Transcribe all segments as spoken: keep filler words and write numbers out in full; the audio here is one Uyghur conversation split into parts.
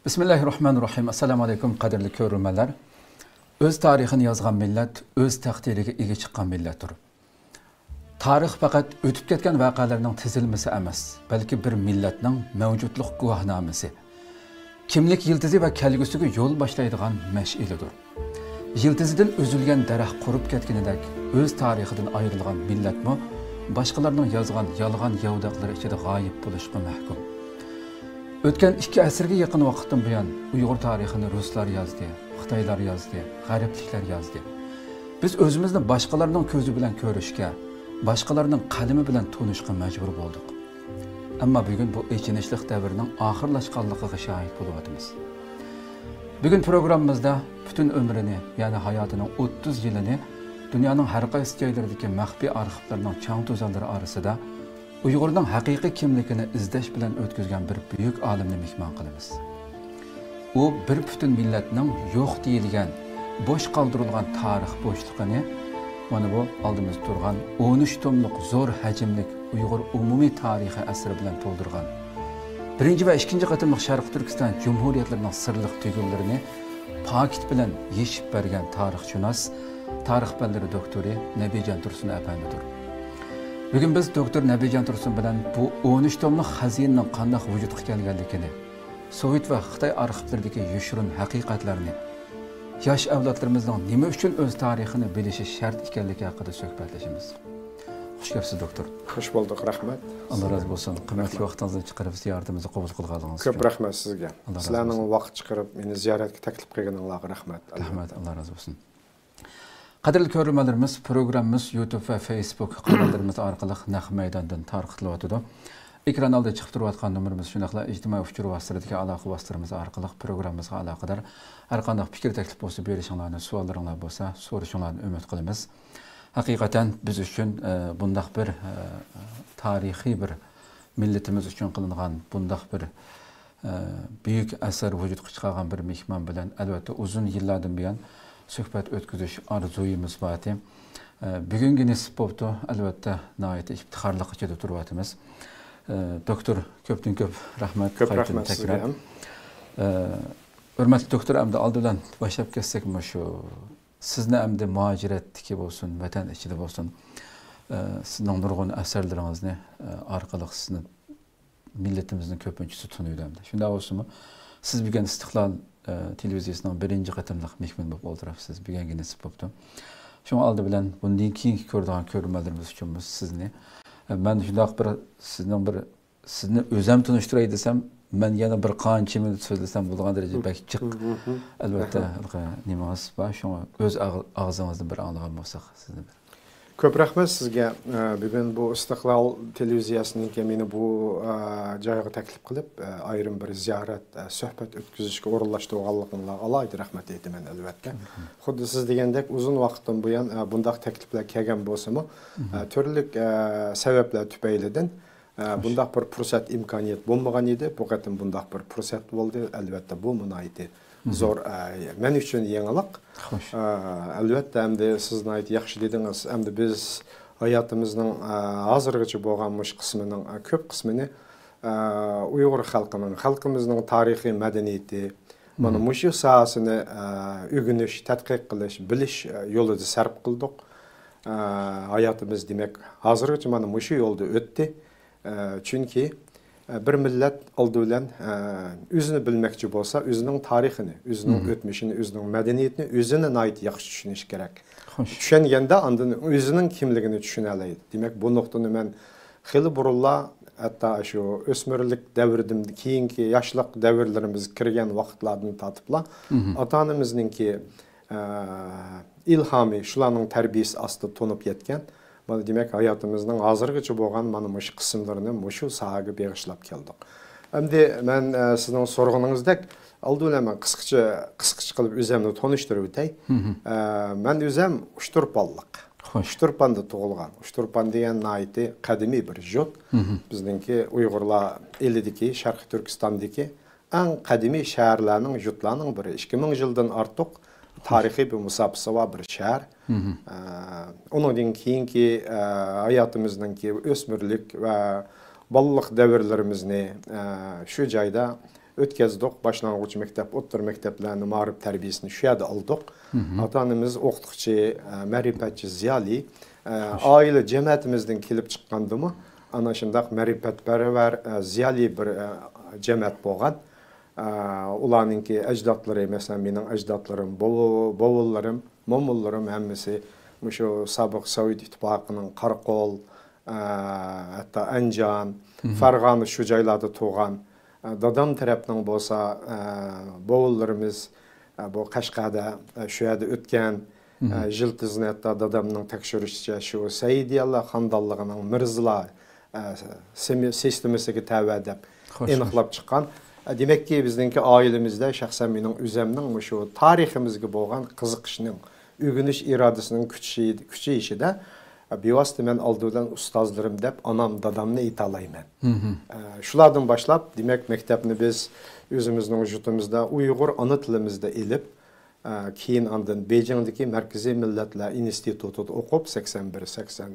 بىسمىللاھىررەھمانىررەھىم. ئەسسالامۇ ئەلەيكۇم، قەدىرلىك كۆرۈرمەنلەر. ئۆز تارىخىنى يازغان مىللەت ئۆز تەقدىرىگە ئىگە چىققان مىللەتتۇر. تارىخ پەقەت ئۆتۈپ كەتكەن ۋەقەلەرنىڭ تىزىلمىسى ئەمەس، بەلكى بىر مىللەتنىڭ مەۋجۇتلۇق گۇۋاھنامىسى. كىملىك يىلتىزى ۋە كەلگۈسىگە يول باشلايدىغان مەشئىلىدۇر. يىلتىزىدىن ئۈزۈلگەن دەرەخ قۇرۇپ كەتكىنىدەك، ئۆز تارىخىدىن ئايرىلغان مىللەتمۇ باشقىلارنىڭ يازغان يالغان ياۋىداقلىرى ئىچىدە غايىب بولۇشقا مەھكۇم. ئۆتكەن ئىككى ئەسىرگە يېقىن ۋاقىتتىن بۇيان، ئۇيغۇر تارىخىنى رۇسلار يازدى، خىتايلار يازدى، غەربلىكلەر يازدى. بىز ئۆزىمىزنى باشقىلارنىڭ كۆزى بىلەن كۆرۈشكە، باشقىلارنىڭ قەلىمى بىلەن تونۇشقا مەجبۇر بولدۇق. ئەمما بۈگۈن بۇ ئېچىنىشلىق دەۋرنىڭ ئاخىرلاشقانلىقىغا شاھىت بولۇۋاتىمىز. بۈگۈن پروگراممىمىزدا پۈتۈن ئۆمرىنى، يەنى ھاياتىنىڭ ئوتتۇز يىلىنى دۇنيانىڭ ھەر قايسى جايلىرىدىكى مەخپىي ئارخىپلارنىڭ چاڭ-توزانلىرى ئارىسىدا ئۇيغۇرنىڭ ھەقىقىي كىملىكىنى ئىزدەش بىلەن ئۆتكۈزگەن بىر بۈيۈك ئالىمنى مېھمان قىلىمىز. ئۇ بىر پۈتۈن مىللەتنىڭ يوق دېيىلگەن، بوش قالدۇرۇلغان تارىخ بوشلۇقىنى مانا بۇ ئالدىمىزدا تۇرغان ئون ئۈچ توملۇق زور ھەجىملىك ئۇيغۇر ئومۇمىي تارىخىي ئەسىرى بىلەن تولدۇرغان، بىرىنچى ۋە ئىككىنچى قېتىملىق شەرقىي تۈركىستان جۇمھۇرىيەتلىرىنىڭ سىرلىق تۈگۈنلىرىنى پاكىت بىلەن يېشىپ بەرگەن تارىخشۇناس، تارىخ پەنلىرى دوكتورى نەبىجان تۇرسۇن ئەپەندىدۇر. بۈگۈن بىز دوكتور نەبىجان تۇرسۇن بىلەن بۇ ئون ئۈچ توملۇق خەزىنىنىڭ قانداق ۋۇجۇدقا كەلگەنلىكىنى، سوۋېت ۋە خىتاي ئارخىپلىرىدىكى يوشۇرۇن ھەقىقەتلەرنى، ياش ئەۋلادلىرىمىزنىڭ نېمە ئۈچۈن ئۆز تارىخىنى بىلىشى شەرت ئىكەنلىكى ھەققىدە سۆھبەتلىشىمىز. خۇش كەپسىز، دوكتور. خۇش بولدۇق، رەھمەت. ئاللا رازى بولسۇن. قىممەتلىك ۋاقتىڭىزنى چىقىرىپ زىيارىتىمىزنى قوبۇل قىلغانلىقىڭىز ئۈچۈن. كۆپ رەھمەت سىزگە. ئاللا رازى سىلەرنىڭ بولسۇن. ۋاقىت چىقىرىپ مېنى زىيارەتكە تەكلىپ قىلغىنىڭلارغا رەھمەت. رەھمەت، ئاللا رازى بولسۇن. قەدىرلىك كۆرۈرمەنلىرىمىز، پروگراممىمىز يۇتۇب ۋە فېيسبۇك قاناللىرىمىز ئارقىلىق نەق مەيداندىن تارقىتىلىۋاتىدۇ. ئېكران ئالدىدا چىقىپ تۇرۇۋاتقان نومۇرىمىز، شۇنداقلا ئىجتىمائىي ئۇچۇر ۋاسىتىلىرىدىكى ئالاقە ۋاسىتىلىرىمىز ئارقىلىق پروگراممىمىزغا ئالاقىدار ھەر قانداق پىكىر، تەكلىپ بولسا بېرىشىڭلارنى، سوئاللىرىڭلار بولسا سورىشىڭلارنى ئۈمىد قىلىمىز. ھەقىقەتەن بىز ئۈچۈن، ئە، بۇنداق بىر، ئە، تارىخىي بىر مىللىتىمىز ئۈچۈن قىلىنغان بۇنداق بىر، ئە، بۈيۈك ئەسەر ۋۇجۇدقا چىقارغان بىر مېھمان بىلەن، ئەلۋەتتە، ئۇزۇن يىللاردىن بۇيان سۆھبەت ئۆتكۈزۈش ئارزۇيىمىز بارتى. ئە، بۈگۈنگە نېسىپ بوپتۇ. ئەلۋەتتە، ناھايىتى ئىپتىخارلىق ئىچىدە تۇرۇۋاتىمىز. ئە، دوكتور، كۆپتىن كۆپ رەھمەت. كۆپ قايتىدىن رەھمەت سىزگە تەكرار. ھەم. ئە، ھۆرمەتلىك دوكتور، ئەمدى ئالدى بىلەن باشلاپ كەتسەك مۇشۇ سىزنى ئەمدى مۇھاجىرەتتىكى بولسۇن، ۋەتەن ئىچىدە بولسۇن، ئە، سىزنىڭ نۇرغۇن ئەسەرلىرىڭىزنى، ئە، ئارقىلىق سىزنى مىللىتىمىزنىڭ كۆپىنچىسى تونۇيدۇ ئەمدى. شۇنداق بولسىمۇ، سىز بۈگۈن ئىستىقلال، ئە، تېلېۋىزىيەسىنىڭ بىرىنچى قېتىملىق مېھمىنى بولۇپ ئولتۇرۇپسىز. بۈگۈنگە نېسىپ بوپتۇ. شۇڭا ئالدى بىلەن بۇندىن كېيىنكى كۆرىدىغان كۆرۈرمەنلىرىمىز ئۈچۈنمۇ سىزنى، ئە، مەن شۇنداق بىر سىزنىڭ بىر سىزنى ئۆزۈم تونۇشتۇراي دېسەم، مەن يەنە بىر قانچە مىنۇت سۆزلىسەم بولىدىغان دەرىجىدە بەك جىق. مم، مم، مم. ئەلۋەتتە، ھەممە نېمىڭىز بار، شۇڭا ئۆز ئاغ-، ئاغزىڭىزدىن بىر ئاڭلىغان بولساق سىزنى بىر. كۆپ رەھمەت سىزگە. ئە، بۈگۈن بۇ ئىستىقلال تېلېۋىزىيەسىنىڭكى مېنى بۇ، ئە، جايغا تەكلىپ قىلىپ، ئە، ئايرىم بىر زىيارەت، ئە، سۆھبەت ئۆتكۈزۈشكە ئورۇنلاشتۇرغانلىقىڭلارغا ئالاھىدە رەھمەت ئېيتىمەن، ئەلۋەتتە. مم. خۇددى سىز دېگەندەك ئۇزۇن ۋاقىتتىن بۇيان، ئە، بۇنداق تەكلىپلەر كەلگەن بولسىمۇ، مم. ئە، تۈرلۈك، ئە، سەۋەبلەر تۈپەيلىدىن، ئە، خوش. بۇنداق بىر پۇرسەت، ئىمكانىيەت بولمىغان ئىدى. بۇ قېتىم بۇنداق بىر پۇرسەت بولدى. ئەلۋەتتە، بۇ ناھايىتى مم. زور، ئە، مەن ئۈچۈن يېڭىلىق. خوش. ئە، ئەلۋەتتە، ئەمدى سىز ناھايىتى ياخشى دېدىڭىز. ئەمدى بىز ھاياتىمىزنىڭ، ئە، ھازىرغىچە بولغان مۇشۇ قىسمىنىڭ، ئە، كۆپ قىسمىنى، ئە، ئۇيغۇر خەلقىنىڭ، خەلقىمىزنىڭ تارىخىي مەدەنىيىتى، مانا مم. مۇشۇ ساھەسىنى، ئە، ئۆگىنىش، تەتقىق قىلىش، بىلىش، ئە، يولىدا سەرپ قىلدۇق. ئە، ھاياتىمىز، دېمەك، ھازىرغىچە مانا مۇشۇ يولدا ئۆتتى. ئە، چۈنكى، ئە، بىر مىللەت ئالدى بىلەن، ئە، ئۆزىنى بىلمەكچى بولسا، ئۆزىنىڭ تارىخىنى، ئۆزىنىڭ مم. ئۆتمۈشىنى، ئۆزىنىڭ مەدەنىيىتىنى ئۆزىنى ناھايىتى ياخشى چۈشىنىشى كېرەك. خوش. چۈشەنگەندە ئاندىن ئۆزىنىڭ كىملىكىنى چۈشىنەلەيدۇ. دېمەك، بۇ نۇقتىنى مەن خېلى بۇرۇنلا، ھەتتا شۇ ئۆسمۈرلۈك دەۋرىدىن كېيىنكى ياشلىق دەۋرلىرىمىز كىرگەن ۋاقىتلاردىن تارتىپلا مم. ئاتا-ئانىمىزنىڭكى ئە، ئىلھامى، شۇلارنىڭ تەربىيىسى ئاستىدا تونۇپ يەتكەن. مانا، دېمەك، ھاياتىمىزنىڭ ھازىرغىچە بولغان مانا مۇشۇ قىسىملىرىنى مۇشۇ ساھەگە بېغىشلاپ كەلدۇق. ئەمدى مەن، ئە، سىزنىڭ سورىغىنىڭىزدەك، ئالدى بىلەن مەن قىسقىچە، قىسقىچە قىلىپ ئۆزۈمنى تونۇشتۇرۇۋېتەي. ئە، مەن ئۆزۈم ئۇچتۇرپانلىق. خوش. ئۇچتۇرپاندا تۇغۇلغان. ئۇچتۇرپان دېگەن ناھايىتى قەدىمىي بىر يۇرت. بىزنىڭكى ئۇيغۇرلار ئېلىدىكى، شەرقىي تۈركىستاندىكى ئەڭ قەدىمىي شەھەرلەرنىڭ، يۇرتلارنىڭ بىرى. ئىككى مىڭ يىلدىن ئارتۇق تارىخىي بىر مۇساپىسى بار بىر شەھەر. ئە، ئۇنىڭدىن كېيىنكى، ئە، ھاياتىمىزنىڭكى ئۆسمۈرلۈك ۋە بالىلىق دەۋرلىرىمىزنى، ئە، شۇ جايدا ئۆتكەزدۇق. باشلانغۇچ مەكتەپ، ئوتتۇرا مەكتەپلەرنى، مائارىپ تەربىيەسىنى شۇ يەردە ئالدۇق. ئاتا-ئانىمىز ئوقۇتقۇچى، ئە، مەرىپەتچى، زىيالىي. ئە، ئائىلە جەمەتىمىزدىن كېلىپ چىققاندىمۇ، ئانا شۇنداق مەرىپەتپەرۋەر، ئە، زىيالىي بىر، ئە، جەمەت بولغان. ئە، ئۇلارنىڭكى ئەجدادلىرى، مەسىلەن، مېنىڭ ئەجدادلىرىم، بوۋا-، بوۋىلىرىم، مومىلىرىم ھەممىسى مۇشۇ سابىق سوۋېت ئىتتىپاقىنىڭ قاراقول، ئە، ھەتتا ئەنجان، فەرغانە شۇ جايلاردا تۇغان. ئە، دادام تەرەپنىڭ بولسا، ئە، بوۋىلىرىمىز، ئە، بۇ قەشقەردە، ئە، شۇ يەردە ئۆتكەن. ئە، يىلتىزنى ھەتتا دادامنىڭ تەكشۈرۈشىچە شۇ سەئىدىيەلەر خاندانلىقىنىڭ مىرزىلار، ئە، سىمى-، سىستېمىسىگە تەۋە دەپ خوش، ئېنىقلاپ چىققان. ئە، دېمەككى، بىزنىڭكى ئائىلىمىزدە شەخسەن مېنىڭ ئۆزەمنىڭ مۇشۇ تارىخىمىزغا بولغان قىزىقىشنىڭ، ئۆگىنىش ئىرادىسىنىڭ كۈچىيى-، كۈچىيىشىدە، ئە، بىۋاسىتە مەن ئالدى بىلەن ئۇستازلىرىم دەپ ئانام، دادامنى ئېيتالايمەن. ئە، شۇلاردىن باشلاپ، دېمەك، مەكتەپنى بىز ئۆزىمىزنىڭ يۇرتىمىزدا، ئۇيغۇر ئانا تىلىمىزدا ئېلىپ، ئە، كېيىن ئاندىن بېيجىڭدىكى مەركىزىي مىللەتلەر ئىنستىتۇتىدا ئوقۇپ، سەكسەن بىر، سەكسەن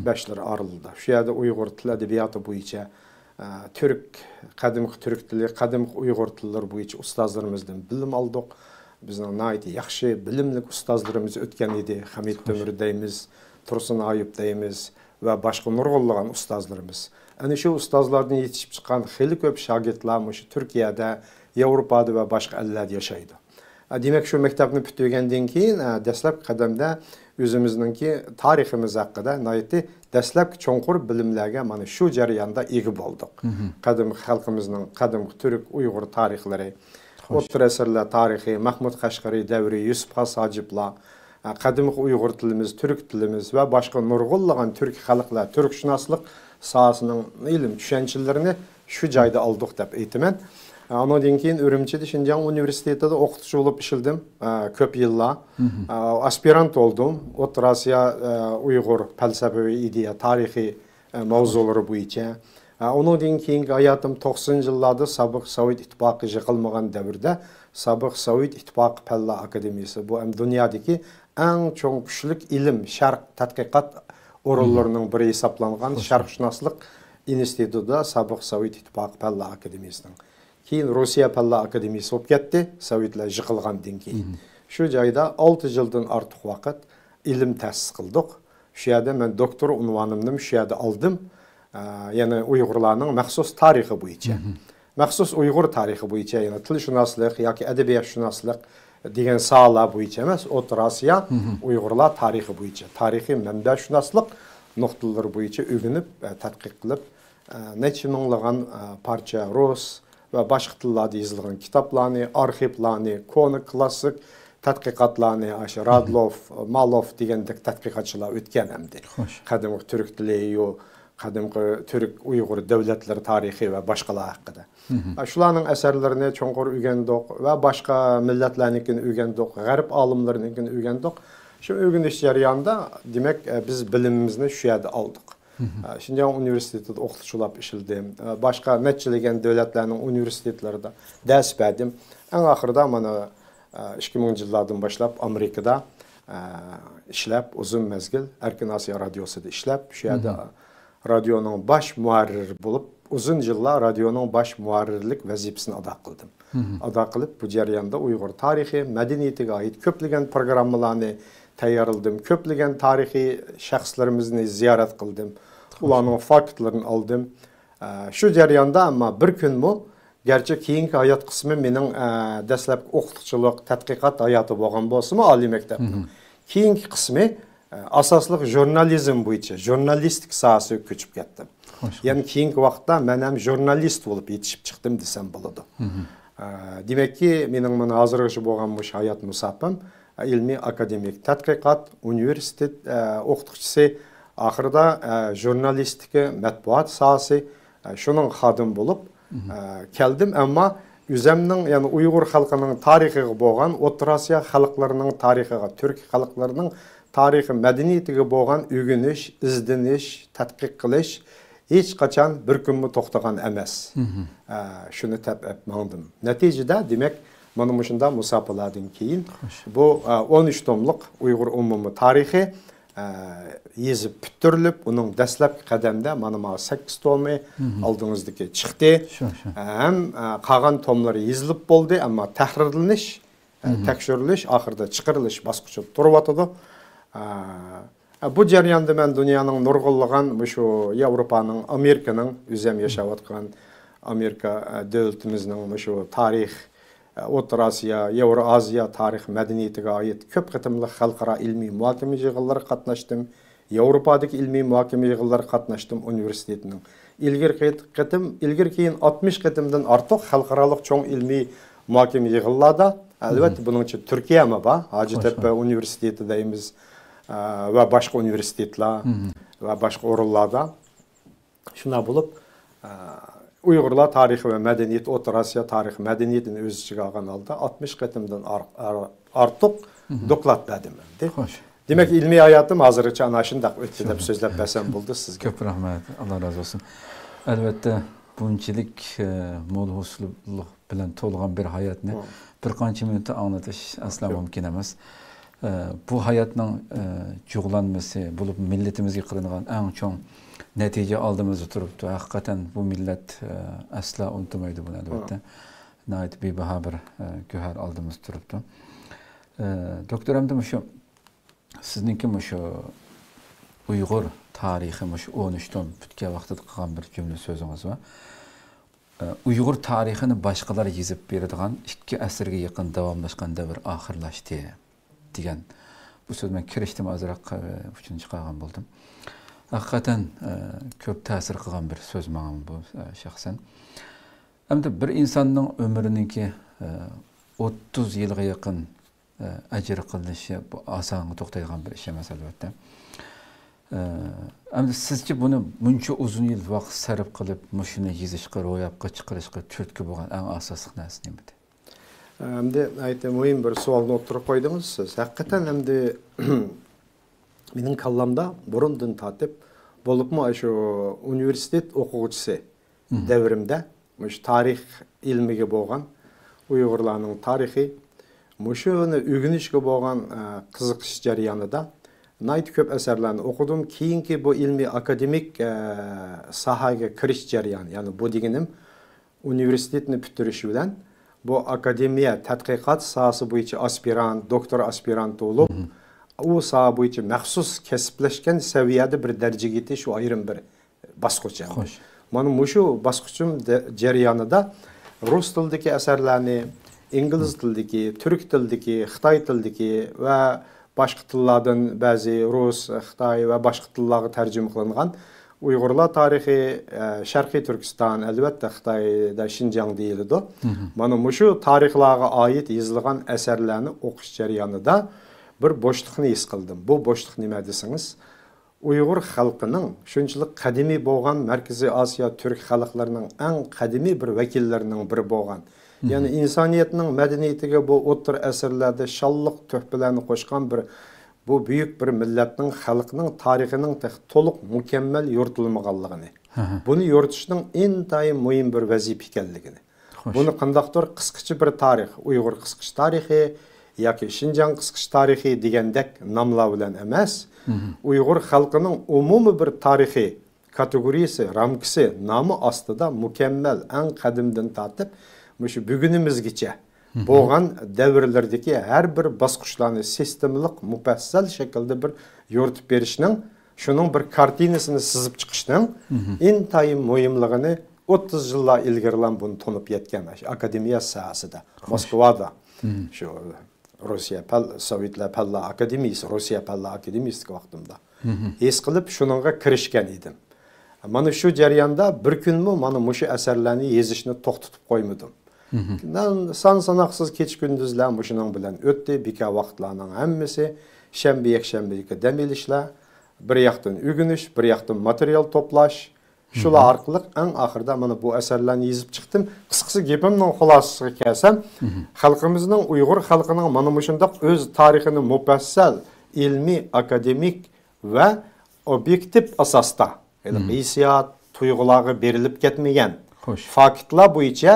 بەشلەر ئارىلىقىدا. شۇ يەردە ئۇيغۇر تىل ئەدەبىياتى بويىچە، ئە، تۈرك، قەدىمكى تۈرك تىلى، قەدىمكى ئۇيغۇر تىللىرى بويىچە ئۇستازلىرىمىزدىن بىلىم ئالدۇق. بىزنىڭ ناھايىتى ياخشى بىلىملىك ئۇستازلىرىمىز ئۆتكەن ئىدى. خەمىت تۆمۈر دەيمىز، تۇرسۇن ئايۇپ دەيمىز ۋە باشقا نۇرغۇنلىغان ئۇستازلىرىمىز. ئەنە شۇ ئۇستازلاردىن يېتىشىپ چىققان خېلى كۆپ شاگىرتلار مۇشۇ تۈركىيەدە، ياۋروپادا ۋە باشقا ئەللەردە ياشايدۇ. ئە، دېمەك، شۇ مەكتەپنى پۈتتۈرگەندىن كېيىن، ئە، دەسلەپكى قەدەمدە ئۆزىمىزنىڭكى تارىخىمىز ھەققىدە ناھايىتى دەسلەپكى چوڭقۇر بىلىملەرگە مانا شۇ جەرياندا ئىگە بولدۇق. قەدىمكى خەلقىمىزنىڭ، قەدىمكى تۈرك، ئۇيغۇر تارىخلىرى، ئوتتۇرا ئەسىرلەر تارىخى، مەھمۇد قەشقىرى دەۋرى، يۈسۈپ خاس ھاجىپلار، ئە، قەدىمكى ئۇيغۇر تىلىمىز، تۈرك تىلىمىز ۋە باشقا نۇرغۇنلىغان تۈركىي خەلقلەر، تۈركشۇناسلىق ساھەسىنىڭ ئىلىم چۈشەنچىلىرىنى شۇ جايدا ئالدۇق دەپ ئېيتىمەن. ئانىڭدىن كېيىن ئۈرۈمچىدە شىنجاڭ ئۇنىۋېرسىتېتىدا ئوقۇتقۇچى بولۇپ ئىشلىدىم، ئە، كۆپ يىللار. ئە، ئاسپىرانت بولدۇم. ئوتتۇرا ئاسىيا، ئە، ئۇيغۇر پەلسەپىۋى ئىدىيە تارىخى، ئە، ماۋزۇلىرى بويىچە. ئە، ئۇنىڭدىن كېيىنكى ھاياتىم توقسىنىنچى يىللاردا سابىق سوۋېت ئىتتىپاقى يىقىلمىغان دەۋردە سابىق سوۋېت ئىتتىپاقى پەنلەر ئاكادېمىيىسى، بۇ ھەم دۇنيادىكى ئەڭ چوڭ كۈچلۈك ئىلىم، شەرق تەتقىقات ئورۇنلىرىنىڭ بىرى ھېسابلانغان شەرقشۇناسلىق ئىنستىتۇتىدا سابىق سوۋېت ئىتتىپاقى پەنلەر ئاكادېمىيىسىنىڭ، كېيىن روسىيە پەنلەر ئاكادېمىيىسى بولۇپ كەتتى، سوۋېتلار يىقىلغاندىن كېيىن. شۇ جايدا ئالتە يىلدىن ئارتۇق ۋاقىت ئىلىم تەسىس قىلدۇق. شۇ يەردە مەن دوكتور ئۇنۋانىمنىمۇ شۇ يەردە ئالدىم. ئە، يەنى ئۇيغۇرلارنىڭ مەخسۇس تارىخى بويىچە. مەخسۇس ئۇيغۇر تارىخى بويىچە، يەنى تىلشۇناسلىق ياكى ئەدەبىياتشۇناسلىق دېگەن ساھەلەر بويىچە ئەمەس، ئوتتۇرا ئاسىيا ئۇيغۇرلار تارىخى بويىچە، تارىخىي مەنبەشۇناسلىق نۇقتىلىرى بويىچە ئۆگىنىپ، ئە، تەتقىق قىلىپ، ئە، نەچچە مىڭلىغان، ئە، پارچە رۇس ۋە باشقا تىللاردا يېزىلغان كىتابلارنى، ئارخىپلارنى، كونا كلاسسىك تەتقىقاتلارنى، ئاشۇ رادلوف، مالوف دېگەندەك تەتقىقاتچىلار ئۆتكەن ئەمدى. خوش. قەدىمكى تۈرك تىلى، يو-، قەدىمكى تۈرك ئۇيغۇر دۆلەتلىرى تارىخى ۋە باشقىلار ھەققىدە. ئە، شۇلارنىڭ ئەسەرلىرىنى چوڭقۇر ئۆگەندۇق ۋە باشقا مىللەتلەرنىڭكىنى ئۆگەندۇق، غەرب ئالىملىرىنىڭكىنى ئۆگەندۇق. شۇ ئۆگىنىش جەريانىدا، دېمەك، ئە، بىز بىلىمىمىزنى شۇ يەردە ئالدۇق. ئە، شىنجاڭ ئۇنىۋېرسىتېتىدا ئوقۇتقۇچى بولۇپ ئىشلىدىم. ئە، باشقا نەچچىلىگەن دۆلەتلەرنىڭ ئۇنىۋېرسىتېتلىرىدا دەرس بەردىم. ئەڭ ئاخىرىدا مانا، ئە، ئىككى مىڭىنچى يىللاردىن باشلاپ ئامېرىكىدا، ئە، ئىشلەپ، ئۇزۇن مەزگىل ئەركىن ئاسىيا رادىيوسىدا ئىشلەپ، شۇ يەردە رادىيونىڭ باش مۇھەررىرى بولۇپ، ئۇزۇن يىللار رادىيونىڭ باش مۇھەررىرلىك ۋەزىپىسىنى ئادا قىلدىم. ئادا قىلىپ، بۇ جەرياندا ئۇيغۇر تارىخى، مەدەنىيىتىگە ئائىت كۆپلىگەن پروگراممىلارنى تەييارلىدىم، كۆپلىگەن تارىخىي شەخسلىرىمىزنى زىيارەت قىلدىم، ئۇلارنىڭ فاكتلىرىنى ئالدىم. ئە، شۇ جەرياندا ئەمما بىر كۈنمۇ، گەرچە كېيىنكى ھايات قىسمى مېنىڭ، ئە، دەسلەپكى ئوقۇتقۇچىلىق، تەتقىقات ھاياتى بولغان بولسىمۇ، ئالىي مەكتەپنىڭ كېيىنكى قىسمى، ئە، ئاساسلىق ژۇرنالىزم بويىچە، ژۇرنالىستىكا ساھەسىگە كۆچۈپ كەتتىم. يەنى كېيىنكى ۋاقىتتا مەن ھەم ژۇرنالىست بولۇپ يېتىشىپ چىقتىم دېسەم بولىدۇ. ئە، دېمەككى، مېنىڭ مانا ھازىرغىچە بولغان مۇشۇ ھايات مۇساپام، ئىلمىي ئاكادېمىك تەتقىقات، ئۇنىۋېرسىتېت، ئە، ئوقۇتقۇچىسى، ئاخىرىدا، ئە، ژۇرنالىستىكا، مەتبۇئات ساھەسى، ئە، شۇنىڭغا خادىم بولۇپ، ئە، كەلدىم. ئەمما ئۆزەمنىڭ، يەنى ئۇيغۇر خەلقىنىڭ تارىخىغا بولغان، ئوتتۇرا ئاسىيا خەلقلىرىنىڭ تارىخىغا، تۈرك خەلقلىرىنىڭ تارىخىي مەدەنىيىتىگە بولغان ئۆگىنىش، ئىزدىنىش، تەتقىق قىلىش ھېچقاچان بىر كۈنمۇ توختىغان ئەمەس. ئە، شۇنى تەپ ئەپ ماڭدىم. نەتىجىدە، دېمەك، مانا مۇشۇنداق مۇساپىلاردىن كېيىن بۇ، ئە، ئون ئۈچ توملۇق ئۇيغۇر ئومۇمىي تارىخى، ئە، يېزىپ پۈتتۈرۈلۈپ، ئۇنىڭ دەسلەپكى قەدەمدە مانا ماۋۇ سەككىز تومى ئالدىڭىزدىكى چىقتى. شۇ، شۇ. ھەم، ئە، قالغان توملىرى يېزىلىپ بولدى، ئەمما تەھرىرلىنىش، ئە، تەكشۈرۈلۈش، ئاخىرىدا چىقىرىلىش باسقۇچىدا تۇرۇۋاتىدۇ. ئە، ئە، بۇ جەرياندا مەن دۇنيانىڭ نۇرغۇنلىغان مۇشۇ ياۋروپانىڭ، ئامېرىكىنىڭ، ئۆزۈم ياشاۋاتقان ئامېرىكا، ئە، دۆلىتىمىزنىڭ مۇشۇ تارىخ، ئوتتۇرا ئاسىيا، ياۋرو ئازىيا تارىخ مەدەنىيىتىگە ئائىت كۆپ قېتىملىق خەلقئارا ئىلمىي مۇھاكىمە يىغىنلىرىغا قاتناشتىم. ياۋروپادىكى ئىلمىي مۇھاكىمە يىغىنلىرىغا قاتناشتىم ئۇنىۋېرسىتېتنىڭ. ئىلگىرىكى قېتىم، ئىلگىرى كېيىن ئاتمىش قېتىمدىن ئارتۇق خەلقئارالىق چوڭ ئىلمىي مۇھاكىمە يىغىنلاردا، ئەلۋەتتە، بۇنىڭ ئىچىدە تۈركىيەمۇ بار، ھاجىتەپە ئۇنىۋېرسىتېتى دەيمىز، ئە، ۋە باشقا ئۇنىۋېرسىتېتلار ۋە باشقا ئورۇنلاردا. شۇنداق بولۇپ، ئە، ئۇيغۇرلار تارىخى ۋە مەدەنىيىتى، ئوتتۇرا ئاسىيا تارىخى مەدەنىيىتىنى ئۆز ئىچىگە ئالغان ھالدا ئاتمىش قېتىمدىن ئار-، ئار-، ئارتۇق دوكلات بەردىم ئەمدى. خوش. دېمەك، ئىلمىي ھاياتىم ھازىرغىچە ئانا شۇنداق ئۆتتى دەپ سۆزلەپ بەرسەم بولدى سىزگە. كۆپ رەھمەت، ئاللا رازى بولسۇن. ئەلۋەتتە، بۇنچىلىك، ئە، مول ھوسۇللۇق بىلەن تولغان بىر ھاياتنى بىر قانچە مىنۇتتا ئاڭلىتىش ئەسلا مۇمكىن ئەمەس. ئە، بۇ ھاياتنىڭ، ئە، جۇغلانمىسى بولۇپ، مىللىتىمىزگە قىلىنغان ئەڭ چوڭ نەتىجە ئالدىمىزدا تۇرۇپتۇ. ھەقىقەتەن بۇ مىللەت، ئە، ئەسلا ئۇنتۇمايدۇ بۇنى، ئەلۋەتتە. ناھايىتى بىباھا بىر، ئە، گۆھەر ئالدىمىزدا تۇرۇپتۇ. ئە، دوكتور، ئەمدى مۇشۇ سىزنىڭكى مۇشۇ ئۇيغۇر تارىخى مۇشۇ ئون ئۈچ توم پۈتكەن ۋاقتىدا قىلغان بىر جۈملە سۆزىڭىز بار. ئۇيغۇر تارىخىنى باشقىلار يېزىپ بېرىدىغان ئىككى ئەسىرگە يېقىن داۋاملاشقان دەۋر ئاخىرلاشتى، دېگەن بۇ سۆز مەن كىرىشتىمۇ ئازراق، ئە، ئۇچىنى چىقارغان بولدۇم. ھەقىقەتەن، ئە، كۆپ تەسىر قىلغان بىر سۆز ماڭا بۇ، ئە، شەخسەن. ئەمدى بىر ئىنساننىڭ ئۆمرىنىڭكى، ئە، ئوتتۇز يىلغا يېقىن ئە، ئەجىر قىلىنىشى بۇ ئاسانغا توختايدىغان بىر ئىش ئەمەس، ئەلۋەتتە. ئە، ئەمدى سىزچە بۇنى مۇنچە ئۇزۇن يىل ۋاقىت سەرپ قىلىپ، مۇشۇنى يېزىشقا، روياپقا چىقىرىشقا تۈرتكە بولغان ئەڭ ئاساسلىق نەرسە نېمىدى؟ ئەمدى ناھايىتى مۇھىم بىر سوئالنى ئوتتۇرىغا قويدىڭىز سىز. ھەقىقەتەن ئەمدى مېنىڭ كاللامدا بۇرۇندىن تارتىپ، بولۇپمۇ شۇ ئۇنىۋېرسىتېت ئوقۇغۇچىسى دەۋرىمدە مۇشۇ تارىخ ئىلمىگە بولغان، ئۇيغۇرلارنىڭ تارىخى، مۇشۇنى ئۆگىنىشكە بولغان، ئە، قىزىقىش جەريانىدا ناھايىتى كۆپ ئەسەرلەرنى ئوقۇدۇم. كېيىنكى بۇ ئىلمىي ئاكادېمىك، ئە، ساھەگە كىرىش جەريانى، يەنى بۇ دېگىنىم ئۇنىۋېرسىتېتنى پۈتتۈرۈش بىلەن بۇ ئاكادېمىيە تەتقىقات ساھەسى بويىچە ئاسپىرانت، دوكتور ئاسپىرانت بولۇپ، ئۇ ساھە بويىچە مەخسۇس كەسىپلەشكەن سەۋىيەدە بىر دەرىجىگە يېتىش، ئۇ ئايرىم بىر باسقۇچ ئەمدى. خوش. مانا مۇشۇ باسقۇچۇم دە-، جەريانىدا رۇس تىلىدىكى ئەسەرلەرنى، ئىنگلىز تىلىدىكى، تۈرك تىلىدىكى، خىتاي تىلىدىكى ۋە باشقا تىللاردىن بەزى رۇس، خىتاي ۋە باشقا تىللارغا تەرجىمە قىلىنغان ئۇيغۇرلار تارىخى، ئە، شەرقىي تۈركىستان، ئەلۋەتتە خىتايدا شىنجاڭ دېيىلىدۇ. مانا مۇشۇ تارىخلارغا ئائىت يېزىلغان ئەسەرلەرنى ئوقۇش جەريانىدا بىر بوشلۇقنى ھېس قىلدىم. بۇ بوشلۇق نېمە دېسىڭىز، ئۇيغۇر خەلقىنىڭ شۇنچىلىك قەدىمىي بولغان مەركىزىي ئاسىيا تۈرك خەلقلىرىنىڭ ئەڭ قەدىمىي بىر ۋەكىللىرىنىڭ بىرى بولغان، يەنى ئىنسانىيەتنىڭ مەدەنىيىتىگە بۇ ئوتتۇرا ئەسىرلەردە شانلىق تۆھپىلەرنى قوشقان بىر، بۇ بۈيۈك بىر مىللەتنىڭ، خەلقنىڭ تارىخىنىڭ تېخى تولۇق مۇكەممەل يورۇتۇلمىغانلىقىنى، بۇنى يورۇتۇشنىڭ ئىنتايىن مۇھىم بىر ۋەزىپە ئىكەنلىكىنى، بۇنى قانداقتۇر قىسقىچە بىر تارىخ، ئۇيغۇر قىسقىچە تارىخى ياكى شىنجاڭ قىسقىچە تارىخى دېگەندەك ناملار بىلەن ئەمەس، ئۇيغۇر خەلقىنىڭ ئومۇمىي بىر تارىخىي كاتېگورىيىسى، رامكىسى، نامى ئاستىدا مۇكەممەل، ئەڭ قەدىمدىن تارتىپ مۇشۇ بۈگۈنىمىزگىچە بولغان دەۋرلەردىكى ھەر بىر باسقۇچلارنى سىستېمىلىق، مۇپەسسەل شەكىلدە بىر يورۇتۇپ بېرىشنىڭ، شۇنىڭ بىر كارتىنىسىنى سىزىپ چىقىشنىڭ ئىنتايىن مۇھىملىقىنى ئوتتۇز يىللار ئىلگىرىلا بۇنى تونۇپ يەتكەن ئاكادېمىيە ساھەسىدە، موسكۋادا، شۇ روسىيە پەن، سوۋېتلار پەنلەر ئاكادېمىيىسى، روسىيە پەنلەر ئاكادېمىيىسىدىكى ۋاقتىمدا ھېس قىلىپ، شۇنىڭغا كىرىشكەن ئىدىم. مانا شۇ جەرياندا بىر كۈنمۇ مانا مۇشۇ ئەسەرلەرنى يېزىشنى توختىتىپ قويمىدىم. سان ساناقسىز كېچە كۈندۈزلەر مۇشۇنىڭ بىلەن ئۆتتى. بىكار ۋاقىتلارنىڭ ھەممىسى شەنبە، يەكشەنبىلىكى دەم ئېلىشلار، بىر ياقتىن ئۆگىنىش، بىر ياقتىن ماتېرىيال توپلاش، شۇلار ئارقىلىق ئەڭ ئاخىرىدا مانا بۇ ئەسەرلەرنى يېزىپ چىقتىم. قىسقىسى، گېپىمنىڭ خۇلاسىسىغا كەلسەم، خەلقىمىزنىڭ، ئۇيغۇر خەلقىنىڭ مانا مۇشۇنداق ئۆز تارىخىنى مۇپەسسەل، ئىلمىي، ئاكادېمىك ۋە ئوبيېكتىپ ئاساستا، يەنى ھېسسىيات، تۇيغۇلارغا بېرىلىپ كەتمىگەن، فاكتلار بويىچە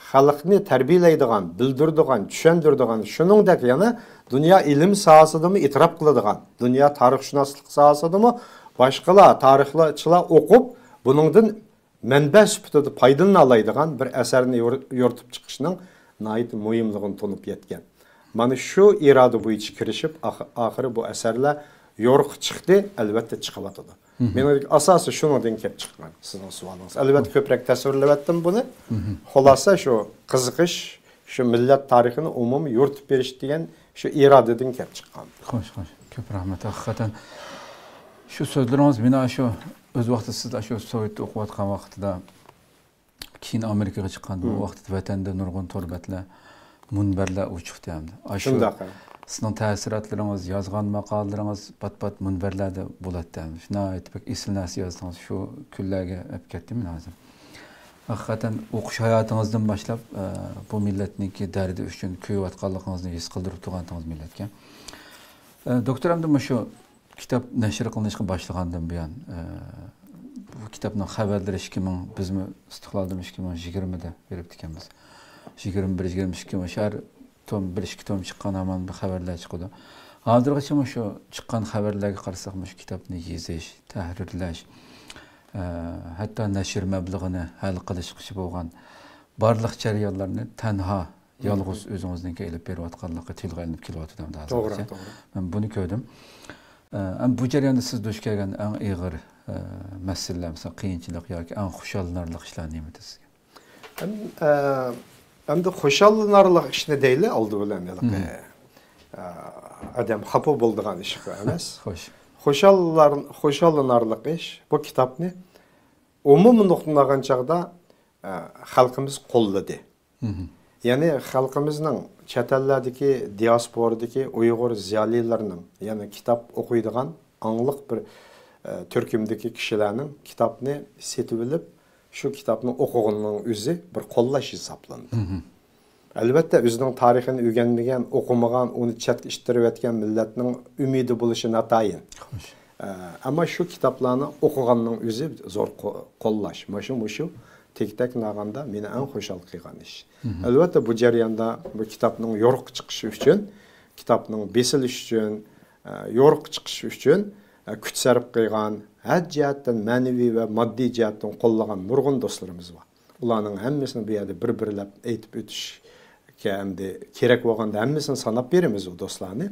خەلقنى تەربىيەلەيدىغان، بىلدۈرىدىغان، چۈشەندۈرىدىغان، شۇنىڭدەك يەنە دۇنيا ئىلىم ساھەسىدىمۇ ئېتىراپ قىلىدىغان، دۇنيا تارىخشۇناسلىق ساھەسىدىمۇ باشقىلار، تارىخچىلار ئوقۇپ، بۇنىڭدىن مەنبە سۈپىتىدە پايدىلىنالايدىغان بىر ئەسەرنى يور-، يورۇتۇپ چىقىشنىڭ ناھايىتى مۇھىملىقىنى تونۇپ يەتكەن. مانا شۇ ئىرادە بويىچە كىرىشىپ، ئاخ-، ئاخىرى بۇ ئەسەرلەر يورۇققا چىقتى، ئەلۋەتتە چىقىۋاتىدۇ. مېنىڭ ئاساسىي شۇنىڭدىن كېلىپ چىققان سىزنىڭ سوئالىڭىز. ئەلۋەتتە كۆپرەك تەسۋىرلەۋەتتىم بۇنى. خۇلاسە شۇ قىزىقىش، شۇ مىللەت تارىخىنى ئومۇمىي يورۇتۇپ بېرىش دېگەن شۇ ئىرادىدىن كېلىپ چىققان. خوش، خوش. كۆپ رەھمەت. ھەقىقەتەن شۇ سۆزلىرىڭىز مېنى شۇ ئۆز ۋاقتىدا سىز شۇ سوۋېتتا ئوقۇۋاتقان ۋاقتىدا كېيىن ئامېرىكىغا چىققاندا، بۇ ۋاقىتتا ۋەتەندە نۇرغۇن تور بەتلەر، مۇنبەرلەر ئۇچۇقتى ئەمدى. ئاشۇ شۇنداق، ھە. سىزنىڭ تەسىراتلىرىڭىز، يازغان ماقالىلىرىڭىز پات-پات مۇنبەرلەردە بولاتتى ئەمدى. شۇ ناھايىتى بەك ئېسىل نەرسە يازدىڭىز. شۇ كۈنلەرگە ئەپ كەتتىم مەن ھازىر. ھەقىقەتەن ئوقۇش ھاياتىڭىزدىن باشلاپ، ئە، بۇ مىللەتنىڭكى دەردى ئۈچۈن كۆيۈۋاتقانلىقىڭىزنى ھېس قىلدۇرۇپ تۇرغانتىڭىز مىللەتكە. ئە، دوكتور، ئەمدى مۇشۇ كىتاب نەشر قىلىنىشقا باشلىغاندىن بۇيان، ئە، بۇ كىتابنىڭ خەۋەرلىرى ئىككى مىڭ، بىزمۇ ئىستىقلالدىمۇ ئىككى مىڭ يىگىرمىدە بېرىپتىكەنمىز. يىگىرمە بىر، يىگىرمە ئىككى، مۇشۇ ھەر توم، بىر ئىككى توم چىققان ھامان بىر خەۋەرلەر چىقىدۇ. ھازىرغىچە مۇشۇ چىققان خەۋەرلەرگە قارىساق، مۇشۇ كىتابنى يېزىش، تەھرىرلەش، ئە، ھەتتا نەشر مەبلىغىنى ھەل قىلىشقىچە بولغان بارلىق جەريانلارنى تەنھا يالغۇز ئۆزىڭىزنىڭكى ئېلىپ بېرىۋاتقانلىقى تىلغا ئېلىنىپ كېلىۋاتىدۇ ئەمدى ھازىرغىچە. توغرا، توغرا. مەن بۇنى كۆردۈم. ئە، ئەمما بۇ جەرياندا سىز دۇچ كەلگەن ئەڭ ئېغىر، ئە، مەسىلىلەر، مەسىلەن، قىيىنچىلىق ياكى ئەڭ خۇشاللىنارلىق ئىشلار نېمىدە سىزگە؟ ئەم-، ئە، ئەمدى خۇشاللىنارلىق ئىشنى دەيلى ئالدى بىلەن، ھېلىقى، ئە، ئادەم خاپا بولىدىغان ئىشقا ئەمەس. خوش. خۇشاللار-، خۇشاللىنارلىق ئىش، بۇ كىتابنى ئومۇمىي نۇقتىدىن ئالغان چاغدا، ئە، خەلقىمىز قوللىدى. يەنى خەلقىمىزنىڭ، چەت ئەللەردىكى دىياسپورادىكى ئۇيغۇر زىيالىيلىرىنىڭ، يەنى كىتاب ئوقۇيدىغان ئاڭلىق بىر، ئە، تۈركۈمدىكى كىشىلەرنىڭ كىتابنى سېتىۋېلىپ، شۇ كىتابنى ئوقۇغىنىنىڭ ئۆزى بىر قوللاش ھېسابلىنىدۇ. ئەلۋەتتە، ئۆزىنىڭ تارىخىنى ئۆگەنمىگەن، ئوقۇمىغان، ئۇنى چەتكە ئىتتىرىۋەتكەن مىللەتنىڭ ئۈمىدى بولۇشى ناتايىن. خوش. ئە، ئەمما شۇ كىتابلارنى ئوقۇغاننىڭ ئۆزى زور قو-، قوللاش. مۇشۇ، مۇشۇ تېگى-تەكتىنى ئالغاندا مېنى ئەڭ خۇشال قىلغان ئىش. ئەلۋەتتە، بۇ جەرياندا بۇ كىتابنىڭ يورۇققا چىقىشى ئۈچۈن، كىتابنىڭ بېسىلىشى ئۈچۈن، ئە، يورۇققا چىقىشى ئۈچۈن، ئە، كۈچ سەرپ قىلغان، ھەر جەھەتتىن، مەنىۋى ۋە ماددىي جەھەتتىن قوللىغان نۇرغۇن دوستلىرىمىز بار. ئۇلارنىڭ ھەممىسىنى بۇ يەردە بىر-بىرلەپ ئېيتىپ ئۆتۈشكە ئەمدى كېرەك بولغاندا ھەممىسىنى ساناپ بېرىمىز ئۇ دوستلارنى.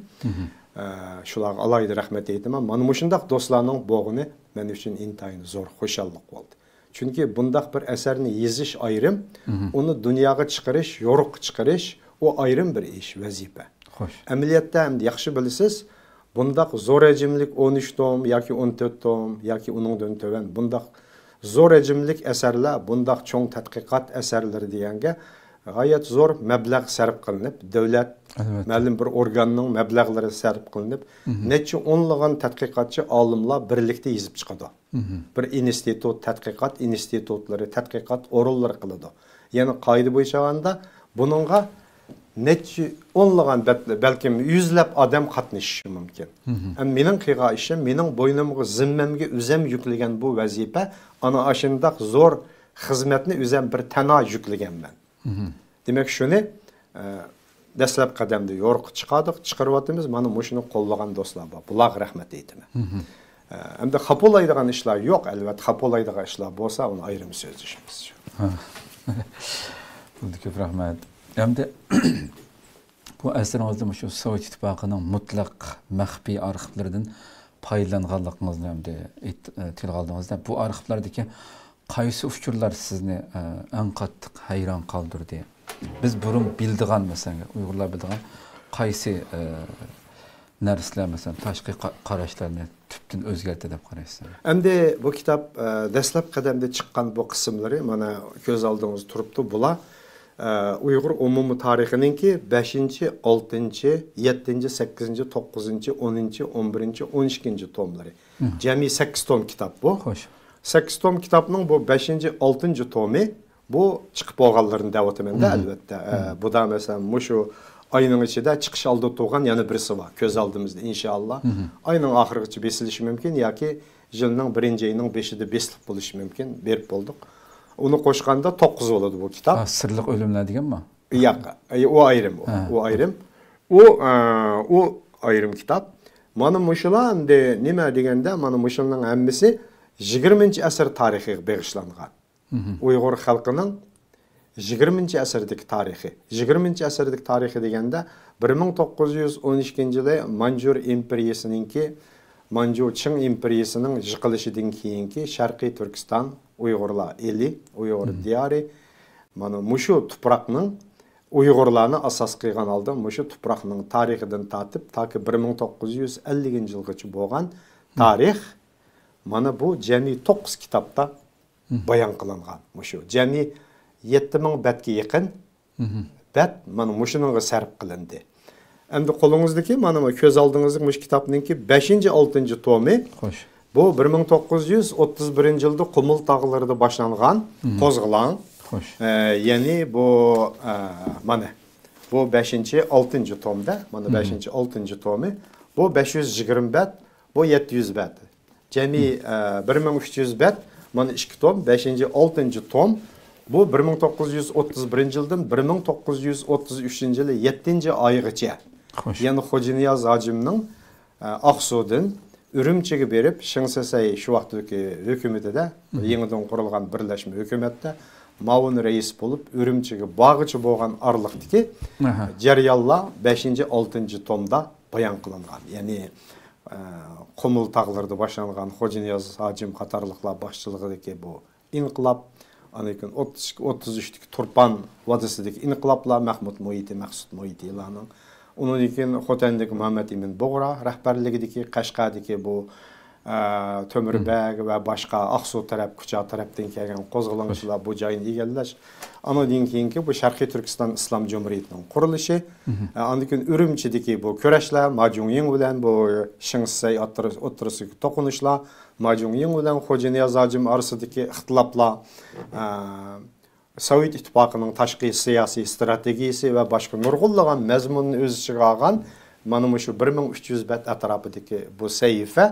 ئە، شۇلارغا ئالاھىدە رەھمەت ئېيتىمەن. مانا مۇشۇنداق دوستلارنىڭ بولغىنى مەن ئۈچۈن ئىنتايىن زور خۇشاللىق بولدى. چۈنكى بۇنداق بىر ئەسەرنى يېزىش ئايرىم، ئۇنى دۇنياغا چىقىرىش، يورۇققا چىقىرىش، ئۇ ئايرىم بىر ئىش، ۋەزىپە. خوش. ئەمەلىيەتتە ئەمدى ياخشى بىلىسىز، بۇنداق زور ھەجىملىك ئون ئۈچ توم ياكى ئون تۆت توم ياكى ئۇنىڭدىن تۆۋەن بۇنداق زور ھەجىملىك ئەسەرلەر، بۇنداق چوڭ تەتقىقات ئەسەرلىرى دېگەنگە غايەت زور مەبلەغ سەرپ قىلىنىپ، دۆلەت، ئەلۋەتتە، مەلۇم بىر ئورگاننىڭ مەبلەغلىرى سەرپ قىلىنىپ، نەچچە ئونلىغان تەتقىقاتچى ئالىملار بىرلىكتە يېزىپ چىقىدۇ. بىر ئىنستىتۇت، تەتقىقات ئىنستىتۇتلىرى، تەتقىقات ئورۇنلىرى قىلىدۇ. يەنى قائىدە بويىچە ئالغاندا، بۇنىڭغا نەچچە ئونلىغان، بەت-، بەلكىم يۈزلەپ ئادەم قاتنىشىشى مۇمكىن. ئەمما مېنىڭ قىلغان ئىشىم، مېنىڭ بوينۇمغا، زىممەمگە ئۆزەم يۈكلىگەن بۇ ۋەزىپە، ئانا ئاشۇنداق زور خىزمەتنى ئۆزەم بىر تەنھا يۈكلىگەنمەن. دېمەك، شۇنى، ئە، دەسلەپ قەدەمدە يورۇققا چىقاردۇق، چىقىرىۋاتىمىز. مانا مۇشۇنى قوللىغان دوستلار بار. بۇلارغا رەھمەت ئېيتىمەن. ئە، ئەمدى خاپىلايدىغان ئىشلار يوق، ئەلۋەتتە، خاپىلايدىغان ئىشلار بولسا، ئۇنى ئايرىم سۆزلىشىمىز. ھە. بولدى، كۆپ رەھمەت. ئەمدى بۇ ئەسىرىڭىزدە مۇشۇ سوۋېت ئىتتىپاقىنىڭ مۇتلەق مەخپىي ئارخىپلىرىدىن پايدىلانغانلىقىڭىزنى ئەمدى ئېيت-، ئە، تىلغا ئالدىڭىزدا، بۇ ئارخىپلاردىكى قايسى ئۇچۇرلار سىزنى، ئە، ئەڭ قاتتىق ھەيران قالدۇردى؟ بىز بۇرۇن بىلىدىغان، مەسىلەن، ئۇيغۇرلار بىلىدىغان قايسى، ئە، نەرسىلەر، مەسىلەن، تاشقى قا-، قاراشلارنى تۈپتىن ئۆزگەرتتى دەپ قارايسىز؟ ئەمدى بۇ كىتاب، ئە، دەسلەپ قەدەمدە چىققان بۇ قىسىملىرى مانا كۆز ئالدىڭىزدا تۇرۇپتۇ. بۇلار، ئە، ئۇيغۇر ئومۇمىي تارىخىنىڭكى بەشىنچى، ئالتىنچى، يەتتىنچى، سەككىزىنچى، توققۇزىنچى، ئونىنچى، ئون بىرىنچى، ئون ئىككىنچى توملىرى. جەمئىي سەككىز توم كىتاب بۇ. خوش. سەككىز توم كىتابنىڭ بۇ بەشىنچى، ئالتىنچى تومى، بۇ چىقىپ بولغانلىرىنى دەۋاتىمەن-دە، ئەلۋەتتە. ئە، بۇدا، مەسىلەن، مۇشۇ ئاينىڭ ئىچىدە چىقىش ئالدىدا تۇرغان يەنە بىرسى بار. كۆز ئالدىمىزدا، ئىنشائاللا. ئاينىڭ ئاخىرىغىچە بېسىلىشى مۇمكىن ياكى يىلنىڭ بىرىنچى ئېيىنىڭ بېشىدا بېسىلىپ بولۇشى مۇمكىن. بېرىپ بولدۇق. ئۇنى قوشقاندا توققۇز بولىدۇ بۇ كىتاب. ھا، سىرلىق ئۆلۈملەر دېگەنمۇ؟ ياق، ئە، ئۇ ئايرىم، ئۇ، ھە. ئۇ ئايرىم. ئۇ، ئە، ئۇ ئايرىم كىتاب. مانا مۇشۇلار ئەمدى نېمە دېگەندە، مانا مۇشۇنىڭ ھەممىسى يىگىرمىنچى ئەسىر تارىخىغا بېغىشلانغان. ئۇيغۇر خەلقىنىڭ يىگىرمىنچى ئەسىردىكى تارىخى. يىگىرمىنچى ئەسىردىكى تارىخى دېگەندە، بىر مىڭ توققۇز يۈز ئون ئىككىنچى يىلى مانجۇر ئىمپېرىيىسىنىڭكى، مانجۇ چىڭ ئىمپېرىيىسىنىڭ يىقىلىشىدىن كېيىنكى شەرقىي تۈركىستان، ئۇيغۇرلار ئېلى، ئۇيغۇر دىيارى، مانا مۇشۇ تۇپراقنىڭ، ئۇيغۇرلارنى ئاساس قىلغان ھالدا مۇشۇ تۇپراقنىڭ تارىخىدىن تارتىپ تاكى بىر مىڭ توققۇز يۈز ئەللىكىنچى يىلغىچە بولغان تارىخ، مانا بۇ جەمئىي توققۇز كىتابتا بايان قىلىنغان. مۇشۇ جەمئىي يەتتە مىڭ بەتكە يېقىن بەت مانا مۇشۇنىڭغا سەرپ قىلىندى. ئەمدى قولىڭىزدىكى، مانا كۆز ئالدىڭىزدىكى مۇشۇ كىتابنىڭكى بەشىنچى، ئالتىنچى تومى. خوش. بۇ بىر مىڭ توققۇز يۈز ئوتتۇز بىرىنچى يىلدا قۇمۇل تاغلىرىدا باشلانغان قوزغىلاڭ. خوش. ئە، يەنى بۇ، ئە، مانا بۇ بەشىنچى، ئالتىنچى تومدا، مانا بەشىنچى، ئالتىنچى تومى. بۇ بەش يۈز يىگىرمە بەت، بۇ يەتتە يۈز بەت. جەمئىي، ئە، بىر مىڭ ئۈچ يۈز بەت، مانا ئىككى توم، بەشىنچى، ئالتىنچى توم. بۇ بىر مىڭ توققۇز يۈز ئوتتۇز بىرىنچى يىلدىن بىر مىڭ توققۇز يۈز ئوتتۇز ئۈچىنچى يىلى يەتتىنچى ئايغىچە. خوش. يەنى خوجانىياز ھاجىمنىڭ، ئە، ئاقسۇدىن ئۈرۈمچىگە بېرىپ، شېڭ شىسەي شۇ ۋاقىتتىكى ھۆكۈمىتىدە، يېڭىدىن قۇرۇلغان بىرلەشمە ھۆكۈمەتتە مۇئاۋىن رەئىس بولۇپ، ئۈرۈمچىگە بارغىچە بولغان ئارىلىقتىكى جەريانلار بەشىنچى، ئالتىنچى تومدا بايان قىلىنغان. يەنى، ئە، قۇمۇل تاغلىرىدا باشلانغان خوجانىياز ھاجىم قاتارلىقلار باشچىلىقىدىكى بۇ ئىنقىلاب، ئاندىن كېيىن ئوتتۇز ئىككى، ئوتتۇز ئۈچتىكى تۇرپان ۋادىسىدىكى ئىنقىلابلار، مەھمۇد مۇھىتى، مەقسۇت مۇھىتىلارنىڭ، ئۇنىڭدىن كېيىن خوتەندىكى مۇھەممەد ئىمىن بۇغرا رەھبەرلىكىدىكى قەشقەردىكى بۇ، ئە، تۆمۈر بەگ ۋە باشقا ئاقسۇ تەرەپ، كۇچا تەرەپتىن كەلگەن قوزغىلاڭچىلار بۇ جاينى ئىگىلەش، ئاندىن كېيىنكى بۇ شەرقىي تۈركىستان ئىسلام جۇمھۇرىيىتىنىڭ قۇرۇلۇشى، ئە، ئاندىن كېيىن ئۈرۈمچىدىكى بۇ كۈرەشلەر، ما جۇڭيىڭ بىلەن بۇ شېڭ شىسەي ئوتتۇرا-، ئوتتۇرىسىدىكى توقۇنۇشلار، ما جۇڭيىڭ بىلەن خوجانىياز ھاجىم ئارىسىدىكى ئىختىلاپلار، ئە، سوۋېت ئىتتىپاقىنىڭ تاشقى سىياسىي ئىستراتېگىيىسى ۋە باشقا نۇرغۇنلىغان مەزمۇننى ئۆز ئىچىگە ئالغان مانا مۇشۇ بىر مىڭ ئۈچ يۈز بەت ئەتراپىدىكى بۇ سەھىپە،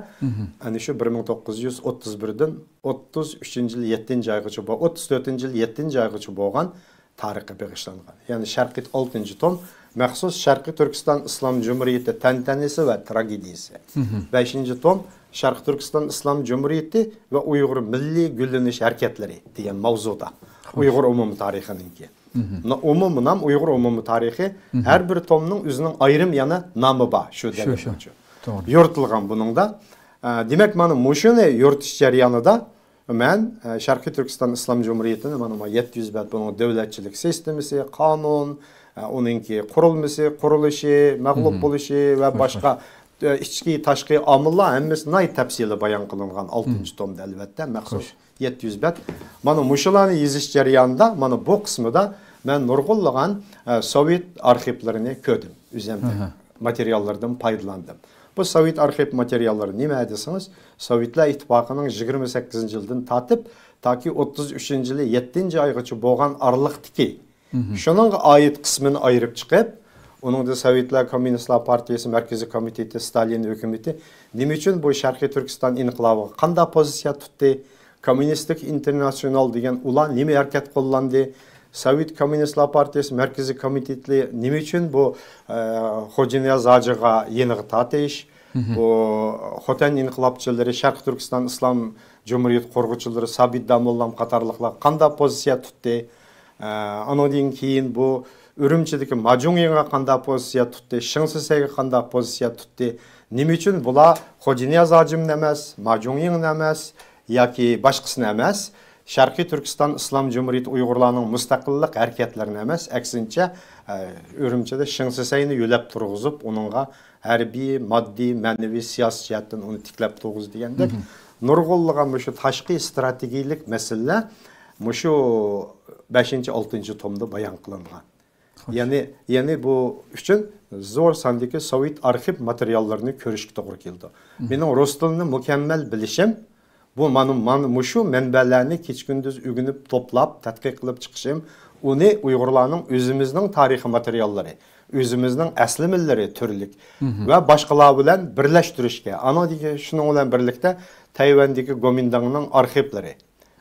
ئەنە شۇ بىر مىڭ توققۇز يۈز ئوتتۇز بىردىن ئوتتۇز ئۈچىنچى يىل يەتتىنچى ئايغىچە بو-، ئوتتۇز تۆتىنچى يىل يەتتىنچى ئايغىچە بولغان تارىخقا بېغىشلانغان. يەنى شەرقىي ئالتىنچى توم مەخسۇس شەرقىي تۈركىستان ئىسلام جۇمھۇرىيىتى تەنتەنىسى ۋە تراگېدىيىسى. بەشىنچى توم شەرقىي تۈركىستان ئىسلام جۇمھۇرىيىتى ۋە ئۇيغۇر مىللىي گۈللىنىش ھەرىكەتلىرى دېگەن ماۋزۇدا. ئۇيغۇر ئومۇمىي تارىخىنىڭكى. نا-، ئومۇمىي نام ئۇيغۇر ئومۇمىي تارىخى. ھەر بىر تومنىڭ ئۆزىنىڭ ئايرىم يەنە نامى بار شۇ دەۋر بويىچە. توغرا. يورۇتۇلغان بۇنىڭدا. ئە، دېمەك، مانا مۇشۇنى يورۇتۇش جەريانىدا مەن، ئە، شەرقىي تۈركىستان ئىسلام جۇمھۇرىيىتىنى مانا، مانا يەتتە يۈز بەت بۇنىڭ دۆلەتچىلىك سىستېمىسى، قانۇن، ئە، ئۇنىڭكى قۇرۇلمىسى، قۇرۇلۇشى، مەغلۇپ بولۇشى ۋە باشقا، ئە، ئىچكى، تاشقى ئامىللار ھەممىسى ناھايىتى تەپسىلىي بايان قىلىنغان ئالتىنچى تومدا، ئەلۋەتتە، مەخسۇس يەتتە يۈز بەت. مانا مۇشۇلارنى يېزىش جەريانىدا، مانا بۇ قىسمىدا مەن نۇرغۇنلىغان، ئە، سوۋېت ئارخىپلىرىنى كۆردۈم، ئۆزۈمدىن ماتېرىياللىرىدىن پايدىلاندىم. بۇ سوۋېت ئارخىپ ماتېرىياللىرى نېمە دېسىڭىز، سوۋېتلار ئىتتىپاقىنىڭ يىگىرمە سەككىزىنچى يىلدىن تارتىپ تاكى ئوتتۇز ئۈچىنچى يىلى يەتتىنچى ئايغىچە بولغان ئارىلىقتىكى، شۇنىڭغا ئائىت قىسمىنى ئايرىپ چىقىپ، ئۇنىڭدا سوۋېتلار كوممۇنىستلار پارتىيىسى مەركىزىي كومىتېتى، ستالىن ھۆكۈمىتى نېمە ئۈچۈن بۇ شەرقىي تۈركىستان ئىنقىلابىغا قانداق پوزىتسىيە تۇتتى؟ كوممۇنىستىك ئىنتېرناتسىيونال دېگەن ئۇلار نېمە ھەرىكەت قوللاندى؟ سوۋېت كوممۇنىستلار پارتىيىسى مەركىزىي كومىتېتى نېمە ئۈچۈن بۇ، ئە، خوجانىياز ھاجىغا يېنىغا تارتىش؟ بۇ خوتەن ئىنقىلابچىلىرى، شەرقىي تۈركىستان ئىسلام جۇمھۇرىيىتى قۇرغۇچىلىرى سابىت داموللام قاتارلىقلار قانداق پوزىتسىيە تۇتتى؟ ئە، ئانىڭدىن كېيىن بۇ ئۈرۈمچىدىكى ما جۇڭيىڭغا قانداق پوزىتسىيە تۇتتى؟ شېڭ شىسەيگە قانداق پوزىتسىيە تۇتتى؟ نېمە ئۈچۈن بۇلار خوجانىياز ھاجىمنى ئەمەس، ما جۇڭيىڭنى ئەمەس، ياكى باشقىسىنى ئەمەس، شەرقىي تۈركىستان ئىسلام جۇمھۇرىيىتى ئۇيغۇرلارنىڭ مۇستەقىللىق ھەرىكەتلىرىنى ئەمەس، ئەكسىنچە، ئە، ئۈرۈمچىدە شېڭ شىسەينى يۆلەپ تۇرغۇزۇپ، ئۇنىڭغا ھەربىي، ماددىي، مەنىۋى، سىياسىي جەھەتتىن ئۇنى تىكلەپ تۇرغۇزدى دېگەندەك، نۇرغۇنلىغان مۇشۇ تاشقى ئىستراتېگىيىلىك مەسىلىلەر مۇشۇ بەشىنچى، ئالتىنچى تومدا بايان قىلىنغان. خوش. يەنى، يەنى بۇ ئۈچۈن زور ساندىكى سوۋېت ئارخىپ ماتېرىياللىرىنى كۆرۈشكە توغرا كېلىدۇ. مېنىڭ رۇس تىلىنى مۇكەممەل بىلىشىم بۇ مانا، مانا مۇشۇ مەنبەلەرنى كېچە-كۈندۈز ئۆگىنىپ، توپلاپ، تەتقىق قىلىپ چىقىشىم، ئۇنى ئۇيغۇرلارنىڭ ئۆزىمىزنىڭ تارىخىي ماتېرىياللىرى، ئۆزىمىزنىڭ ئەسلىمىلىرى تۈرلۈك ۋە باشقىلار بىلەن بىرلەشتۈرۈشكە، ئانىڭدىن كېيىن شۇنىڭ بىلەن بىرلىكتە تەيۋەندىكى گومىنداڭنىڭ ئارخىپلىرى،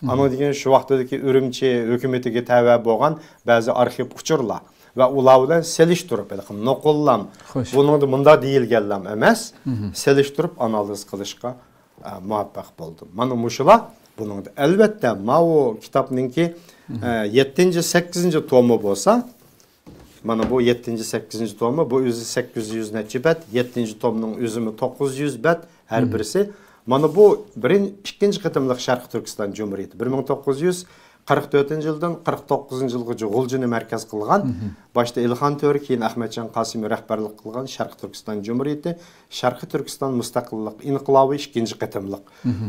ئانىڭدىن كېيىن شۇ ۋاقتىدىكى ئۈرۈمچى ھۆكۈمىتىگە تەۋە بولغان بەزى ئارخىپ ئۇچۇرلار ۋە ئۇلار بىلەن سېلىشتۇرۇپ، ھېلىقى نوقۇللام، خوش. بۇنىڭدا مۇنداق دېيىلگەنلام ئەمەس، سېلىشتۇرۇپ ئانالىز قىلىشقا، ئە، مۇۋەپپەق بولدۇم. مانا مۇشۇلار بۇنىڭدا. ئەلۋەتتە، ماۋۇ كىتابنىڭكى، ئە، يەتتىنچى، سەككىزىنچى تومى بولسا، مانا بۇ يەتتىنچى، سەككىزىنچى تومى، بۇ ئۆزى سەككىز يۈز نەچچە بەت، يەتتىنچى تومنىڭ ئۆزىمۇ توققۇز يۈز بەت ھەر بىرسى. مانا بۇ بىرىن-، ئىككىنچى قېتىملىق شەرقىي تۈركىستان جۇمھۇرىيىتى. بىر مىڭ توققۇز يۈز قىرىق تۆتىنچى يىلدىن قىرىق توققۇزىنچى يىلغىچە غۇلجىنى مەركەز قىلغان، باشتا ئىلھان تۆرە، كېيىن ئەخمەتجان قاسىمى رەھبەرلىك قىلغان شەرقىي تۈركىستان جۇمھۇرىيىتى، شەرقىي تۈركىستان مۇستەقىللىق ئىنقىلابى ئىككىنچى قېتىملىق.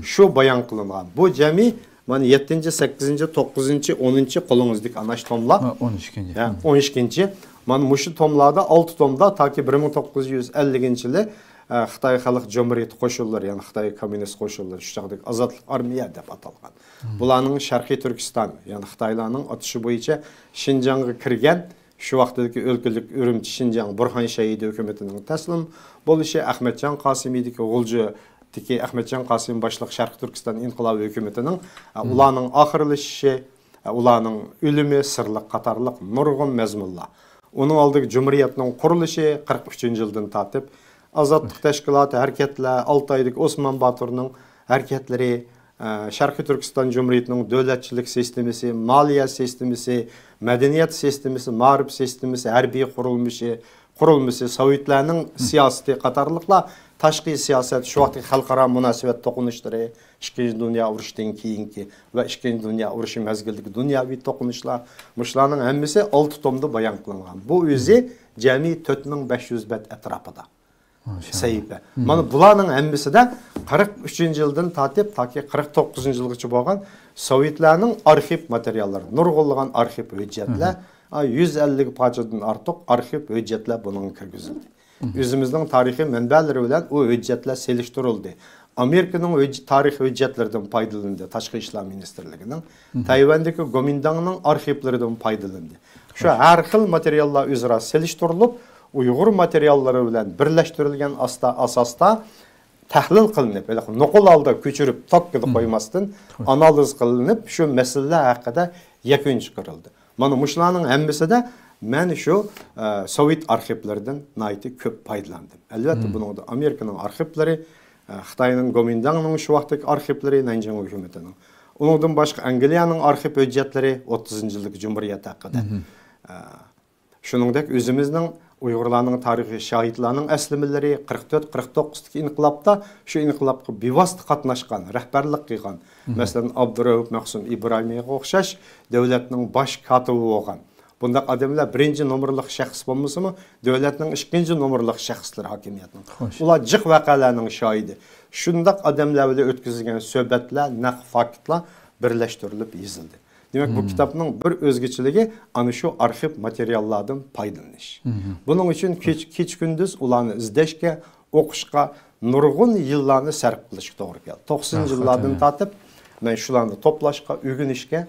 شۇ بايان قىلىنغان. بۇ جەمئىي مانا يەتتىنچى، سەككىزىنچى، توققۇزىنچى، ئونىنچى قولىڭىزدىكى ئانا شۇ توملار. ھە، ئون ئىككىنچى. ھە، ئون ئىككىنچى. مانا مۇشۇ توملاردا، ئالتە تومدا تاكى بىر مىڭ توققۇز يۈز ئەللىكىنچى يىلى، ئە، خىتاي خەلق جۇمھۇرىيىتى قوشۇنلىرى، يەنى خىتاي كوممۇنىست قوشۇنلىرى، شۇ چاغدىكى ئازادلىق ئارمىيە دەپ ئاتالغان. بۇلارنىڭ شەرقىي تۈركىستان، يەنى خىتايلارنىڭ ئاتىشى بويىچە شىنجاڭغا كىرگەن، شۇ ۋاقتىدىكى ئۆلكىلىك ئۈرۈمچى، شىنجاڭ، بۇرھان شەھىدى ھۆكۈمىتىنىڭ تەسلىم بولۇشى، ئەخمەتجان قاسىمىدىكى غۇلجىدىكى ئەخمەتجان قاسىم باشلىق شەرقىي تۈركىستان ئىنقىلابى ھۆكۈمىتىنىڭ، ئە، ئۇلارنىڭ ئاخىرلىشىشى، ئۇلارنىڭ ئۆلۈمى سىرلىق قاتارلىق نۇرغۇن مەزمۇنلار. ئۇنىڭ ئالدىدىكى جۇمھۇرىيەتنىڭ قۇرۇلۇشى قىرىق ئۈچىنچى يىلدىن تارتىپ، ئازادلىق تەشكىلاتى ھەرىكەتلەر، ئالتايدىكى ئوسمان باتۇرنىڭ ھەرىكەتلىرى، ئە، شەرقىي تۈركىستان جۇمھۇرىيىتىنىڭ دۆلەتچىلىك سىستېمىسى، مالىيە سىستېمىسى، مەدەنىيەت سىستېمىسى، مائارىپ سىستېمىسى، ھەربىي قۇرۇلمىشى، قۇرۇلمىسى، سوۋېتلارنىڭ سىياسىتى قاتارلىقلار، تاشقى سىياسەت، شۇ ۋاقىتتىكى خەلقئارا مۇناسىۋەت توقۇنۇشلىرى، ئىككىنچى دۇنيا ئۇرۇشىدىن كېيىنكى ۋە ئىككىنچى دۇنيا ئۇرۇشى مەزگىلىدىكى دۇنياۋى توقۇنۇشلار، مۇشۇلارنىڭ ھەممىسى ئالتە تومدا بايان قىلىنغان. بۇ ئۆزى جەمئىي تۆت مىڭ بەش يۈز بەت ئەتراپىدا سەھىپە. مانا بۇلارنىڭ ھەممىسىدە قىرىق ئۈچىنچى يىلدىن تارتىپ تاكى قىرىق توققۇزىنچى يىلغىچە بولغان سوۋېتلارنىڭ ئارخىپ ماتېرىياللىرى، نۇرغۇنلىغان ئارخىپ ھۆججەتلەر، ئا، يۈز ئەللىك پارچىدىن ئارتۇق ئارخىپ ھۆججەتلەر بۇنىڭغا كىرگۈزۈلدى. ئۆزىمىزنىڭ تارىخىي مەنبەلىرى بىلەن ئۇ ھۆججەتلەر سېلىشتۇرۇلدى. ئامېرىكىنىڭ ھۆج-، تارىخ ھۆججەتلىرىدىن پايدىلىندى، تاشقى ئىشلار مىنىستىرلىكىنىڭ. تەيۋەندىكى گومىنداڭنىڭ ئارخىپلىرىدىن پايدىلىندى. شۇ ھەر خىل ماتېرىياللار ئۆزئارا سېلىشتۇرۇلۇپ، ئۇيغۇر ماتېرىياللىرى بىلەن بىرلەشتۈرۈلگەن ئاستا-، ئاساستا تەھلىل قىلىنىپ، ھېلىقى نوقۇل ھالدا كۆچۈرۈپ، تاككىدا قويماستىن ئانالىز قىلىنىپ، شۇ مەسىلىلەر ھەققىدە يەكۈن چىقىرىلدى. مانا مۇشۇلارنىڭ ھەممىسىدە مەن شۇ، ئە، سوۋېت ئارخىپلىرىدىن ناھايىتى كۆپ پايدىلاندىم. ئەلۋەتتە، بۇنىڭدا ئامېرىكىنىڭ ئارخىپلىرى، ئە، خىتاينىڭ گومىنداڭنىڭ شۇ ۋاقىتتىكى ئارخىپلىرى، نەنجىڭ ھۆكۈمىتىنىڭ. ئۇنىڭدىن باشقا ئەنگلىيەنىڭ ئارخىپ ھۆججەتلىرى، ئوتتۇزىنچى يىللىق جۇمھۇرىيەت ھەققىدە. ئە، شۇنىڭدەك ئۆزىمىزنىڭ ئۇيغۇرلارنىڭ تارىخىي شاھىتلارنىڭ ئەسلىمىلىرى، قىرىق تۆت، قىرىق توققۇزدىكى ئىنقىلابتا شۇ ئىنقىلابقا بىۋاسىتە قاتناشقان، رەھبەرلىك قىلغان، مەسىلەن، ئابدۇرەئۇپ مەخسۇم ئىبراھىمىغا ئوخشاش دۆلەتنىڭ باش كاتىپى بولغان بۇنداق ئادەملەر بىرىنچى نومۇرلۇق شەخس بولمىسىمۇ، دۆلەتنىڭ ئىككىنچى نومۇرلۇق شەخسلىرى ھاكىمىيەتنىڭ. خوش. ئۇلار جىق ۋەقەلەرنىڭ شاھىدى. شۇنداق ئادەملەر بىلەن ئۆتكۈزۈلگەن سۆھبەتلەر، نەق فاكتلار بىرلەشتۈرۈلۈپ يېزىلدى. دېمەك، بۇ كىتابنىڭ بىر ئۆزگىچىلىكى ئانا شۇ ئارخىپ ماتېرىياللاردىن پايدىلىنىش. بۇنىڭ ئۈچۈن كېچ-، كېچە-كۈندۈز ئۇلارنى ئىزدەشكە، ئوقۇشقا نۇرغۇن يىللارنى سەرپ قىلىشقا توغرا كەلدى. توقسىنىنچى يىللاردىن تارتىپ مەن شۇلارنى توپلاشقا، ئۆگىنىشكە،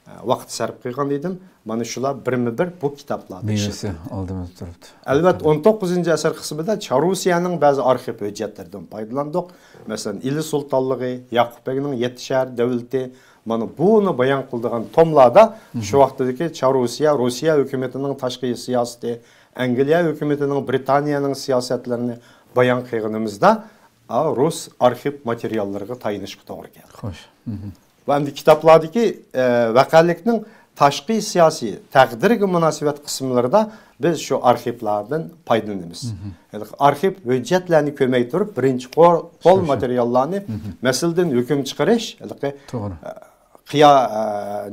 ئە، ۋاقىت سەرپ قىلغان ئىدىم. مانا شۇلار بىرمۇ بىر بۇ كىتابلاردا مېۋىسى ئالدىمىزدا تۇرۇپتۇ. ئەلۋەتتە، ئون توققۇزىنچى ئەسىر قىسمىدا چارۇسىيەنىڭ بەزى ئارخىپ ھۆججەتلىرىدىن پايدىلاندۇق. مەسىلەن، ئىلى سۇلتانلىقى، ياقۇپ بەگنىڭ يەتتە شەھەر دۆلىتى، مانا بۇنى بايان قىلىدىغان توملاردا شۇ ۋاقىتتىكى چارۇسىيە، روسىيە ھۆكۈمىتىنىڭ تاشقى سىياسىتى، ئەنگلىيە ھۆكۈمىتىنىڭ بىرىتانىيەنىڭ سىياسەتلىرىنى بايان قىلغىنىمىزدا، ئا، رۇس ئارخىپ ماتېرىياللىرىغا تايىنىشقا توغرا كەلدى. خوش. ۋە ئەمدى كىتابلاردىكى، ئە، ۋەقەلىكنىڭ تاشقى سىياسىي تەقدىرگە مۇناسىۋەت قىسىملىرىدا بىز شۇ ئارخىپلاردىن پايدىلىنىمىز. ھېلىقى ئارخىپ ھۆججەتلەرنى كۆرمەي تۇرۇپ، بىرىنچى قول، قول ماتېرىياللارنى، مەسىلىدىن ھۆكۈم چىقىرىش، ھېلىقى، توغرا. ئە، قىيا-، ئە،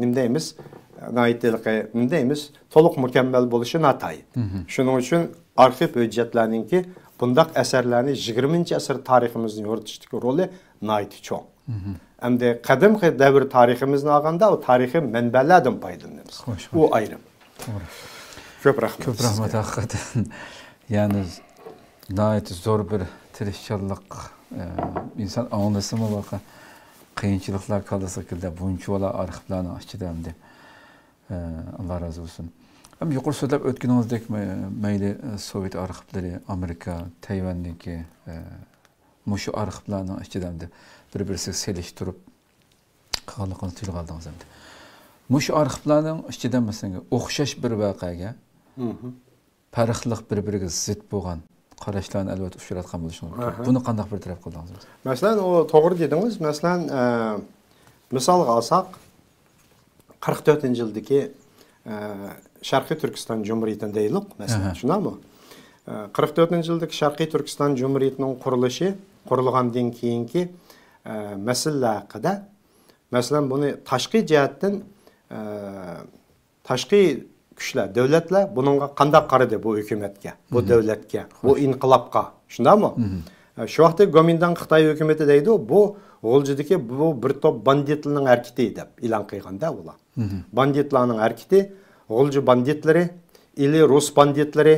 نېمە دەيمىز؟ ناھايىتى ھېلىقى، نېمە دەيمىز؟ تولۇق مۇكەممەل بولۇشى ناتايىن. شۇنىڭ ئۈچۈن ئارخىپ ھۆججەتلەرنىڭكى بۇنداق ئەسەرلەرنى يىگىرمىنچى ئەسىر تارىخىمىزنى يورۇتۇشتىكى رولى ناھايىتى چوڭ. ئەمدى قەدىمكى دەۋر تارىخىمىزنى ئالغاندا، ئۇ تارىخىي مەنبەلەردىن پايدىلىنىمىز. خوش، ئۇ خوش. ئايرىم. توغرا. كۆپ رەھمەت كۆپ رەھمەت سىزگە. ھەقىقەتەن. يەنى ناھايىتى زور بىر تىرىشچانلىق، ئە، ئىنسان ئاڭلىسىمۇ بۇ قىيىنچىلىقلار كاللىسىغا كىردى. بۇنچىۋالا ئارخىپلارنىڭ ئىچىدە ئەمدى، ئە، ئاللا رازى بولسۇن. ھەم يۇقىرى سۆزلەپ ئۆتكىنىڭىزدەك، مە-، مەيلى، ئە، سوۋېت ئارخىپلىرى، ئامېرىكا، تەيۋەندىكى، ئە، مۇشۇ ئارخىپلارنىڭ ئىچىدە ئەمدى بىر-بىرسىگە سېلىشتۇرۇپ قىلغانلىقىڭىزنى تىلغا ئالدىڭىز ئەمدى. مۇشۇ ئارخىپلارنىڭ ئىچىدە، مەسىلەن، ئوخشاش بىر ۋەقەگە پەرقلىق، بىر-بىرىگە زىت بولغان قاراشلارنى ئەلۋەتتە ئۇچراتقان بولۇشىڭىز مۇمكىن. ئاھا. بۇنى قانداق بىر تەرەپ قىلدىڭىز؟ مەسىلەن، ئۇ توغرا دېدىڭىز. مەسىلەن، ئە، مىسالغا ئالساق، قىرىق تۆتىنچى يىلدىكى، ئە، شەرقىي تۈركىستان جۇمھۇرىيىتىنى دەيلۇق، مەسىلەن، ئەھە. شۇنداقمۇ؟ ئە، قىرىق تۆتىنچى يىلدىكى شەرقىي تۈركىستان جۇمھۇرىيىتىنىڭ قۇرۇلۇشى، قۇرۇلغاندىن كېيىنكى، ئە، مەسىلىلەر ھەققىدە، مەسىلەن، بۇنى تاشقى جەھەتتىن، ئە، تاشقى كۈچلەر، دۆلەتلەر بۇنىڭغا قانداق قارىدى، بۇ ھۆكۈمەتكە، بۇ دۆلەتكە، بۇ ئىنقىلابقا؟ شۇنداقمۇ؟ ئە، شۇ ۋاقىتتا گومىنداڭ خىتاي ھۆكۈمىتى دەيدۇ، بۇ غۇلجىدىكى بۇ بىر توپ باندىتلارنىڭ ھەرىكىتى دەپ ئېلان قىلغاندا ئۇلار. باندىتلارنىڭ ھەرىكىتى، غۇلجا باندىتلىرى، ئىلى رۇس باندىتلىرى،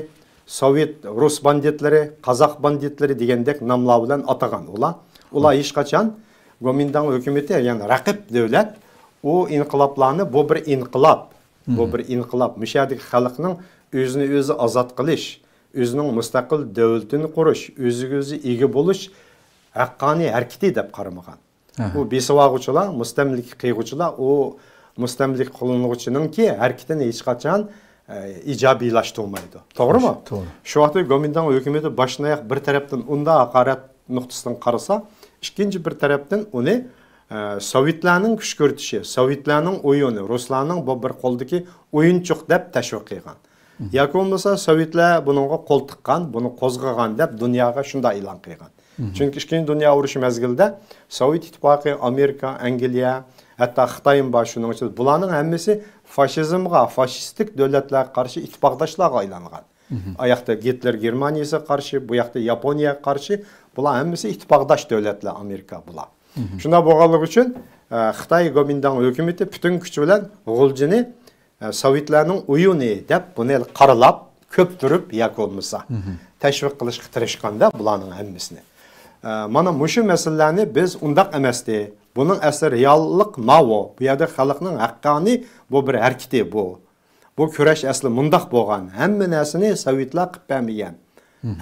سوۋېت رۇس باندىتلىرى، قازاق باندىتلىرى دېگەندەك ناملار بىلەن ئاتىغان ئۇلار. ئۇلار ھېچقاچان گومىنداڭ ھۆكۈمىتى، يەنى رەقىب دۆلەت، ئۇ ئىنقىلابلارنى، بۇ بىر ئىنقىلاب، بۇ بىر ئىنقىلاب، مۇشۇ يەردىكى خەلقنىڭ ئۆزىنى ئۆزى ئازاد قىلىش، ئۆزىنىڭ مۇستەقىل دۆلىتىنى قۇرۇش، ئۆزىگە ئۆزى ئىگە بولۇش ھەققانىي ھەرىكىتى دەپ قارىمىغان. ئاھا. ئۇ بېسىۋالغۇچىلار، مۇستەملىكە قىلغۇچىلار، ئۇ مۇستەملىكە قىلىنغۇچىنىڭكى ھەرىكىتىنى ھېچقاچان، ئە، ئىجابىيلاشتۇرمايدۇ. توغرىمۇ؟ توغرا. شۇ ۋاقىتتا گومىنداڭ ھۆكۈمىتى باشتىن ئاياق بىر تەرەپتىن ئۇنداق ھاقارەت نۇقتىسىدىن قارىسا، ئىككىنچى بىر تەرەپتىن ئۇنى، ئە، سوۋېتلارنىڭ كۈشكۈرتۈشى، سوۋېتلارنىڭ ئويۇنى، رۇسلارنىڭ بۇ بىر قولدىكى ئويۇنچۇق دەپ تەشۋىق قىلغان. ياكى بولمىسا سوۋېتلار بۇنىڭغا قول تىققان، بۇنى قوزغىغان دەپ دۇنياغا شۇنداق ئېلان قىلغان. چۈنكى ئىككىنچى دۇنيا ئۇرۇشى مەزگىلىدە سوۋېت ئىتتىپاقى، ئامېرىكا، ئەنگلىيە، ھەتتا خىتايمۇ بار شۇنىڭ ئىچىدە. بۇلارنىڭ ھەممىسى فاشىزمغا، فاشىستىك دۆلەتلەرگە قارشى ئىتتىپاقداشلارغا ئايلانغان. ئاياقتا گىتلېر گېرمانىيىسىغا قارشى، بۇ ياقتا ياپونىيەگە قارشى، بۇلار ھەممىسى ئىتتىپاقداش دۆلەتلەر ئامېرىكا بۇلار. شۇنداق بولغانلىقى ئۈچۈن، ئە، خىتاي گومىنداڭ ھۆكۈمىتى پۈتۈن كۈچى بىلەن غۇلجىنى، ئە، سوۋېتلارنىڭ ئويۇنى دەپ بۇنى قارىلاپ، كۆپتۈرۈپ ياكى بولمىسا تەشۋىق قىلىشقا تىرىشقاندا بۇلارنىڭ ھەممىسىنى. ئە، مانا مۇشۇ مەسىلىلەرنى بىز ئۇنداق ئەمەستى، بۇنىڭ ئەسلى رېئاللىق ماۋۇ، بۇ يەردە خەلقنىڭ ھەققانىي بۇ بىر ھەرىكىتى بۇ. بۇ كۈرەش ئەسلى مۇنداق بولغان، ھەممە نەرسىنى سوۋېتلار قىلىپ بەرمىگەن.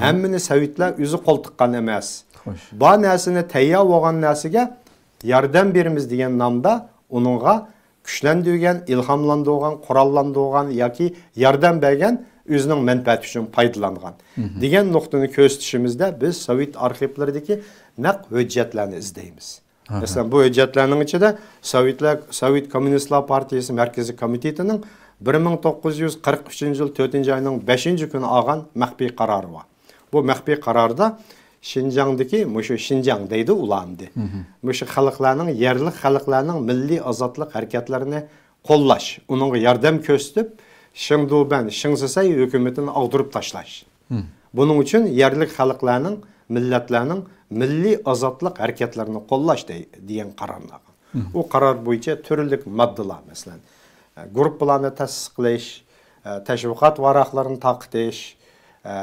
ھەممىنى سوۋېتلار ئۆزى قول تىققان ئەمەس. خوش. بار نەرسىنى تەييار بولغان نەرسىگە ياردەم بېرىمىز دېگەن نامدا ئۇنىڭغا كۈچلەندۈرگەن، ئىلھاملاندۇرغان، قوراللاندۇرغان ياكى ياردەم بەرگەن، ئۆزىنىڭ مەنپەئەتى ئۈچۈن پايدىلانغان دېگەن نۇقتىنى كۆرسىتىشىمىزدە بىز سوۋېت ئارخىپلىرىدىكى نەق ھۆججەتلەرنى ئىزدەيمىز. ئاھا. مەسىلەن، بۇ ھۆججەتلەرنىڭ ئىچىدە سوۋېتلار، سوۋېت كوممۇنىستلار پارتىيىسى مەركىزىي كومىتېتىنىڭ بىر مىڭ توققۇز يۈز قىرىق ئۈچىنچى يىل تۆتىنچى ئاينىڭ بەشىنچى كۈنى ئالغان مەخپىي قارارى بار. بۇ مەخپىي قاراردا شىنجاڭدىكى، مۇشۇ شىنجاڭ دەيدۇ ئۇلار ئەمدى. مۇشۇ خەلقلەرنىڭ، يەرلىك خەلقلەرنىڭ مىللىي ئازادلىق ھەرىكەتلىرىنى قوللاش، ئۇنىڭغا ياردەم كۆرسىتىپ، شېڭدۇبەن، شېڭزىسەي ھۆكۈمىتىنى ئاغدۇرۇپ تاشلاش. بۇنىڭ ئۈچۈن يەرلىك خەلقلەرنىڭ، مىللەتلەرنىڭ مىللىي ئازادلىق ھەرىكەتلىرىنى قوللاش دەي-، دېگەن قارارنى ئالغان. ئۇ قارار بويىچە تۈرلۈك ماددىلار، مەسىلەن، ئە، گۇرۇپپىلارنى تەسىس قىلىش، ئە، تەشۋىقات ۋاراقلىرىنى تارقىتىش، ئە،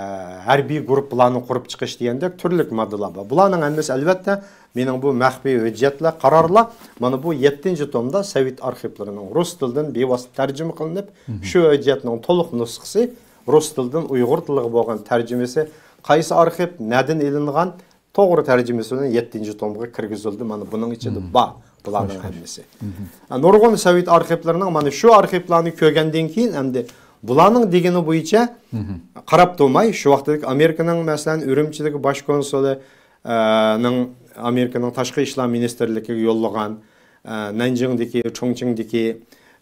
ھەربىي گۇرۇپپىلارنى قۇرۇپ چىقىش دېگەندەك تۈرلۈك ماددىلار بار. بۇلارنىڭ ھەممىسى، ئەلۋەتتە، مېنىڭ بۇ مەخپىي ھۆججەتلەر، قارارلار، مانا بۇ يەتتىنچى تومدا سوۋېت ئارخىپلىرىنىڭ رۇس تىلىدىن بىۋاسىتە تەرجىمە قىلىنىپ، شۇ ھۆججەتنىڭ تولۇق نۇسخىسى رۇس تىلىدىن ئۇيغۇر تىلىغا بولغان تەرجىمىسى، قايسى ئارخىپ، نەدىن ئېلىنغان، توغرا تەرجىمىسى بىلەن يەتتىنچى تومغا كىرگۈزۈلدى. مانا بۇنىڭ ئىچىدە بار بۇلارنىڭ ھەممىسى. ئە، نۇرغۇن سوۋېت ئارخىپلىرىنىڭ، مانا شۇ ئارخىپلارنى كۆرگەندىن كېيىن، ئەمدى بۇلارنىڭ دېگىنى بويىچە قاراپ تۇرماي، شۇ ۋاقىتتىكى ئامېرىكىنىڭ، مەسىلەن، ئۈرۈمچىدىكى باش كونسۇلى، ئە، نىڭ، ئامېرىكىنىڭ تاشقى ئىشلار مىنىستىرلىكىگە يوللىغان، ئە، نەنجىڭدىكى، چۇڭچىڭدىكى،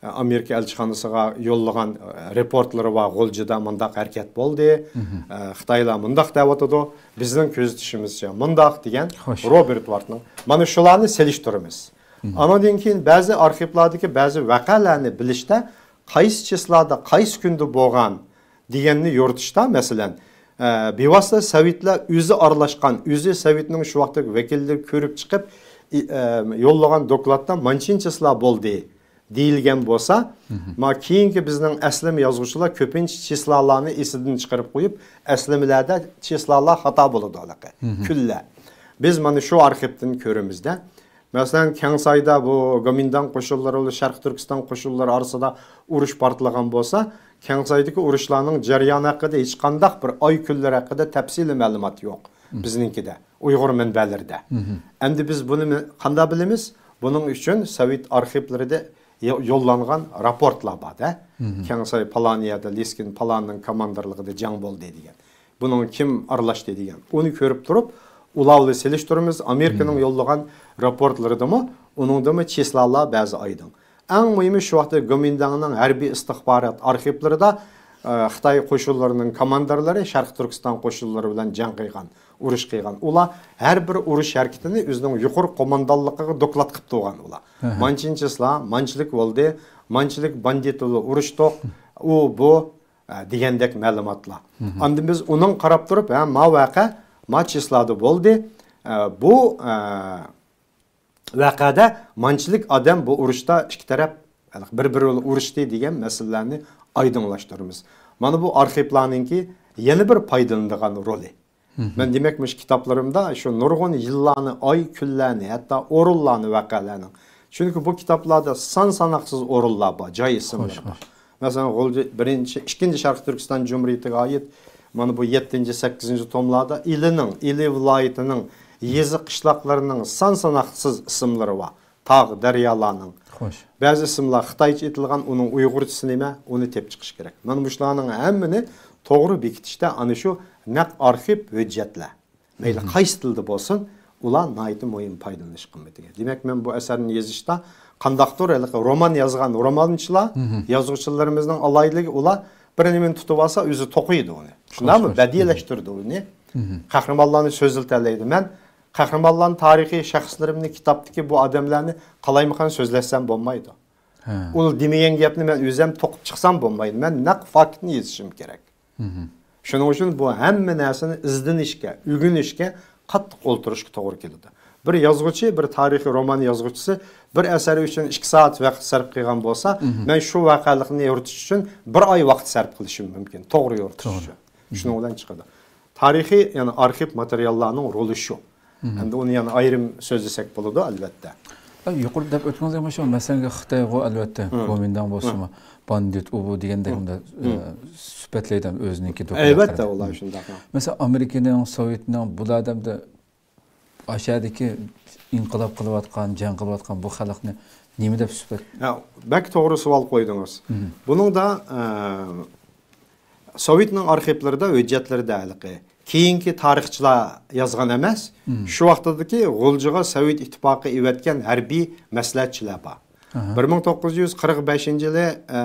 ئامېرىكا ئەلچىخانىسىغا يوللىغان، ئە، رېپورتلىرى بار، غۇلجىدا مۇنداق ھەرىكەت بولدى، ئە، خىتايلار مۇنداق دەۋاتىدۇ، بىزنىڭ كۆزىتىشىمىزچە مۇنداق دېگەن خوش. روبېرت ۋارتنىڭ. مانا شۇلارنى سېلىشتۇرىمىز. ئانىڭدىن كېيىن بەزى ئارخىپلاردىكى بەزى ۋەقەلەرنى بىلىشتە قايسى چىسلادا، قايسى كۈندە بولغان دېگەننى يورۇتۇشتا، مەسىلەن، ئە، بىۋاسىتە سوۋېتلار ئۆزى ئارىلاشقان، ئۆزى سوۋېتنىڭ شۇ ۋاقىتتىكى ۋەكىللىرى كۆرۈپ چىقىپ، ئى-، ئە، يوللىغان دوكلاتتا مانچىنچە چىسلا بولدى دېيىلگەن بولسا، ما كېيىنكى بىزنىڭ ئەسلىمە يازغۇچىلار كۆپىنچە چىسلالارنى ئېسىدىن چىقىرىپ قويۇپ، ئەسلىمىلەردە چىسلالار خاتا بولىدۇ ھېلىقى، كۈنلەر. بىز مانا شۇ ئارخىپتىن كۆرىمىزدە، مەسىلەن، كەڭسايدا بۇ گومىنداڭ قوشۇنلىرى بىلەن شەرقىي تۈركىستان قوشۇنلىرى ئارىسىدا ئۇرۇش پارتلىغان بولسا، كەڭسايدىكى ئۇرۇشلارنىڭ جەريانى ھەققىدە ھېچقانداق بىر ئاي، كۈنلەر ھەققىدە تەپسىلىي مەلۇمات يوق بىزنىڭكىدە، ئۇيغۇر مەنبەلىرىدە. ئەمدى بىز بۇنى مە-، قانداق بىلىمىز؟ بۇنىڭ ئۈچۈن سوۋېت ئارخىپلىرىدا يو-، يوللانغان راپورتلار بار-دە. كەڭساي پالان يەردە لىسكىن پالاننىڭ كوماندىرلىقىدا جەڭ بولدى دېگەن. بۇنىڭ كىم ئارىلاشتى دېگەن. ئۇنى كۆرۈپ تۇرۇپ، ئۇلار بىلەن سېلىشتۇرىمىز. ئامېرىكىنىڭ يوللىغان راپورتلىرىدىمۇ، ئۇنىڭدىمۇ چىسلالار بەزى ئايدىڭ. ئەڭ مۇھىمى، شۇ ۋاقىتتا گومىنداڭنىڭ ھەربىي ئىستىخبارات ئارخىپلىرىدا، ئە، خىتاي قوشۇنلىرىنىڭ كوماندىرلىرى شەرقىي تۈركىستان قوشۇنلىرى بىلەن جەڭ قىلغان، ئۇرۇش قىلغان. ئۇلار ھەر بىر ئۇرۇش ھەرىكىتىنى ئۆزىنىڭ يۇقىرى قوماندانلىقىغا دوكلات قىلىپ تۇرغان ئۇلار. مانچىنچە چىسلا، مانچىلىك بولدى، مانچىلىك باندىت بىلەن ئۇرۇشتۇق، ئۇ، بۇ، ئە، دېگەندەك مەلۇماتلار. ئاندىن بىز ئۇنىڭ قاراپ تۇرۇپ، ھە، ما ۋەقە، ما چىسلادا بولدى. ئە، بۇ، ئە، ۋەقەدە مانچىلىك ئادەم بۇ ئۇرۇشتا ئىككى تەرەپ بىر-بىرى بىلەن ئۇرۇشتى دېگەن مەسىلىلەرنى ئايدىڭلاشتۇرىمىز. مانا بۇ ئارخىپلارنىڭكى يەنە بىر پايدىلىنىدىغان رولى. مەن دېمەك، مۇشۇ كىتابلىرىمدا شۇ نۇرغۇن يىللارنى، ئاي، كۈنلەرنى، ھەتتا ئورۇنلارنى ۋەقەلەرنىڭ. چۈنكى بۇ كىتابلاردا سان-ساناقسىز ئورۇنلار بار، جاي ئىسىملىرى بار. مەسىلەن، غۇلجا بىرىنچى، ئىككىنچى شەرقىي تۈركىستان جۇمھۇرىيىتىگە ئائىت مانا بۇ يەتتىنچى، سەككىزىنچى توملاردا ئىلىنىڭ، ئىلى ۋىلايىتىنىڭ يېزا، قىشلاقلىرىنىڭ سان-ساناقسىز ئىسىملىرى بار. تاغ، دەريالارنىڭ. خوش. بەزى ئىسىملار خىتايچە ئېيتىلغان، ئۇنىڭ ئۇيغۇرچىسى نېمە؟ ئۇنى تېپىپ چىقىش كېرەك. مانا مۇشۇلارنىڭ ھەممىنى توغرا بېكىتىشتە ئەنە شۇ نەق ئارخىپ ھۆججەتلەر. مەيلى قايسى تىلدا بولسۇن، ئۇلار ناھايىتى مۇھىم پايدىلىنىش قىممىتىگە. دېمەك، مەن بۇ ئەسەرنى يېزىشتا قانداقتۇر ھېلىقى رومان يازغان رومانچىلار، يازغۇچىلىرىمىزنىڭ ئالاھىدىلىكى، ئۇلار بىر نېمىنى تۇتۇپ ئالسا، ئۆزى توقۇيدۇ ئۇنى. شۇنداقمۇ؟ خوش، خوش. بەدىئىيلەشتۈرىدۇ ئۇنى. قەھرىمانلارنى سۆزلىتەلەيدۇ. مەن قەھرىمانلارنىڭ تارىخىي شەخسلىرىمنى كىتابتىكى بۇ ئادەملەرنى قالايمىقان سۆزلەتسەم بولمايدۇ. ئۇ دېمىگەن گەپنى مەن ئۆزۈم توقۇپ چىقسام بولمايدۇ. مەن نەق فاكتنى يېزىشىم كېرەك. شۇنىڭ ئۈچۈن بۇ ھەممە نەرسىنى ئىزدىنىشكە، ئۆگىنىشكە قاتتىق ئولتۇرۇشقا توغرا كېلىدۇ. بىر يازغۇچى، بىر تارىخىي رومان يازغۇچىسى بىر ئەسەر ئۈچۈن ئىككى سائەت ۋاقىت سەرپ قىلغان بولسا، مەن شۇ ۋەقەلىكنى يورۇتۇش ئۈچۈن بىر ئاي ۋاقىت سەرپ قىلىشىم مۇمكىن، توغرا يورۇتۇش ئۈچۈن. شۇنىڭ بىلەن چىقىدۇ. تارىخىي، يەنى ئارخىپ ماتېرىياللارنىڭ رولى شۇ. ئەمدى ئۇنى يەنە ئايرىم سۆزلىسەك بولىدۇ، ئەلۋەتتە. يۇقىرىدا دەپ ئۆتكىنىڭىز، مۇشۇ مەسىلەنگە خىتايغۇ، ئەلۋەتتە، گومىنداڭ بولسىمۇ، باندىت، ئۇ، بۇ دېگەندەك، ئە، سۈپەتلەيدۇ ئۆزىنىڭكى دوكلاتلىرىدا. ئەلۋەتتە، ئۇلار شۇنداق. مەسىلەن، ئامېرىكىنىڭ، سوۋېتنىڭ بۇلار دەمدە ئاشۇ يەردىكى ئىنقىلاب قىلىۋاتقان، جەڭ قىلىۋاتقان بۇ خەلقنى نېمە دەپ سۈپەت؟ ھە، بەك توغرا سوئال قويدىڭىز. بۇنىڭدا، ئە، سوۋېتنىڭ ئارخىپلىرىدا، ھۆججەتلىرىدە ھېلىقى كېيىنكى تارىخچىلار يازغان ئەمەس، شۇ ۋاقىتتىكى غۇلجىغا سوۋېت ئىتتىپاقى ئېۋەتكەن ھەربىي مەسلىھەتچىلەر بار. بىر مىڭ توققۇز يۈز قىرىق بەشىنچى يىلى، ئە،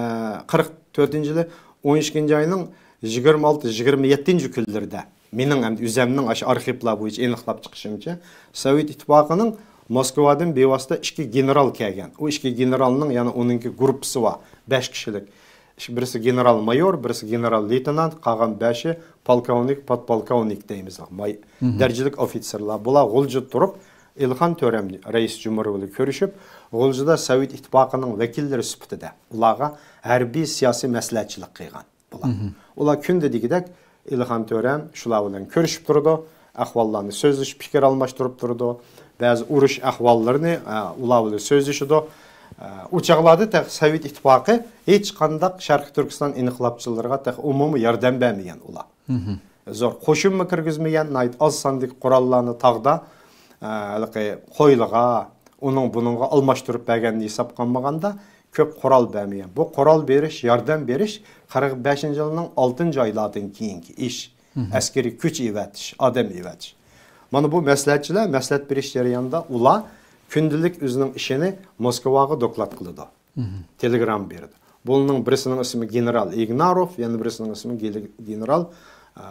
قىرىق تۆتىنچى يىلى ئون ئىككىنچى ئاينىڭ يىگىرمە ئالتە، يىگىرمە يەتتىنچى كۈنلىرىدە مېنىڭ ئەمدى ئۆزەمنىڭ ئاشۇ ئارخىپلار بويىچە ئېنىقلاپ چىقىشىمچە، سوۋېت ئىتتىپاقىنىڭ موسكۋادىن بىۋاسىتە ئىككى گېنېرال كەلگەن. ئۇ ئىككى گېنېرالنىڭ يەنە ئۇنىڭكى گۇرۇپپىسى بار، بەش كىشىلىك. ئىش-، بىرسى گېنېرال مايور، بىرسى گېنېرال لېيتېنانت، قالغان بەشى پولكوۋنىك، پودپولكوۋنىك دەيمىز، ماي-، دەرىجىلىك ئوفىتسېرلار. بۇلار غۇلجىدا تۇرۇپ، ئىلھان تۆرەم رەئىس جۇمھۇر بىلەن كۆرۈشۈپ، غۇلجىدا سوۋېت ئىتتىپاقىنىڭ ۋەكىللىرى سۈپىتىدە ئۇلارغا ھەربىي سىياسىي مەسلىھەتچىلىك قىلغان. بۇلار. ئۇلار كۈندە دېگۈدەك ئىلھان تۆرەم شۇلار بىلەن كۆرۈشۈپ تۇرىدۇ، ئەھۋاللارنى سۆزلىشىپ، پىكىر ئالماشتۇرۇپ تۇرىدۇ. بەزى ئۇرۇش ئەھۋاللىرىنى، ئە، ئۇلار بىلەن سۆزلىشىدۇ. ئە، ئۇ چاغلاردا تېخى سوۋېت ئىتتىپاقى ھېچقانداق شەرقىي تۈركىستان ئىنقىلابچىلىرىغا تېخى ئومۇمىي ياردەم بەرمىگەن ئۇلار. زور قوشۇنمۇ كىرگۈزمىگەن، ناھايىتى ئاز ساندىكى قوراللارنى تاغدا، ئە، ھېلىقى قويلىغا، ئۇنىڭ بۇنىڭغا ئالماشتۇرۇپ بەرگەننى ھېسابقا ئالمىغاندا، كۆپ قورال بەرمىگەن. بۇ قورال بېرىش، ياردەم بېرىش قىرىق بەشىنچى يىلنىڭ ئالتىنچى ئايلاردىن كېيىنكى ئىش. ئەسكىرىي كۈچ ئېۋەتىش، ئادەم ئېۋەتىش. مانا بۇ مەسلىھەتچىلەر مەسلىھەت بېرىش جەريانىدا ئۇلار كۈندىلىك ئۆزىنىڭ ئىشىنى موسكۋاغا دوكلات قىلىدۇ. تېلېگرامما بېرىدۇ. بۇنىڭ بىرسىنىڭ ئىسمى گېنېرال ئىگناروف، يەنە بىرسىنىڭ ئىسمى گېل-، گېنېرال، ئە،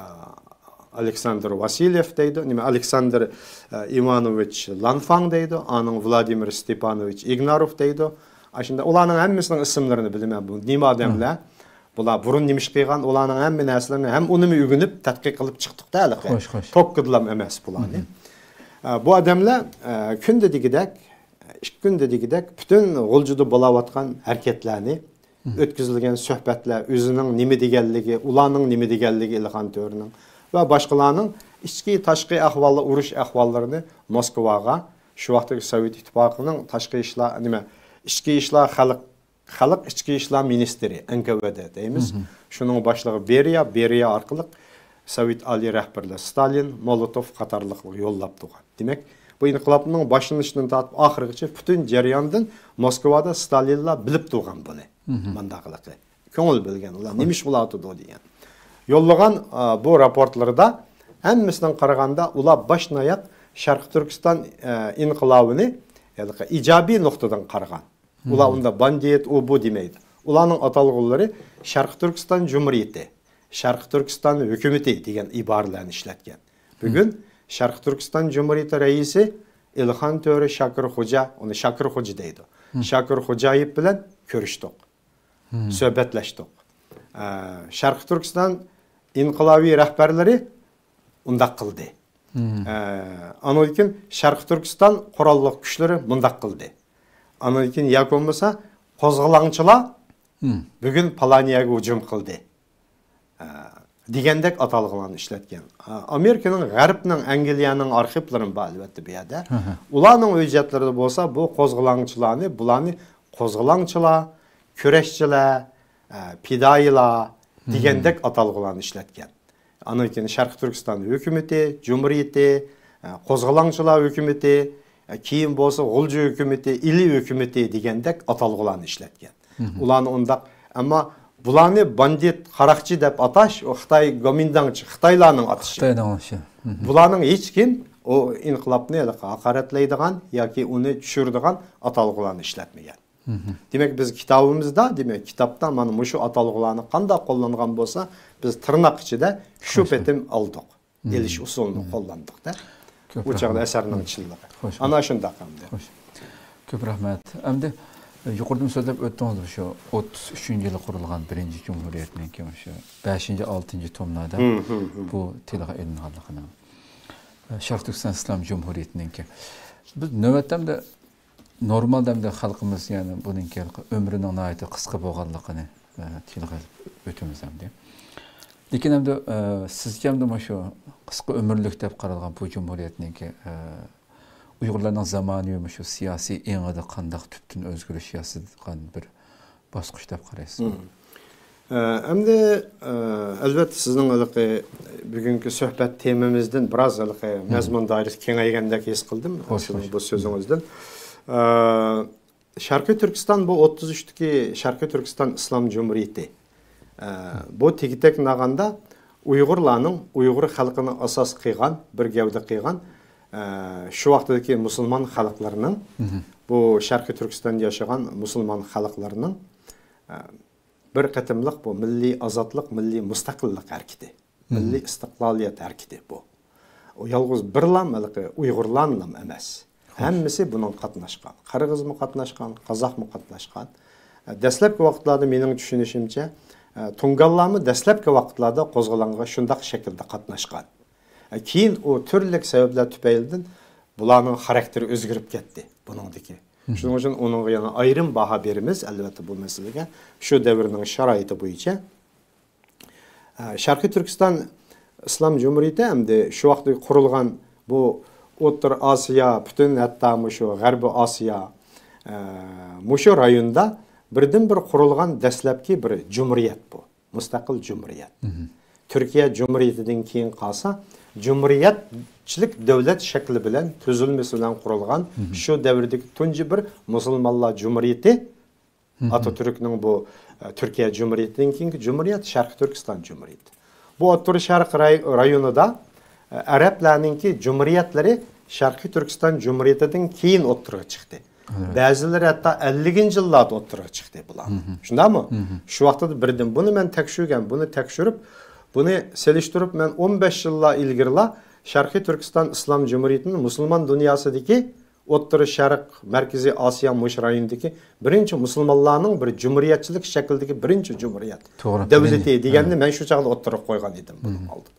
ئالېكساندىر ۋاسىليېف دەيدۇ. نېمە، ئالېكساندىر، ئە، ئىۋانوۋىچ لانفاڭ دەيدۇ. ئانىڭ ۋلادىمىر ستېپانوۋىچ ئىگناروف دەيدۇ. ئاشۇنداق ئۇلارنىڭ ھەممىسىنىڭ ئىسىملىرىنى بىلىمەن. بۇ نېمە ئادەملەر؟ بۇلار بۇرۇن نېمە ئىش قىلغان؟ ئۇلارنىڭ ھەممە نەرسىلىرىنى ھەم ئۇنىمۇ ئۆگىنىپ، تەتقىق قىلىپ چىقتۇق-دە ھېلىقى. خوش، خوش. توككىدىلام ئەمەس بۇلارنى. ئە، بۇ ئادەملەر، ئە، كۈندە دېگۈدەك، ئىككى كۈندە دېگۈدەك پۈتۈن غۇلجىدا بولاۋاتقان ھەرىكەتلەرنى، ئۆتكۈزۈلگەن سۆھبەتلەر، ئۆزىنىڭ نېمە دېگەنلىكى، ئۇلارنىڭ نېمە دېگەنلىكى، ئىلھان تۆرىنىڭ ۋە باشقىلارنىڭ ئىچكى، تاشقى ئەھۋاللار، ئۇرۇش ئەھۋاللىرىنى موسكۋاغا شۇ ۋاقىتتىكى سوۋېت ئىتتىپاقىنىڭ تاشقى ئىشلار، نېمە، ئىچكى ئىشلار خەلق، خەلق ئىچكى ئىشلار مىنىستىرى، ئەن كە ۋە دە دەيمىز. شۇنىڭ باشلىقى بېرىيا، بېرىيا ئارقىلىق سوۋېت ئالىي رەھبەرلەر ستالىن، مولوتوف قاتارلىقلارغا يوللاپ تۇرغان. دېمەك، بۇ ئىنقىلابنىڭ باشلىنىشىدىن تارتىپ ئاخىرىغىچە پۈتۈن جەرياندىن موسكۋادا ستالىنلار بىلىپ تۇرغان بۇنى. مانداقلىقى. كۆڭۈل بۆلگەن ئۇلار، نېمە ئىش بولۇۋاتىدۇ دېگەن. يوللىغان، ئا، بۇ راپورتلىرىدا ھەممىسىنىڭ قارىغاندا ئۇلار باشتىن ئاياق شەرقىي تۈركىستان، ئە، ئىنقىلابىنى ھېلىقى ئىجابىي نۇقتىدىن قارىغان. ئۇلار ئۇندا باندىت، ئۇ بۇ دېمەيدۇ. ئۇلارنىڭ ئاتالغۇلىرى شەرقىي تۈركىستان جۇمھۇرىيىتى، شەرقىي تۈركىستان ھۆكۈمىتى دېگەن ئىبارىلەرنى ئىشلەتكەن. بۈگۈن شەرقىي تۈركىستان جۇمھۇرىيىتى رەئىسى ئىلخان تۆرە شاكىر خوجا، ئۇنى شاكىر خوجا دەيدۇ. شاكىر خوجايېف بىلەن كۆرۈشتۇق. سۆھبەتلەشتۇق. ئە، شەرقىي تۈركىستان ئىنقىلابىي رەھبەرلىرى ئۇنداق قىلدى. ئە، ئاندىن كېيىن شەرقىي تۈركىستان قوراللىق كۈچلىرى مۇنداق قىلدى. ئاندىن كېيىن ياكى بولمىسا قوزغىلاڭچىلار بۈگۈن پالانىيەگە ھۇجۇم قىلدى. ئە، دېگەندەك ئاتالغۇلارنى ئىشلەتكەن. ئە، ئامېرىكىنىڭ، غەربنىڭ، ئەنگلىيەنىڭ ئارخىپلىرىمۇ بار، ئەلۋەتتە، بۇ يەردە. ئۇلارنىڭ ھۆججەتلىرىدە بولسا بۇ قوزغىلاڭچىلارنى، بۇلارنى قوزغىلاڭچىلار، كۈرەشچىلەر، ئە، پىدائىيلار دېگەندەك ئاتالغۇلارنى ئىشلەتكەن. ئاندىن كېيىن شەرقىي تۈركىستان ھۆكۈمىتى، جۇمھۇرىيىتى، ئە، قوزغىلاڭچىلار ھۆكۈمىتى، ئە، كېيىن بولسا غۇلجا ھۆكۈمىتى، ئىلى ھۆكۈمىتى دېگەندەك ئاتالغۇلارنى ئىشلەتكەن. ئۇلارنى ئۇنداق، ئەمما بۇلارنى باندىت، قاراقچى دەپ ئاتاش، ئۇ خىتاي گومىنداڭچى، خىتايلارنىڭ ئاتىشى. خىتاينىڭ ئاتىشى. بۇلارنىڭ ھېچكىم ئۇ ئىنقىلابنى ھېلىقى ھاقارەتلەيدىغان ياكى ئۇنى چۈشۈرىدىغان ئاتالغۇلارنى ئىشلەتمىگەن. دېمەك، بىز كىتابىمىزدا، دېمەك، كىتابتا مانا مۇشۇ ئاتالغۇلارنى قانداق قوللانغان بولسا، بىز تىرناق ئىچىدە شۇ پېتىم ئالدۇق. ئېلىش ئۇسۇلىنى قوللاندۇق-دە. ئۇ چاغدا ئەسەرنىڭ چىنلىقى. ئانا شۇنداق ئەمدى. خوش. كۆپ رەھمەت. ئەمدى، ئە، يۇقىرىدىمۇ سۆزلەپ ئۆتتىڭىز، شۇ ئوتتۇز ئۈچىنچى يىلى قۇرۇلغان بىرىنچى جۇمھۇرىيەتنىڭكى شۇ بەشىنچى، ئالتىنچى توملاردا بۇ تىلغا ئېلىنغانلىقىنى. ئە، شەرقىي تۈركىستان ئىسلام جۇمھۇرىيىتىنىڭكى. بىز نۆۋەتتە ئەمدى نورمالدا ئەمدى خەلقىمىز، يەنى بۇنىڭكى ئۆمرىنىڭ ناھايىتى قىسقا بولغانلىقىنى، ئە، تىلغا ئېلىپ ئۆتىمىز ئەمدى. لېكىن ئەمدى، ئە، سىزچە ئەمدى مۇشۇ قىسقا ئۆمۈرلۈك دەپ قارالغان بۇ جۇمھۇرىيەتنىڭكى، ئە، ئۇيغۇرلارنىڭ زامانىۋى مۇشۇ سىياسىي ئېڭىدا قانداق تۈپتىن ئۆزگىرىش ياسىغان بىر باسقۇچ دەپ قارايسىز؟ مم. ئە، ئەمدى، ئە، ئەلۋەتتە سىزنىڭ ھېلىقى بۈگۈنكى سۆھبەت تېمىمىزدىن بىراز ھېلىقى مەزمۇن دائىرىسى كېڭەيگەندەك ھېس قىلدىم، خوش، سىزنىڭ خوش. بۇ سۆزىڭىزدىن. ئە، شەرقىي تۈركىستان، بۇ ئوتتۇز ئۈچتىكى شەرقىي تۈركىستان ئىسلام جۇمھۇرىيىتى. ئە، بۇ تېگى-تەكنى ئالغاندا ئۇيغۇرلارنىڭ، ئۇيغۇر خەلقىنى ئاساس قىلغان، بىر گەۋدە قىلغان، ئە، شۇ ۋاقىتتىكى مۇسۇلمان خەلقلىرىنىڭ، بۇ شەرقىي تۈركىستاندا ياشىغان مۇسۇلمان خەلقلىرىنىڭ، ئە، بىر قېتىملىق بۇ مىللىي ئازادلىق، مىللىي مۇستەقىللىق ھەرىكىتى، مىللىي ئىستىقلالىيەت ھەرىكىتى بۇ. ئۇ يالغۇز بىرلام ھېلىقى ئۇيغۇرلارنىلا ئەمەس. خوش. ھەممىسى بۇنىڭغا قاتناشقان. قىرغىزمۇ قاتناشقان، قازاقمۇ قاتناشقان. دەسلەپكى ۋاقىتلاردا مېنىڭ چۈشىنىشىمچە، تۇڭگانلارمۇ دەسلەپكى ۋاقىتلاردا قوزغىلىڭغا شۇنداق شەكىلدە قاتناشقان. كېيىن ئۇ تۈرلۈك سەۋەبلەر تۈپەيلىدىن بۇلارنىڭ خاراكتېرى ئۆزگىرىپ كەتتى بۇنىڭدىكى. شۇنىڭ ئۈچۈن ئۇنىڭغا يەنە ئايرىم باھا بېرىمىز، ئەلۋەتتە، بۇ مەسىلىگە. شۇ دەۋرنىڭ شارائىتى بويىچە. ئە، شەرقىي تۈركىستان ئىسلام جۇمھۇرىيىتى ئەمدى شۇ ۋاقىتتا قۇرۇلغان بۇ ئوتتۇرا ئاسىيا، پۈتۈن ھەتتا مۇشۇ غەربىي ئاسىيا، ئە، مۇشۇ رايوندا بىردىنبىر قۇرۇلغان دەسلەپكى بىر جۇمھۇرىيەت بۇ. مۇستەقىل جۇمھۇرىيەت. تۈركىيە جۇمھۇرىيىتىدىن كېيىن قالسا، جۇمھۇرىيەتچىلىك دۆلەت شەكلى بىلەن، تۈزۈلمىسى بىلەن قۇرۇلغان شۇ دەۋردىكى تۇنجى بىر مۇسۇلمانلار جۇمھۇرىيىتى. ئاتاتۈركنىڭ بۇ، ئە، تۈركىيە جۇمھۇرىيىتىدىن كېيىنكى جۇمھۇرىيەت شەرقىي تۈركىستان جۇمھۇرىيىتى. بۇ ئوتتۇرا شەرق راي-، رايونىدا، ئە، ئەرەبلەرنىڭكى جۇمھۇرىيەتلىرى شەرقىي تۈركىستان جۇمھۇرىيىتىدىن كېيىن ئوتتۇرىغا چىقتى. بەزىلىرى ھەتتا ئەللىكىنچى يىللاردا ئوتتۇرىغا چىقتى بۇلار. شۇنداقمۇ؟ شۇ ۋاقىتتا بىردىن بۇنى مەن تەكشۈرگەن، بۇنى تەكشۈرۈپ، بۇنى سېلىشتۇرۇپ، مەن ئون بەش يىللار ئىلگىرىلا شەرقىي تۈركىستان ئىسلام جۇمھۇرىيىتىنى مۇسۇلمان دۇنياسىدىكى ئوتتۇرا شەرق، مەركىزىي ئاسىيا مۇشۇ رايونىدىكى بىرىنچى مۇسۇلمانلارنىڭ بىر جۇمھۇرىيەتچىلىك شەكلىدىكى بىرىنچى جۇمھۇرىيەت توغرا. دۆلىتى دېگەننى مەن شۇ چاغدا ئوتتۇرىغا قويغان ئىدىم بۇنىڭ ئالدىدا.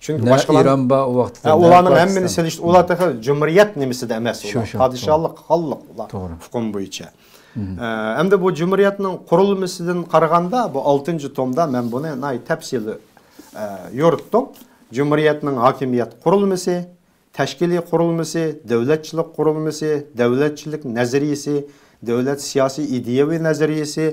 چۈنكى نە باشقىلار ئىران بار ئۇ ۋاقىتتا، ھە، نە ئۇلارنىڭ ھەممىنى پاكىستان. سېلىشتۇرۇپ، ئۇلار تېخى جۇمھۇرىيەت نېمىسىدە ئەمەس، شۇ، ئۇلار شۇ، پادىشاھلىق، خانلىق ئۇلار توغرا. ئۇقۇم بويىچە. ئە، ئەمدى بۇ جۇمھۇرىيەتنىڭ قۇرۇلمىسىدىن قارىغاندا، بۇ ئالتىنچى تومدا مەن بۇنى ناھايىتى تەپسىلىي، ئە، يورۇتتۇم. جۇمھۇرىيەتنىڭ ھاكىمىيەت قۇرۇلمىسى، تەشكىلىي قۇرۇلمىسى، دۆلەتچىلىك قۇرۇلمىسى، دۆلەتچىلىك نەزەرىيىسى، دۆلەت سىياسىي ئىدىيەۋى نەزەرىيىسى،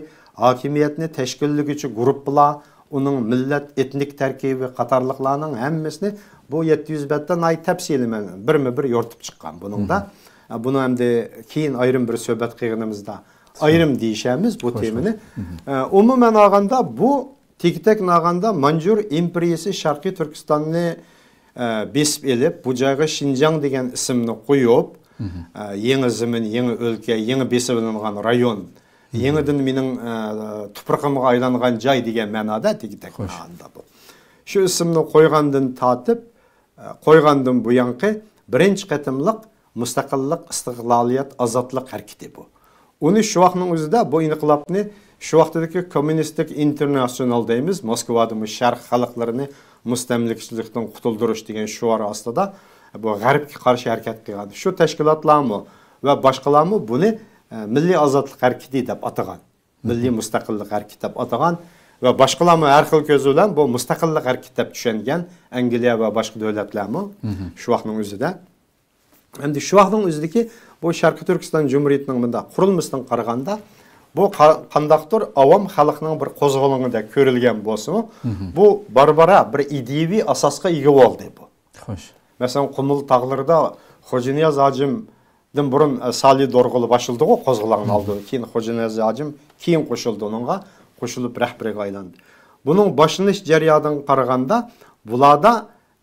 ھاكىمىيەتنى تەشكىللىگۈچى گۇرۇپپىلار، ئۇنىڭ مىللەت، ئېتنىك تەركىبى قاتارلىقلارنىڭ ھەممىسىنى بۇ يەتتە يۈز بەتتە ناھايىتى تەپسىلىي مەن بىرمۇ بىر يورۇتۇپ چىققان بۇنىڭدا. بۇنى ئەمدى كېيىن ئايرىم بىر سۆھبەت قىلغىنىمىزدا ئايرىم دېيىشەرمىز بۇ تېمىنى. ئە، ئومۇمەن ئالغاندا بۇ تېگى-تەكنى ئالغاندا مانجۇر ئىمپېرىيىسى شەرقىي تۈركىستاننى، ئە، بېسىپ ئېلىپ، بۇ جايغا شىنجاڭ دېگەن ئىسىمنى قويۇپ، ئە، يېڭى زېمىن، يېڭى ئۆلكە، يېڭى بېسىۋېلىنغان رايون، يېڭىدىن مېنىڭ، ئە، تۇپرىقىمغا ئايلانغان جاي دېگەن مەنادا تېگى-تەكنى ئالغاندا بۇ. شۇ ئىسىمنى قويغاندىن تارتىپ، قويغاندىن بۇيانقى بىرىنچى قېتىملىق مۇستەقىللىق، ئىستىقلالىيەت، ئازادلىق ھەرىكىتى بۇ. ئۇنى شۇ ۋاقىتنىڭ ئۆزىدە بۇ ئىنقىلابنى شۇ ۋاقىتتىكى كوممۇنىستىك ئىنتېرناتسىيونال دەيمىز، موسكۋادىمۇ شەرق خەلقلىرىنى مۇستەملىكىچىلىكتىن قۇتۇلدۇرۇش دېگەن شوئار ئاستىدا بۇ غەربكە قارشى ھەرىكەت قىلغان. شۇ تەشكىلاتلارمۇ ۋە باشقىلارمۇ بۇنى، ئە، مىللىي ئازادلىق ھەرىكىتى دەپ ئاتىغان. مىللىي مۇستەقىللىق ھەرىكىتى دەپ ئاتىغان ۋە باشقىلارمۇ ھەر خىل كۆز بىلەن بۇ مۇستەقىللىق ھەرىكىتى دەپ چۈشەنگەن ئەنگلىيە ۋە باشقا دۆلەتلەرمۇ شۇ ۋاقىتنىڭ ئۆزىدە. ئەمدى شۇ ۋاقىتنىڭ ئۆزىدىكى بۇ شەرقىي تۈركىستان جۇمھۇرىيىتىنىڭ مۇنداق قۇرۇلمىسىدىن قارىغاندا، بۇ قا-، قانداقتۇر ئاۋام خەلقنىڭ بىر قوزغىلىڭىدەك كۆرۈلگەن بولسىمۇ، بۇ بارا-بارا بىر ئىدىيىۋى ئاساسقا ئىگە بولدى بۇ. خوش. مەسىلەن، قۇمۇل تاغلىرىدا خوجانىياز ھاجىمدىن بۇرۇن، ئە، سالى دورغۇلى باشلىدىغۇ قوزغىلاڭنى ئالدى. كېيىن خوجانىياز ھاجىم كېيىن قوشۇلدى ئۇنىڭغا، قوشۇلۇپ رەھبىرىگە ئايلاندى. بۇنىڭ باشلىنىش جەريانىدىن قارىغاندا، بۇلاردا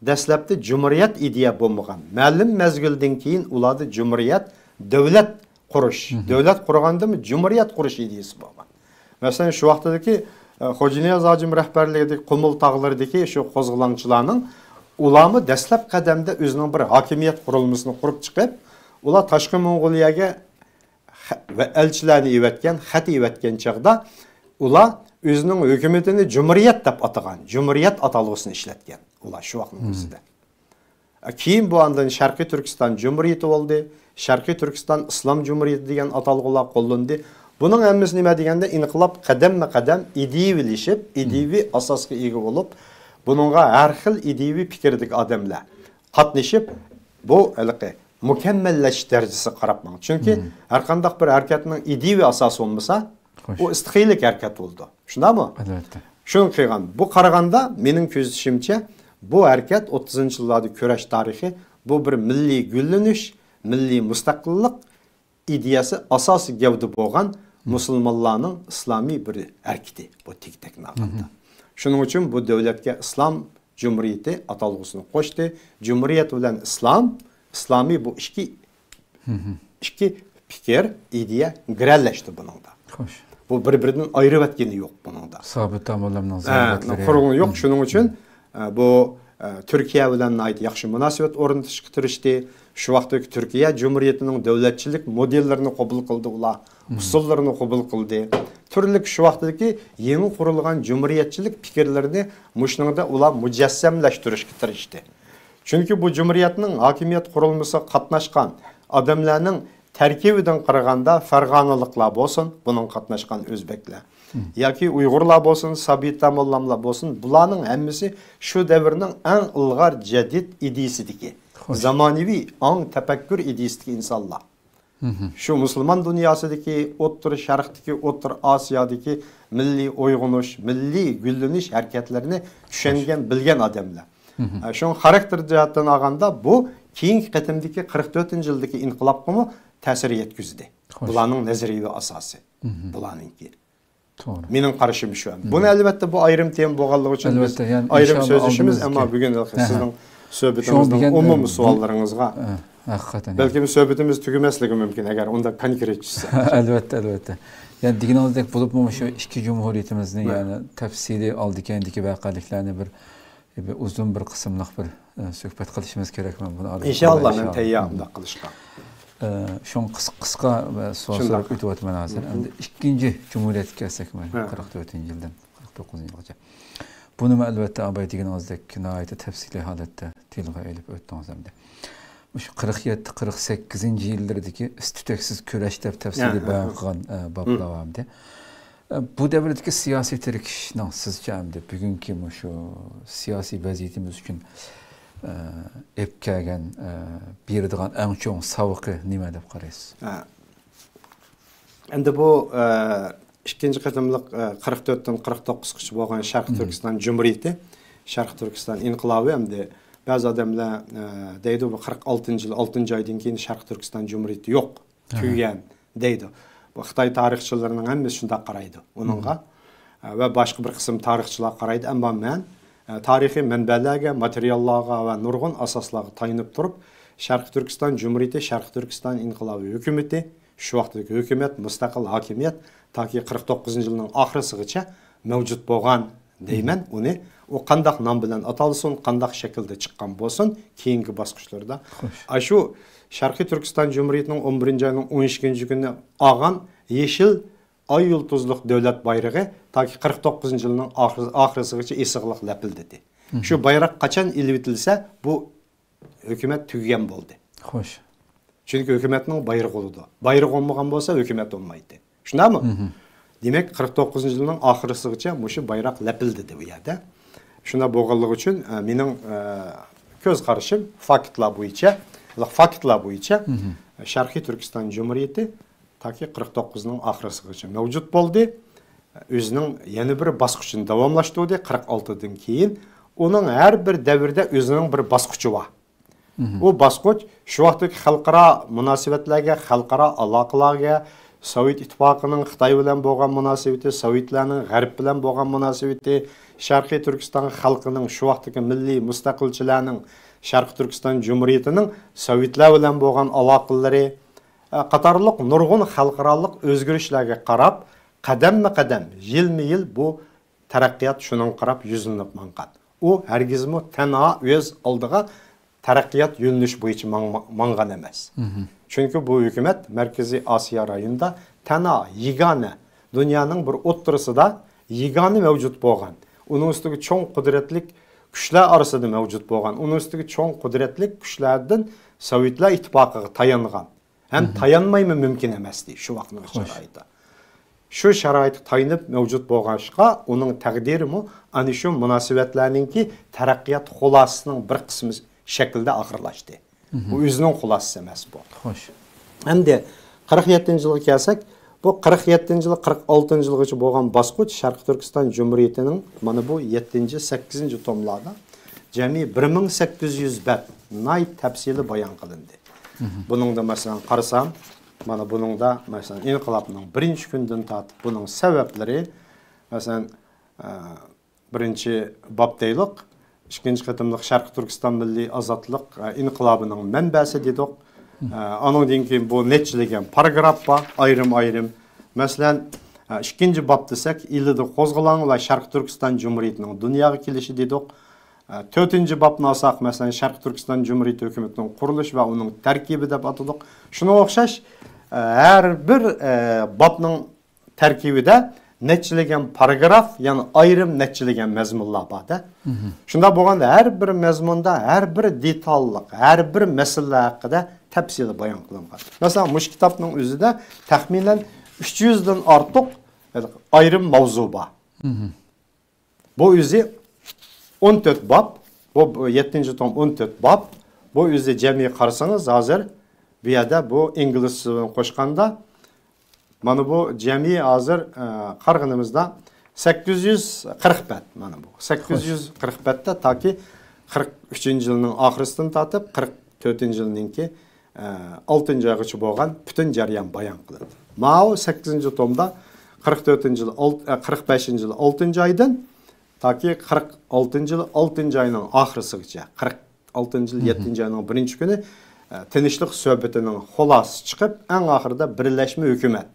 دەسلەپتە جۇمھۇرىيەت ئىدىيە بولمىغان. مەلۇم مەزگىلدىن كېيىن ئۇلاردا جۇمھۇرىيەت، دۆلەت قۇرۇش. دۆلەت قۇرغاندىمۇ جۇمھۇرىيەت قۇرۇش ئىدىيىسى بولغان. مەسىلەن، شۇ ۋاقىتتىكى، ئە، خوجانىياز ھاجىم رەھبەرلىكىدىكى قۇمۇل تاغلىرىدىكى شۇ قوزغىلاڭچىلارنىڭ ئۇلارمۇ دەسلەپ قەدەمدە ئۆزىنىڭ بىر ھاكىمىيەت قۇرۇلمىسىنى قۇرۇپ چىقىپ، ئۇلار تاشقى موڭغۇلىيەگە خە-، ۋە ئەلچىلەرنى ئېۋەتكەن، خەت ئېۋەتكەن چاغدا ئۇلار ئۆزىنىڭ ھۆكۈمىتىنى جۇمھۇرىيەت دەپ ئاتىغان، جۇمھۇرىيەت ئاتالغۇسىنى ئىشلەتكەن ئۇلار شۇ ۋاقىتنىڭ ئۆزىدە. كېيىن بۇ ئاندىن شەرقىي تۈركىستان جۇمھۇرىيىتى بولدى، شەرقىي تۈركىستان ئىسلام جۇمھۇرىيىتى دېگەن ئاتالغۇلار قوللىنىلدى. بۇنىڭ ھەممىسى نېمە دېگەندە، ئىنقىلاب قەدەممۇ قەدەم ئىدىيىۋىلىشىپ، ئىدىيىۋى ئاساسقا ئىگە بولۇپ، بۇنىڭغا ھەر خىل ئىدىيىۋى پىكىردىكى ئادەملەر قاتنىشىپ، بۇ ھېلىقى مۇكەممەللەشىش دەرىجىسىگە قاراپ ماڭدى. چۈنكى ھەرقانداق بىر ھەرىكەتنىڭ ئىدىيىۋى ئاساسى بولمىسا، ئۇ ئىستىقىللىق ھەرىكەت بولىدۇ. شۇنداقمۇ؟ ئەلۋەتتە. شۇنى قىلغان. بۇ قارىغاندا، مېنىڭ كۆزىتىشىمچە، بۇ ھەرىكەت ئوتتۇزىنچى يىللاردا كۈرەش تارىخى، بۇ بىر مىللىي گۈللىنىش، مىللىي مۇستەقىللىق ئىدىيەسى ئاساسىي گەۋدە بولغان مۇسۇلمانلارنىڭ ئىسلامىي بىر ھەرىكىتى، بۇ تېگى-تەكنى ئالغاندا. شۇنىڭ ئۈچۈن بۇ دۆلەتكە ئىسلام جۇمھۇرىيىتى ئاتالغۇسىنى قوشتى. جۇمھۇرىيەت بىلەن ئىسلام، ئىسلامىي بۇ ئىككى، ئىككى پىكىر، ئىدىيە گىرەلەشتى بۇنىڭدا. خوش. بۇ بىر-بىرىدىن ئايرىۋەتكىنى يوق بۇنىڭدا. سابىت تاموللامنىڭ ھە، زىيارەتلىرى. قۇرۇلغىنى يوق. شۇنىڭ ئۈچۈن، ئە، بۇ، ئە، تۈركىيە بىلەن ناھايىتى ياخشى مۇناسىۋەت ئورنىتىشقا تىرىشتى. شۇ ۋاقىتتىكى تۈركىيە جۇمھۇرىيىتىنىڭ دۆلەتچىلىك مودېللىرىنى قوبۇل قىلدى ئۇلار، ئۇسۇللىرىنى قوبۇل قىلدى. تۈرلۈك شۇ ۋاقىتتىكى يېڭى قۇرۇلغان جۇمھۇرىيەتچىلىك پىكىرلىرىنى مۇشۇنىڭدا ئۇلار مۇجەسسەملەشتۈرۈشكە تىرىشتى. چۈنكى بۇ جۇمھۇرىيەتنىڭ ھاكىمىيەت قۇرۇلمىسىغا قاتناشقان ئادەملەرنىڭ تەركىبىدىن قارىغاندا، فەرغانىلىقلار بولسۇن، بۇنىڭغا قاتناشقان ئۆزبەكلەر ياكى ئۇيغۇرلار بولسۇن، سابىت تاموللاملار بولسۇن، بۇلارنىڭ ھەممىسى شۇ دەۋرنىڭ ئەڭ ئىلغار جەدىد ئىدىيىسىدىكى، خوش. زامانىۋى ئاڭ تەپەككۇر ئىدىيىسىدىكى ئىنسانلار. شۇ مۇسۇلمان دۇنياسىدىكى، ئوتتۇرا شەرقتىكى، ئوتتۇرا ئاسىيادىكى مىللىي ئويغىنىش، مىللىي گۈللىنىش ھەرىكەتلىرىنى چۈشەنگەن، بىلگەن ئادەملەر. ئە، شۇڭا خاراكتېر جەھەتتىن ئالغاندا، بۇ كېيىنكى قېتىمدىكى قىرىق تۆتىنچى يىلدىكى ئىنقىلابقىمۇ تەسىر يەتكۈزدى. خوش. بۇلارنىڭ نەزەرىيىۋى ئاساسى. بۇلارنىڭكى. توغرا. مېنىڭ قارىشىم شۇ. بۇنى ئەلۋەتتە بۇ ئايرىم تېما بولغانلىقى ئۈچۈن بىز ئەلۋەتتە، يەنى ئايرىم ئىنشاللا سۆزلىشىمىز، ئالدىمىزدىكى ئەمما بۈگۈن ھە، ھە. سىزنىڭ شۇڭا سۆھبىتىڭىزنىڭ دېگەن، ئومۇمىي ھە، سوئاللىرىڭىزغا ھە، ھەقىقەتەن. بەلكىم سۆھبىتىمىز تۈگىمەسلىكى مۇمكىن، ئەگەر ئۇنداق كونكرېتلىشسەك. ئەلۋەتتە، ئەلۋەتتە. يەنى دېگىنىڭىزدەك بولۇپمۇ مۇشۇ ئىككى جۇمھۇرىيىتىمىزنى، ھە. يەنى تەپسىلىي ئالدى كەينىدىكى ۋەقەلىكلەرنى بىر بىر ئۇزۇن بىر قىسىملىق بىر، ئە، سۆھبەت قىلىشىمىز كېرەك. مەن بۇنى ئارزۇ قىلىمەن، ئىنشاللا. مەن تەييار ئۇنداق قىلىشقا. ئە، شۇڭا قىس-، قىسقا، ئە، سوئال سوراپ ئۆتۈۋاتىمەن ھازىر. ئەمدى ئىككىنچى جۇمھۇرىيەتكە كەلسەك، مانا، ھە. قىرىق تۆتىنچى يىلدىن قىرىق توققۇزىنچى يىلغىچە. بۇنىمۇ ئەلۋەتتە ئاباي دېگىنىڭىزدەك ناھايىتى تەپسىلىي ھالەتتە تىلغا ئېلىپ ئۆتتىڭىز ئەمدى. مۇشۇ قىرىق يەتتە، قىرىق سەككىزىنچى يىللىرىدىكى ئىس-تۈتەكسىز كۈرەش دەپ تەپسىلىي ھە، ھە، بايان ھە. قىلغان، ئە، بابلار بار ئەمدى. بۇ دەۋردىكى سىياسىي تىركىشىشنىڭ سىزچە ئەمدى بۈگۈنكى مۇشۇ سىياسىي ۋەزىيىتىمىز ئۈچۈن ئە، ئېلىپ كەلگەن، ئە، بېرىدىغان ئەڭ چوڭ ساۋىقى نېمە دەپ قارايسىز؟ ھە. ئەمدى بۇ، ئە، ئىككىنچى قېتىملىق، ئە، قىرىق تۆتتىن قىرىق توققۇزغىچە بولغان شەرقىي تۈركىستان جۇمھۇرىيىتى، شەرقىي تۈركىستان ئىنقىلابى ئەمدى بەزى ئادەملەر، ئە، دەيدۇ، بۇ قىرىق ئالتىنچى يىل ئالتىنچى ئايدىن كېيىن شەرقىي تۈركىستان جۇمھۇرىيىتى يوق، تۈگىگەن دەيدۇ. بۇ خىتاي تارىخچىلىرىنىڭ ھەممىسى شۇنداق قارايدۇ ئۇنىڭغا. ئە، ۋە باشقا بىر قىسىم تارىخچىلار قارايدۇ. ئەمما مەن، ئە، تارىخىي مەنبەلەرگە، ماتېرىياللارغا ۋە نۇرغۇن ئاساسلارغا تايىنىپ تۇرۇپ، شەرقىي تۈركىستان جۇمھۇرىيىتى، شەرقىي تۈركىستان ئىنقىلابىي ھۆكۈمىتى، شۇ ۋاقىتتىكى ھۆكۈمەت، مۇستەقىل ھاكىمىيەت تاكى قىرىق توققۇزىنچى يىلنىڭ ئاخىرىسىغىچە مەۋجۇت بولغان دەيمەن. ئۇنى ئۇ قانداق نام بىلەن ئاتالسۇن، قانداق شەكىلدە چىققان بولسۇن، كېيىنكى باسقۇچلىرىدا. ئاشۇ شەرقىي تۈركىستان جۇمھۇرىيىتىنىڭ ئون بىرىنچى ئاينىڭ ئون ئىككىنچى كۈنى ئالغان يېشىل ئاي يۇلتۇزلۇق دۆلەت بايرىقى تاكى قىرىق توققۇزىنچى يىلنىڭ ئاخىر، ئاخىرىسىغىچە ئېسىقلىق لەپىلدىدى. شۇ بايراق قاچان ئېلىۋېتىلسە، بۇ ھۆكۈمەت تۈگىگەن بولدى. خوش. چۈنكى ھۆكۈمەتنىڭ بايرىقى بولىدۇ. بايرىقى بولمىغان بولسا، ھۆكۈمەت بولمايتتى. شۇنداقمۇ؟ دېمەك، قىرىق توققۇزىنچى يىلنىڭ ئاخىرىسىغىچە مۇشۇ بايراق لەپىلدىدى بۇ يەردە. شۇنداق بولغانلىقى ئۈچۈن، ئە، مېنىڭ، ئە، كۆز قارىشىم، فاكتلار بويىچە، فاكتلار بويىچە شەرقىي تۈركىستان جۇمھۇرىيىتى تاكى قىرىق توققۇزنىڭ ئاخىرىسىغىچە مەۋجۇت بولدى. ئۆزىنىڭ يەنە بىر باسقۇچىنى داۋاملاشتۇردى، قىرىق ئالتىدىن كېيىن. ئۇنىڭ ھەر بىر دەۋردە ئۆزىنىڭ بىر باسقۇچى بار. ئۇ باسقۇچ شۇ ۋاقىتتىكى خەلقئارا مۇناسىۋەتلەرگە، خەلقئارا ئالاقىلارغا، سوۋېت ئىتتىپاقىنىڭ خىتاي بىلەن بولغان مۇناسىۋىتى، سوۋېتلەرنىڭ غەرب بىلەن بولغان مۇناسىۋىتى، شەرقىي تۈركىستان خەلقىنىڭ، شۇ ۋاقىتتىكى مىللىي مۇستەقىلچىلەرنىڭ، شەرقىي تۈركىستان جۇمھۇرىيىتىنىڭ سوۋېتلەر بىلەن بولغان ئالاقىلىرى، ئە، قاتارلىق نۇرغۇن خەلقئارالىق ئۆزگىرىشلەرگە قاراپ، قەدەممۇ قەدەم، يىلمۇ يىل بۇ تەرەققىيات شۇنىڭغا قاراپ يۈزلىنىپ ماڭغان. ئۇ ھەرگىزمۇ تەنھا ئۆز ئالدىغا تەرەققىيات يۆنىلىشى بويىچە ماڭ-، ماڭغان ئەمەس. چۈنكى بۇ ھۆكۈمەت مەركىزىي ئاسىيا رايونىدا تەنھا يېگانە، دۇنيانىڭ بىر ئوتتۇرىسىدا يېگانە مەۋجۇت بولغان، ئۇنىڭ ئۈستىگە چوڭ قۇدرەتلىك كۈچلەر ئارىسىدا مەۋجۇت بولغان، ئۇنىڭ ئۈستىگە چوڭ قۇدرەتلىك كۈچلەردىن سوۋېتلار ئىتتىپاقىغا تايانغان ھەم تايانمايمۇ مۇمكىن ئەمەستى شۇ ۋاقىتنىڭ شارائىتىدا. شۇ شارائىتقا تايىنىپ مەۋجۇت بولغاچقا، ئۇنىڭ تەقدىرىمۇ ئەنە شۇ مۇناسىۋەتلەرنىڭكى تەرەققىيات خۇلاسىسىنىڭ بىر قىسمى شەكلىدە ئاخىرلاشتى. بۇ ئۆزىنىڭ خۇلاسىسى ئەمەس بۇ. خوش. ئەمدى قىرىق يەتتىنچى يىلغا كەلسەك، بۇ قىرىق يەتتىنچى يىل، قىرىق ئالتىنچى يىلغىچە بولغان باسقۇچ شەرقىي تۈركىستان جۇمھۇرىيىتىنىڭ مانا بۇ يەتتىنچى، سەككىزىنچى توملاردا جەمئىي بىر مىڭ سەككىز يۈز بەت ناھايىتى تەپسىلىي بايان قىلىندى. بۇنىڭدا مەسىلەن قارىسام، مانا بۇنىڭدا مەسىلەن ئىنقىلابنىڭ بىرىنچى كۈنىدىن تارتىپ بۇنىڭ سەۋەبلىرى، مەسىلەن، ئە، بىرىنچى باب دەيلۇق، ئىككىنچى قېتىملىق شەرقىي تۈركىستان مىللىي ئازادلىق، ئە، ئىنقىلابىنىڭ مەنبەسى دېدۇق. ئە، ئانىڭدىن كېيىن بۇ نەچچىلىگەن پاراگراف بار، ئايرىم-ئايرىم. مەسىلەن، ئە، ئىككىنچى باب دېسەك، ئىلىدا قوزغىلاڭ ۋە شەرقىي تۈركىستان جۇمھۇرىيىتىنىڭ دۇنياغا كېلىشى دېدۇق. ئە، تۆتىنچى بابنى ئالساق، مەسىلەن، شەرقىي تۈركىستان جۇمھۇرىيىتى ھۆكۈمىتىنىڭ قۇرۇلۇشى ۋە ئۇنىڭ تەركىبى دەپ ئاتىدۇق. شۇنىڭغا ئوخشاش، ئە، ھەر بىر، ئە، بابنىڭ تەركىبىدە نەچچىلىگەن پاراگراف، يەنى ئايرىم نەچچىلىگەن مەزمۇنلار بار-دە. شۇنداق بولغاندا، ھەر بىر مەزمۇندا ھەر بىر دېتاللىق، ھەر بىر مەسىلىلەر ھەققىدە تەپسىلىي بايان قىلىنغان. مەسىلەن، مۇشۇ كىتابنىڭ ئۆزىدە تەخمىنەن ئۈچ يۈزدىن ئارتۇق ئايرىم ماۋزۇ بار. بۇ ئۆزى ئون تۆت باب، بۇ يەتتىنچى توم ئون تۆت باب. بۇ ئۆزى جەمئىي قارىسىڭىز، ھازىر بۇ يەردە بۇ ئىنگلىزچىسىنى قوشقاندا، مانا بۇ جەمئىي ھازىر، ئە، قارىغىنىمىزدا سەككىز يۈز قىرىق بەت، مانا بۇ. سەككىز يۈز قىرىق بەتتە تاكى قىرىق ئۈچىنچى يىلنىڭ ئاخىرىسىدىن تارتىپ قىرىق تۆتىنچى يىلنىڭكى، ئە، ئالتىنچى ئايغىچە بولغان پۈتۈن جەريان بايان قىلىندى. ماۋۇ سەككىزىنچى تومدا قىرىق تۆتىنچى يىل ئالت-، ئە، قىرىق بەشىنچى يىل ئالتىنچى ئايدىن تاكى قىرىق ئالتىنچى يىل ئالتىنچى ئاينىڭ ئاخىرىسىغىچە، قىرىق ئالتىنچى يىل يەتتىنچى ئاينىڭ بىرىنچى كۈنى، ئە، تىنچلىق سۆھبىتىنىڭ خۇلاسىسى چىقىپ، ئەڭ ئاخىرىدا بىرلەشمە ھۆكۈمەت،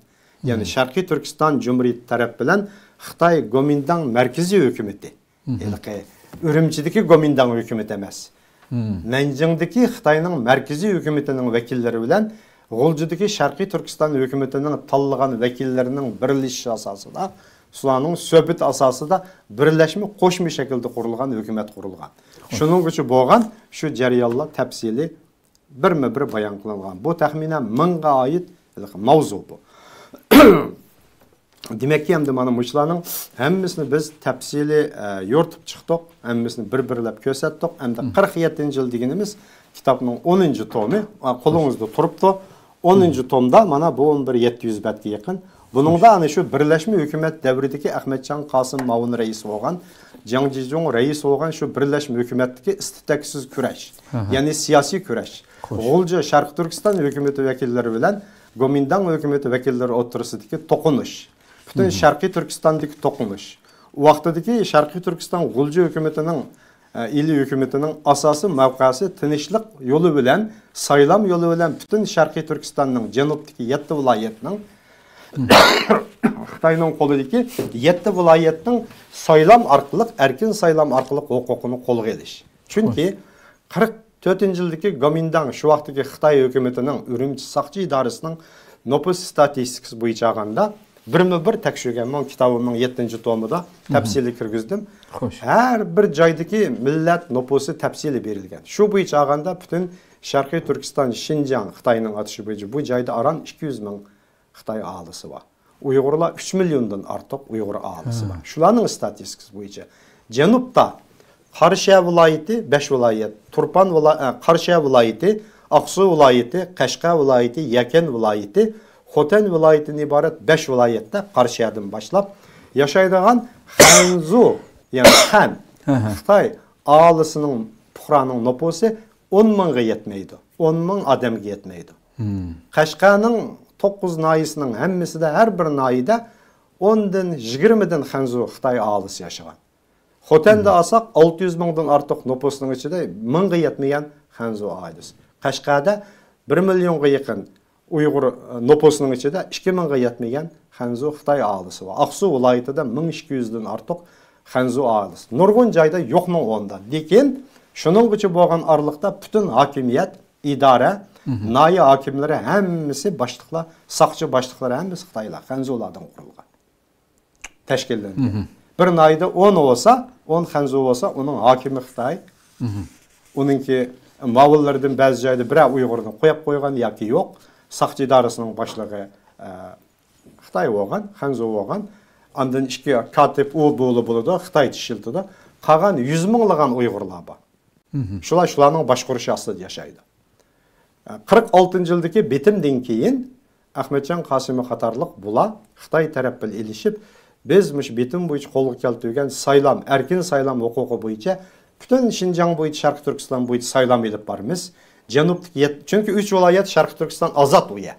يەنى شەرقىي تۈركىستان جۇمھۇرىيىتى تەرەپ بىلەن خىتاي گومىنداڭ مەركىزىي ھۆكۈمىتى، ھېلىقى ئۈرۈمچىدىكى گومىنداڭ ھۆكۈمىتى ئەمەس، نەنجىڭدىكى خىتاينىڭ مەركىزىي ھۆكۈمىتىنىڭ ۋەكىللىرى بىلەن غۇلجىدىكى شەرقىي تۈركىستان ھۆكۈمىتىنىڭ تاللىغان ۋەكىللىرىنىڭ بىرلىشىشى ئاساسىدا، شۇلارنىڭ سۆھبىتى ئاساسىدا بىرلەشمە قوشما شەكىلدە قۇرۇلغان ھۆكۈمەت قۇرۇلغان. شۇنىڭغىچە بولغان شۇ جەريانلار تەپسىلىي بىرمۇ بىر بايان قىلىنغان. بۇ تەخمىنەن مىڭغا ئائىت ماۋزۇ بۇ. دېمەككى، ئەمدى مانا مۇشۇلارنىڭ ھەممىسىنى بىز تەپسىلىي، ئە، يورۇتۇپ چىقتۇق، ھەممىسىنى بىر-بىرلەپ كۆرسەتتۇق. ئەمدى قىرىق يەتتىنچى يىل دېگىنىمىز كىتابنىڭ ئونىنچى تومى، ئا، قولىڭىزدا تۇرۇپتۇ. ئونىنچى تومدا مانا بۇ بىر يەتتە يۈز بەتكە يېقىن. بۇنىڭدا ئەنە شۇ بىرلەشمە ھۆكۈمەت دەۋرىدىكى ئەخمەتجان قاسىم مۇئاۋىن رەئىس بولغان، جاڭ جىجۇڭ رەئىس بولغان شۇ بىرلەشمە ھۆكۈمەتتىكى ئىستىتەكسىز كۈرەش، يەنى سىياسىي كۈرەش، غۇلجا شەرقىي تۈركىستان ھۆكۈمىتى ۋەكىللىرى بىلەن گومىنداڭ ھۆكۈمىتى ۋەكىللىرى ئوتتۇرىسىدىكى توقۇنۇش، پۈتۈن شەرقىي تۈركىستاندىكى توقۇنۇش، ئۇ ۋاقتىدىكى شەرقىي تۈركىستان غۇلجا ھۆكۈمىتىنىڭ، ئە، ئىلى ھۆكۈمىتىنىڭ ئاساسىي مەۋقەسى تىنچلىق يولى بىلەن، سايلام يولى بىلەن پۈتۈن شەرقىي تۈركىستاننىڭ جەنۇبتىكى يەتتە ۋىلايەتنىڭ، خىتاينىڭ قولىدىكى يەتتە ۋىلايەتنىڭ سايلام ئارقىلىق، ئەركىن سايلام ئارقىلىق ھوقۇقىنى قولغا ئېلىش. چۈنكى قىرىق تۆتىنچى يىلدىكى گومىنداڭ، شۇ ۋاقىتتىكى خىتاي ھۆكۈمىتىنىڭ ئۈرۈمچى ساقچى ئىدارىسىنىڭ نوپۇس ستاتىستىكىسى بويىچە ئالغاندا، بىرمۇ بىر تەكشۈرگەن، مېنىڭ كىتابىمنىڭ يەتتىنچى تومىدا تەپسىلىي كىرگۈزدۈم. ھەر بىر جايدىكى مىللەت نوپۇسى تەپسىلىي بېرىلگەن. شۇ بويىچە ئالغاندا پۈتۈن شەرقىي تۈركىستان، شىنجاڭ، خىتاينىڭ ئاتىشى بويىچە بۇ جايدا ئاران ئىككى يۈز مىڭ خىتاي ئاھالىسى بار. ئۇيغۇرلار ئۈچ مىليوندىن ئارتۇق ئۇيغۇر ئاھالىسى بار. شۇلارنىڭ ستاتىستىكىسى بويىچە جەنۇبتا قاراشيا ۋىلايىتى بەش ۋىلايەت، تۇرپان ۋىلا-، ئە، قاراشيا ۋىلايىتى، ئاقسۇ ۋىلايىتى، قەشقەر ۋىلايىتى، يەكەن ۋىلايىتى، خوتەن ۋىلايىتىدىن ئىبارەت بەش ۋىلايەتتە قاراشيادىن باشلاپ ياشايدىغان خەنزۇ، يەنى خەن، خىتاي ئاھالىسىنىڭ، پۇقرانىڭ نوپۇسى ئون مىڭغا يەتمەيدۇ. ئون مىڭ ئادەمگە يەتمەيدۇ. قەشقەرنىڭ توققۇز ناھىيەسىنىڭ ھەممىسىدە، ھەر بىر ناھىيەدە ئوندىن يىگىرمىدىن خەنزۇ خىتاي ئاھالىسى ياشىغان. خوتەندە ئالساق، ئالتە يۈز مىڭدىن ئارتۇق نوپۇسنىڭ ئىچىدە مىڭغا يەتمىگەن خەنزۇ ئائىلىسى. قەشقەردە بىر مىليونغا يېقىن ئۇيغۇر، ئە، نوپۇسنىڭ ئىچىدە ئىككى مىڭغا يەتمىگەن خەنزۇ خىتاي ئاھالىسى بار. ئاقسۇ ۋىلايىتىدە مىڭ ئىككى يۈزدىن ئارتۇق خەنزۇ ئائىلىسى. نۇرغۇن جايدا يوقنىڭ ئورنىدا. لېكىن شۇنىڭغىچە بولغان ئارىلىقتا پۈتۈن ھاكىمىيەت، ئىدارە، ناھىيە ھاكىملىرى ھەممىسى، باشلىقلار، ساقچى باشلىقلىرى ھەممىسى خىتايلار، خەنزۇلاردىن قۇرۇلغان، تەشكىللەنگەن. بىر ناھىيەدە ئون بولسا، ئون خەنزۇ بولسا، ئۇنىڭ ھاكىمى خىتاي. ئۇنىڭكى مۇئاۋىنلىرىدىن بەزى جايدا بىرەر ئۇيغۇرنى قويۇپ قويغان ياكى يوق. ساقچى ئىدارىسىنىڭ باشلىقى، ئە، خىتاي بولغان، خەنزۇ بولغان. ئاندىن ئىككى كاتىپ ئۇ بولۇ بولىدۇ، خىتايچە ئىشلىتىدۇ. قالغان يۈز مىڭلىغان ئۇيغۇرلار بار. شۇلار شۇلارنىڭ باشقۇرۇشى ئاستىدا ياشايدۇ. قىرىق ئالتىنچى يىلدىكى بېتىمدىن كېيىن ئەخمەتجان قاسىمى قاتارلىق بۇلار خىتاي تەرەپ بىلەن ئېلىشىپ، بىز مۇشۇ بېتىم بويىچە قولغا كەلتۈرگەن سايلام، ئەركىن سايلام ھوقۇقى بويىچە پۈتۈن شىنجاڭ بويىچە، شەرقىي تۈركىستان بويىچە سايلام ئېلىپ بارىمىز. جەنۇبتىكى يەت-، چۈنكى ئۈچ ۋىلايەت شەرقىي تۈركىستان ئازاد ئۇ يەر.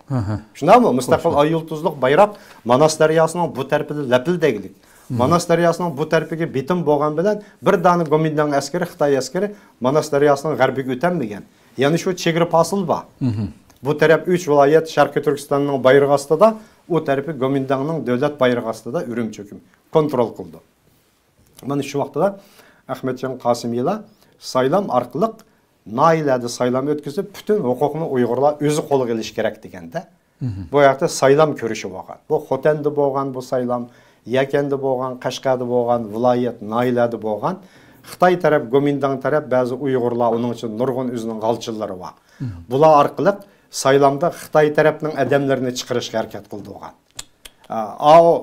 شۇنداقمۇ؟ مۇستەقىل ئاي يۇلتۇزلۇق بايراق ماناس دەرياسىنىڭ بۇ تەرىپىدە لەپىلدەيلىك. ماناس دەرياسىنىڭ بۇ تەرىپىگە بېتىم بولغان بىلەن بىر دانە گومىنداڭ ئەسكىرى، خىتاي ئەسكىرى ماناس دەرياسىنىڭ غەربىگە ئۆتەلمىگەن. يەنە شۇ چېگرا پاسىل بار. بۇ تەرەپ ئۈچ ۋىلايەت شەرقىي تۈركىستاننىڭ بايرىقى ئاستىدا، ئۇ تەرىپى گومىنداڭنىڭ دۆلەت بايرىقى ئاستىدا ئۈرۈمچى ھۆكۈم كونترول قىلىدۇ. مانا شۇ ۋاقىتتا ئەخمەتجان قاسىمىلار سايلام ئارقىلىق ناھىيەلەردە سايلام ئۆتكۈزۈپ، پۈتۈن ھوقۇقنى ئۇيغۇرلار ئۆزى قولىغا ئېلىشى كېرەك دېگەندە، بۇ ھەقتە سايلام كۈرىشى بولغان. بۇ خوتەندە بولغان بۇ سايلام، يەكەندە بولغان، قەشقەردە بولغان، ۋىلايەت، ناھىيەلەردە بولغان. خىتاي تەرەپ، گومىنداڭ تەرەپ، بەزى ئۇيغۇرلار، ئۇنىڭ ئىچىدە نۇرغۇن ئۆزىنىڭ غالچىلىرى بار. بۇلار ئارقىلىق سايلامدا خىتاي تەرەپنىڭ ئادەملىرىنى چىقىرىشقا ھەرىكەت قىلىدىغان. ئاۋۇ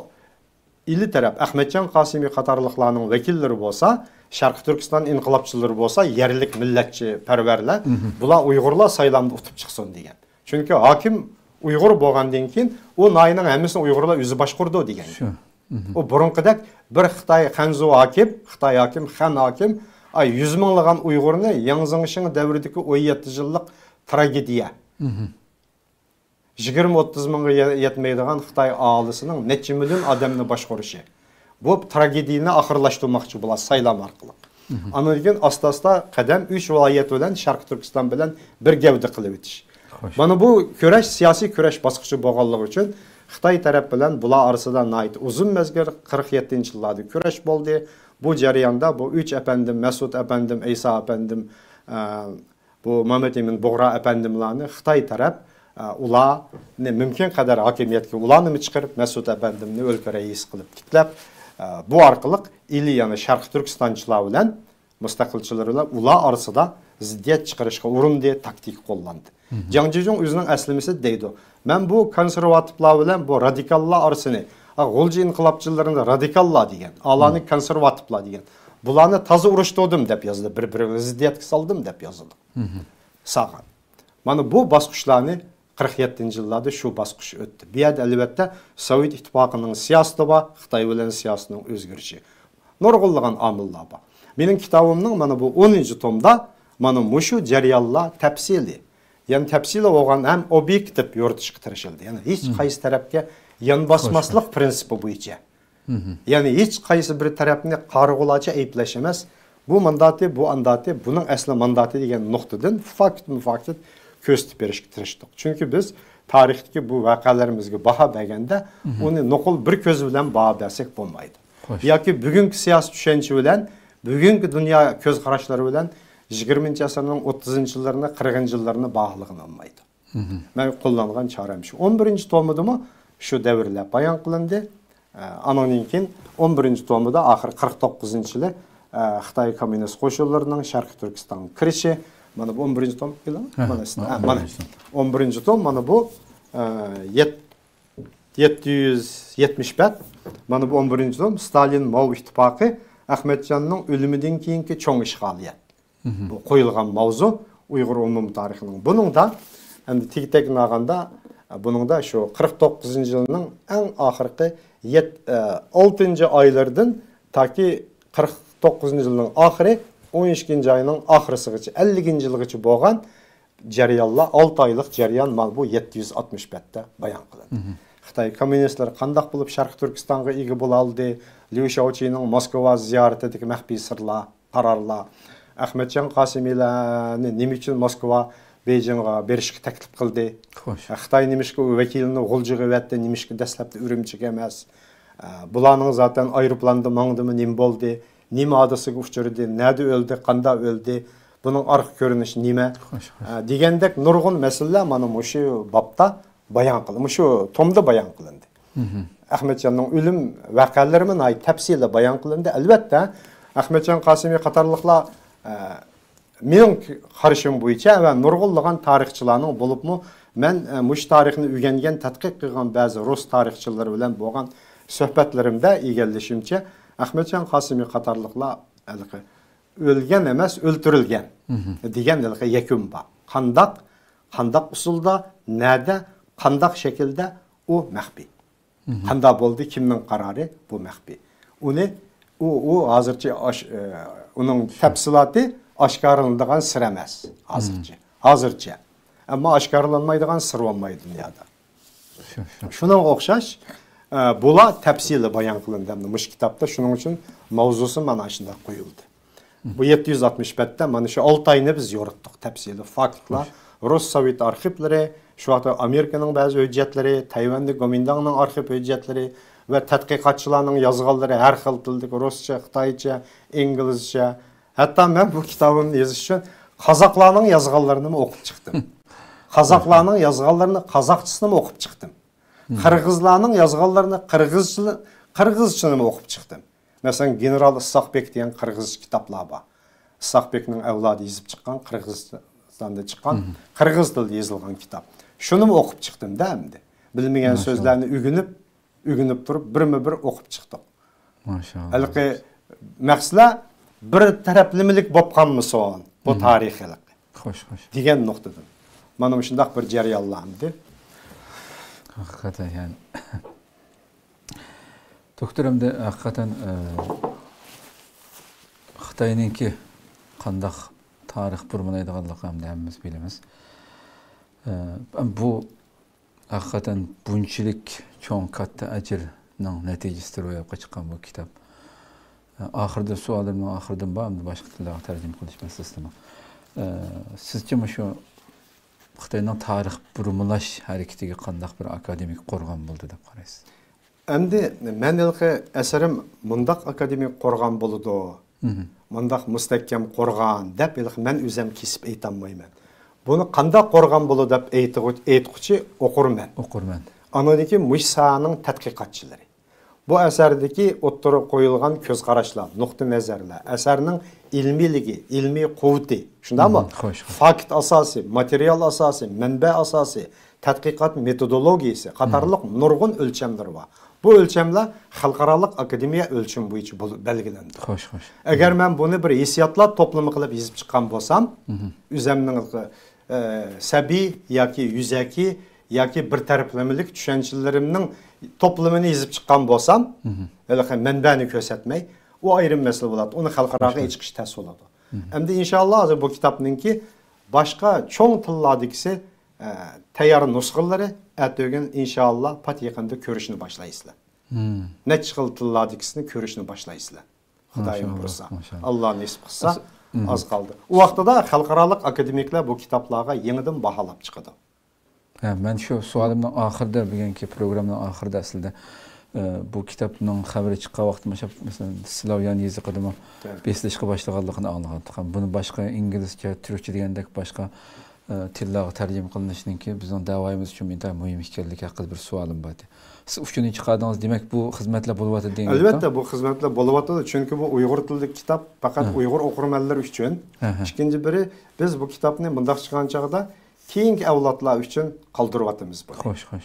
ئىلى تەرەپ، ئەخمەتجان قاسىمى قاتارلىقلارنىڭ ۋەكىللىرى بولسا، شەرقىي تۈركىستان ئىنقىلابچىلىرى بولسا، يەرلىك مىللەتچى پەرۋەرلەر، بۇلار ئۇيغۇرلار سايلامدا ئۇتۇپ چىقسۇن دېگەن. چۈنكى ھاكىم ئۇيغۇر بولغاندىن كېيىن، ئۇ ناھىيەنىڭ ھەممىسىنى ئۇيغۇرلار ئۆزى باشقۇرىدۇ دېگەن. ئۇ بۇرۇنقىدەك بىر خىتاي خەنزۇ ھاكىم، خىتاي ھاكىم، خەن ھاكىم، ئاي، يۈز مىڭلىغان ئۇيغۇرنى ياڭ زېڭشىڭ دەۋرىدىكى ئون يەتتە يىللىق تراگېدىيە. يىگىرمە ئوتتۇز مىڭغا يە-، يەتمەيدىغان خىتاي ئاھالىسىنىڭ نەچچە مىليون ئادەمنى باشقۇرۇشى. بۇ تراگېدىيىنى ئاخىرلاشتۇرماقچى بۇلار سايلام ئارقىلىق. ئاندىن كېيىن ئاستا-ئاستا قەدەم ئۈچ ۋىلايەت بىلەن شەرقىي تۈركىستان بىلەن بىر گەۋدە قىلىۋېتىش. مانا بۇ كۈرەش، سىياسىي كۈرەش باسقۇچى بولغانلىقى ئۈچۈن خىتاي تەرەپ بىلەن بۇلار ئارىسىدا ناھايىتى ئۇزۇن مەزگىل، قىرىق يەتتىنچى يىللاردا كۈرەش بولدى. بۇ جەرياندا بۇ ئۈچ ئەپەندىم، مەسۇت ئەپەندىم، ئەيسا ئەپەندىم، ئە، بۇ مامەت ئىمىن بۇغرا ئەپەندىملارنى خىتاي تەرەپ، ئە، ئۇلارنى مۇمكىن قەدەر ھاكىمىيەتكە ئۇلارنىمۇ چىقىرىپ، مەسۇت ئەپەندىمنى ئۆلكە رەئىسى قىلىپ تىكلەپ، ئە، بۇ ئارقىلىق ئىلى يەنە شەرقىي تۈركىستانچىلار بىلەن مۇستەقىلچىلار بىلەن ئۇلار ئارىسىدا زىددىيەت چىقىرىشقا ئۇرۇندى، تاكتىكا قوللاندى. جاڭ جىجۇڭ ئۆزىنىڭ ئەسلىمىسىدە دەيدۇ، مەن بۇ كونسېرۋاتىپلار بىلەن بۇ رادىكاللار ئارىسىنى، غۇلجا ئىنقىلابچىلىرىنى رادىكاللار دېگەن، ئالارنى كونسېرۋاتىپلار دېگەن، بۇلارنى تازا ئۇرۇشتۇردۇم دەپ يازىدۇ، بىر-بىرىگە زىددىيەتكە سالدىم دەپ يازىدۇ. ساغان. مانا بۇ باسقۇچلارنى قىرىق يەتتىنچى يىللاردا شۇ باسقۇچ ئۆتتى. بۇ يەردە ئەلۋەتتە سوۋېت ئىتتىپاقىنىڭ سىياسىتى بار، خىتاي بىلەن سىياسىتىنىڭ ئۆزگىرىشى. نۇرغۇنلىغان ئامىللار بار. مېنىڭ كىتابىمنىڭ مانا بۇ ئونىنچى تومدا مانا مۇشۇ جەريانلار تەپسىلىي، يەنى تەپسىلىي بولغان ھەم ئوبيېكتىپ يورۇتۇشقا تىرىشىلدى. يەنى ھېچ قايسى تەرەپكە يان باسماسلىق پىرىنسىپى بويىچە. يەنى ھېچ قايسى بىر تەرەپنى قارىغۇلارچە ئەيىبلەش ئەمەس. بۇ مانداتى، بۇ ئانداتى، بۇنىڭ ئەسلى مانداتى دېگەن نۇقتىدىن فاكتمۇ فاكت كۆرسىتىپ بېرىشكە تىرىشتۇق. چۈنكى بىز تارىختىكى بۇ ۋەقەلىرىمىزگە باھا بەرگەندە، ئۇنى نوقۇل بىر كۆز بىلەن باھا بەرسەك بولمايدۇ. ياكى بۈگۈنكى سىياسىي چۈشەنچە بىلەن، بۈگۈنكى دۇنيا كۆز قاراشلىرى بىلەن يىگىرمىنچى ئەسىرنىڭ ئوتتۇزىنچى يىللىرىنى، قىرىقىنچى يىللىرىنى باھالىغىلى بولمايدۇ. مەن قوللانغان چارەم شۇ. ئون بىرىنچى تومىدىمۇ شۇ دەۋرلەر بايان قىلىندى. ئە، ئانىڭدىن كېيىن ئون بىرىنچى تومىدا ئاخىر قىرىق توققۇزىنچى يىلى، ئە، خىتاي كوممۇنىست قوشۇنلىرىنىڭ شەرقىي تۈركىستانغا كىرىشى. مانا بۇ ئون بىرىنچى توم. ھە، مانا، ھە، ھە، ئون مانا بىرىنچى توم. ئون بىرىنچى توم، مانا بۇ، ئە، يەت-، يەتتە يۈز يەتمىش بەت. مانا بۇ ئون بىرىنچى توم، ستالىن ماۋ ئىتتىپاقى، ئەخمەتجاننىڭ ئۆلۈمىدىن كېيىنكى چوڭ ئىشغالىيەت. بۇ قويۇلغان ماۋزۇ ئۇيغۇر ئومۇمىي تارىخىنىڭ. بۇنىڭدا ئەمدى تېگى-تەگنى ئالغاندا، بۇنىڭدا شۇ قىرىق توققۇزىنچى يىلنىڭ ئەڭ ئاخىرقى يەت-، ئە، ئالتىنچى ئايلىرىدىن تاكى قىرىق توققۇزىنچى يىلنىڭ ئاخىرى، ئون ئىككىنچى ئاينىڭ ئاخىرسىغىچە، ئەللىكىنچى يىلغىچە بولغان جەريانلار، ئالتە ئايلىق جەريان مانا بۇ يەتتە يۈز ئاتمىش بەتتە بايان قىلىندى. خىتاي كوممۇنىستلىرى قانداق بولۇپ شەرقىي تۈركىستانغا ئىگە بولا ئالدى؟ ليۇ شياۋچىنىڭ موسكۋا زىيارىتىدىكى مەخپىي سىرلار، قارارلار، ئەخمەتجان قاسىمىيلارنى نېمە ئۈچۈن موسكۋا، بېيجىڭغا بېرىشكە تەكلىپ قىلدى؟ خوش. خىتاي نېمىشقا ئۇ ۋەكىلىنى غۇلجىغا ئەۋەتتى، نېمىشقا دەسلەپتە ئۈرۈمچىگە ئەمەس؟ بۇلارنىڭ زاتەن ئايروپىلاندا ماڭدىمۇ، نېمە بولدى؟ نېمە ھادىسىگە ئۇچرىدى؟ نەدە ئۆلدى؟ قاندا ئۆلدى؟ بۇنىڭ ئارقا كۆرۈنۈشى نېمە؟ خوش، خوش. دېگەندەك نۇرغۇن مەسىلىلەر مانا مۇشۇ بابتا بايان قىل-، مۇشۇ تومدا بايان قىلىندى. ئەخمەتجاننىڭ ئۆلۈم ۋەقەلىرىمۇ ناھايىتى تەپسىلىي بايان قىلىندى. ئەلۋەتتە، ئەخمەتجان قاسىمى قاتارلىقلار، ئە، مېنىڭ قارىشىم بويىچە ۋە نۇرغۇنلىغان تارىخچىلارنىڭ، بولۇپمۇ مەن، ئە، مۇشۇ تارىخنى ئۆگەنگەن، تەتقىق قىلغان بەزى رۇس تارىخچىلىرى بىلەن بولغان سۆھبەتلىرىمدە ئىگىلىشىمچە، ئەخمەتجان قاسىمى قاتارلىقلار ھېلىقى ئۆلگەن ئەمەس، ئۆلتۈرۈلگەن دېگەن ھېلىقى يەكۈن بار. قانداق، قانداق ئۇسۇلدا، نەدە، قانداق شەكىلدە، ئۇ مەخپىي. قانداق بولدى، كىمنىڭ قارارى، بۇ مەخپىي. ئۇنى، ئۇ، ئۇ ھازىرچە ئاش-، ئە، ئۇنىڭ تەپسىلاتى ئاشكارىلىنىدىغان سىر ئەمەس ھازىرچە. ھازىرچە. ئەمما ئاشكارىلانمايدىغان سىر بولمايدۇ دۇنيادا. شۇ، شۇ. شۇنىڭغا ئوخشاش، ئە، بۇلار تەپسىلىي بايان قىلىندى ھەمدە مۇشۇ كىتابتا. شۇنىڭ ئۈچۈن ماۋزۇسى مانا شۇنداق قويۇلدى. بۇ يەتتە يۈز ئاتمىش بەتتە مانا شۇ ئالتە ئاينى بىز يورۇتتۇق تەپسىلىي فاكتلار. رۇس سوۋېت ئارخىپلىرى، شۇ ۋاقىتتا ئامېرىكىنىڭ بەزى ھۆججەتلىرى، تەيۋەندە گومىنداڭنىڭ ئارخىپ ھۆججەتلىرى ۋە تەتقىقاتچىلارنىڭ يازغانلىرى ھەر خىل تىلدىكى، رۇسچە، خىتايچە، ئىنگلىزچە، ھەتتا مەن بۇ كىتابىمنى يېزىش ئۈچۈن قازاقلارنىڭ يازغانلىرىنىمۇ ئوقۇپ چىقتىم. قازاقلارنىڭ يازغانلىرىنى قازاقچىسىنىمۇ ئوقۇپ چىقتىم. قىرغىزلارنىڭ يازغانلىرىنى قىرغىزچە-، قىرغىزچىنىمۇ ئوقۇپ چىقتىم. مەسىلەن، گېنېرال ئىسساقبېك دېگەن قىرغىزچە كىتابلار بار. ئىسساقبېكنىڭ ئەۋلادى يېزىپ چىققان، قىرغىزىستاندا چىققان، قىرغىز تىلىدا يېزىلغان كىتاب. شۇنىمۇ ئوقۇپ چىقتىمدە ئەمدى. بىلمىگەن سۆزلەرنى ئۆگىنىپ، ئۆگىنىپ تۇرۇپ، بىرمۇ بىر ئوقۇپ چىقتۇق. ماشائاللا. ھېلىقى مەقسىلەر بىر تەرەپلىمىلىك بولۇپ قالمىسۇن بۇ تارىخ ھېلىقى. خوش، خوش. دېگەن نۇقتىدىن. مانا مۇشۇنداق بىر جەريانلار ئەمدى. ھەقىقەتەن، يەنى، دوكتور، ئەمدى ھەقىقەتەن، ئە، خىتاينىڭكى قانداق تارىخ بۇرمىلايدىغانلىقى ئەمدى ھەممىمىز بىلىمىز. ئە، بۇ ھەقىقەتەن بۇنچىلىك چوڭ، كاتتا ئەجىرنىڭ نەتىجىسىدە روياپقا چىققان بۇ كىتاب. ئاخىرىدا، سوئاللىرىمنىڭ ئاخىرىدىمۇ بار، ئەمدى باشقا تىللارغا تەرجىمە قىلىش مەسىلىسىدىمۇ. ئە، سىزچە مۇشۇ خىتاينىڭ تارىخ بۇرمىلاش ھەرىكىتىگە قانداق بىر ئاكادېمىك قورغان بولدى دەپ قارايسىز؟ ئەمدى مەن ھېلىقى ئەسىرىم مۇنداق ئاكادېمىك قورغان بولىدۇ، مۇنداق مۇستەھكەم قورغان دەپ ھېلىقى مەن ئۆزۈم كېسىپ ئېيتالمايمەن. بۇنى قانداق قورغان بولىدۇ دەپ ئېيتىغۇ-، ئېيتقۇچى ئوقۇرمەن. ئوقۇرمەن. ئاندىن كېيىن مۇشۇ ساھەنىڭ تەتقىقاتچىلىرى. بۇ ئەسەردىكى ئوتتۇرىغا قويۇلغان كۆز قاراشلار، نۇقتىئى نەزەرلەر، ئەسەرنىڭ ئىلمىيلىكى، ئىلمىي قۇۋۋىتى، شۇنداقمۇ؟ خوش، خوش. فاكت ئاساسىي، ماتېرىيال ئاساسىي، مەنبە ئاساسىي، تەتقىقات مېتودولوگىيىسى قاتارلىق نۇرغۇن ئۆلچەملىرى بار. بۇ ئۆلچەملەر خەلقئارالىق ئاكادېمىيە ئۆلچىمى بويىچە بولۇپ بەلگىلەندى. خوش، خوش. ئەگەر مەن بۇنى بىر ھېسسىياتلار توپلىمى قىلىپ يېزىپ چىققان بولسام، ئۆزەمنىڭ، ئە، سەبىي ياكى يۈزەكى ياكى بىر تەرەپلىمىلىك چۈشەنچىلىرىمنىڭ توپلىمىنى يېزىپ چىققان بولسام، ھېلىقى مەنبەنى كۆرسەتمەي، ئۇ ئايرىم مەسىلە بولاتتى. ئۇنى خەلقئاراغا ئېچىقىش تەس بولىدۇ. ئەمدى ئىنشاللا ھازىر بۇ كىتابنىڭكى باشقا چوڭ تىللاردىكىسى، ئە، تەييار نۇسخىلىرى ئەتىگۈن ئىنشاللا پات يېقىندا كۆرۈشنى باشلايسىلەر. نەچچە خىل تىللاردىكىسىنى كۆرۈشنى باشلايسىلەر. خۇدايىم بۇيرۇسا. ماشائاللا. ئاللا نېسىپ قىلسا، ئاز قالدى. ئۇ ۋاقتىدا خەلقئارالىق ئاكادېمىكلار بۇ كىتابلارغا يېڭىدىن باھالاپ چىقىدۇ. ھە، مەن شۇ سوئالىمنىڭ ئاخىرىدا، بۈگۈنكى پروگراممىنىڭ ئاخىرىدا ئەسلىدە، ئە، بۇ كىتابنىڭ خەۋىرى چىققان ۋاقتىدا، مۇشۇ، مەسىلەن، سلاۋيان يېزىقىدىمۇ بېسىلىشقا باشلىغانلىقىنى ئاڭلىغانتۇق. بۇنى باشقا ئىنگلىزچە، تۈركچە دېگەندەك باشقا، ئە، تىللارغا تەرجىمە قىلىنىشىنىڭكى بىزنىڭ دەۋايىمىز ئۈچۈن ئىنتايىن مۇھىم ئىكەنلىكى ھەققىدە بىر سوئالىم بار ئىدى. سىز ئۇچۇرنى چىقاردىڭىز، دېمەك، بۇ خىزمەتلەر بولۇۋاتىدۇ دېگەن گەپتە؟ ئەلۋەتتە، بۇ خىزمەتلەر بولۇۋاتىدۇ، چۈنكى بۇ ئۇيغۇر تىلىدىكى كىتاب پەقەت ئۇيغۇر ئوقۇرمەنلىرى ئۈچۈن. ئىككىنچى بىرى، بىز بۇ كىتابنى مۇنداق چىقارغان چاغدا كېيىنكى ئەۋلادلار ئۈچۈن قالدۇرۇۋاتىمىز بۇنى. خوش، خوش.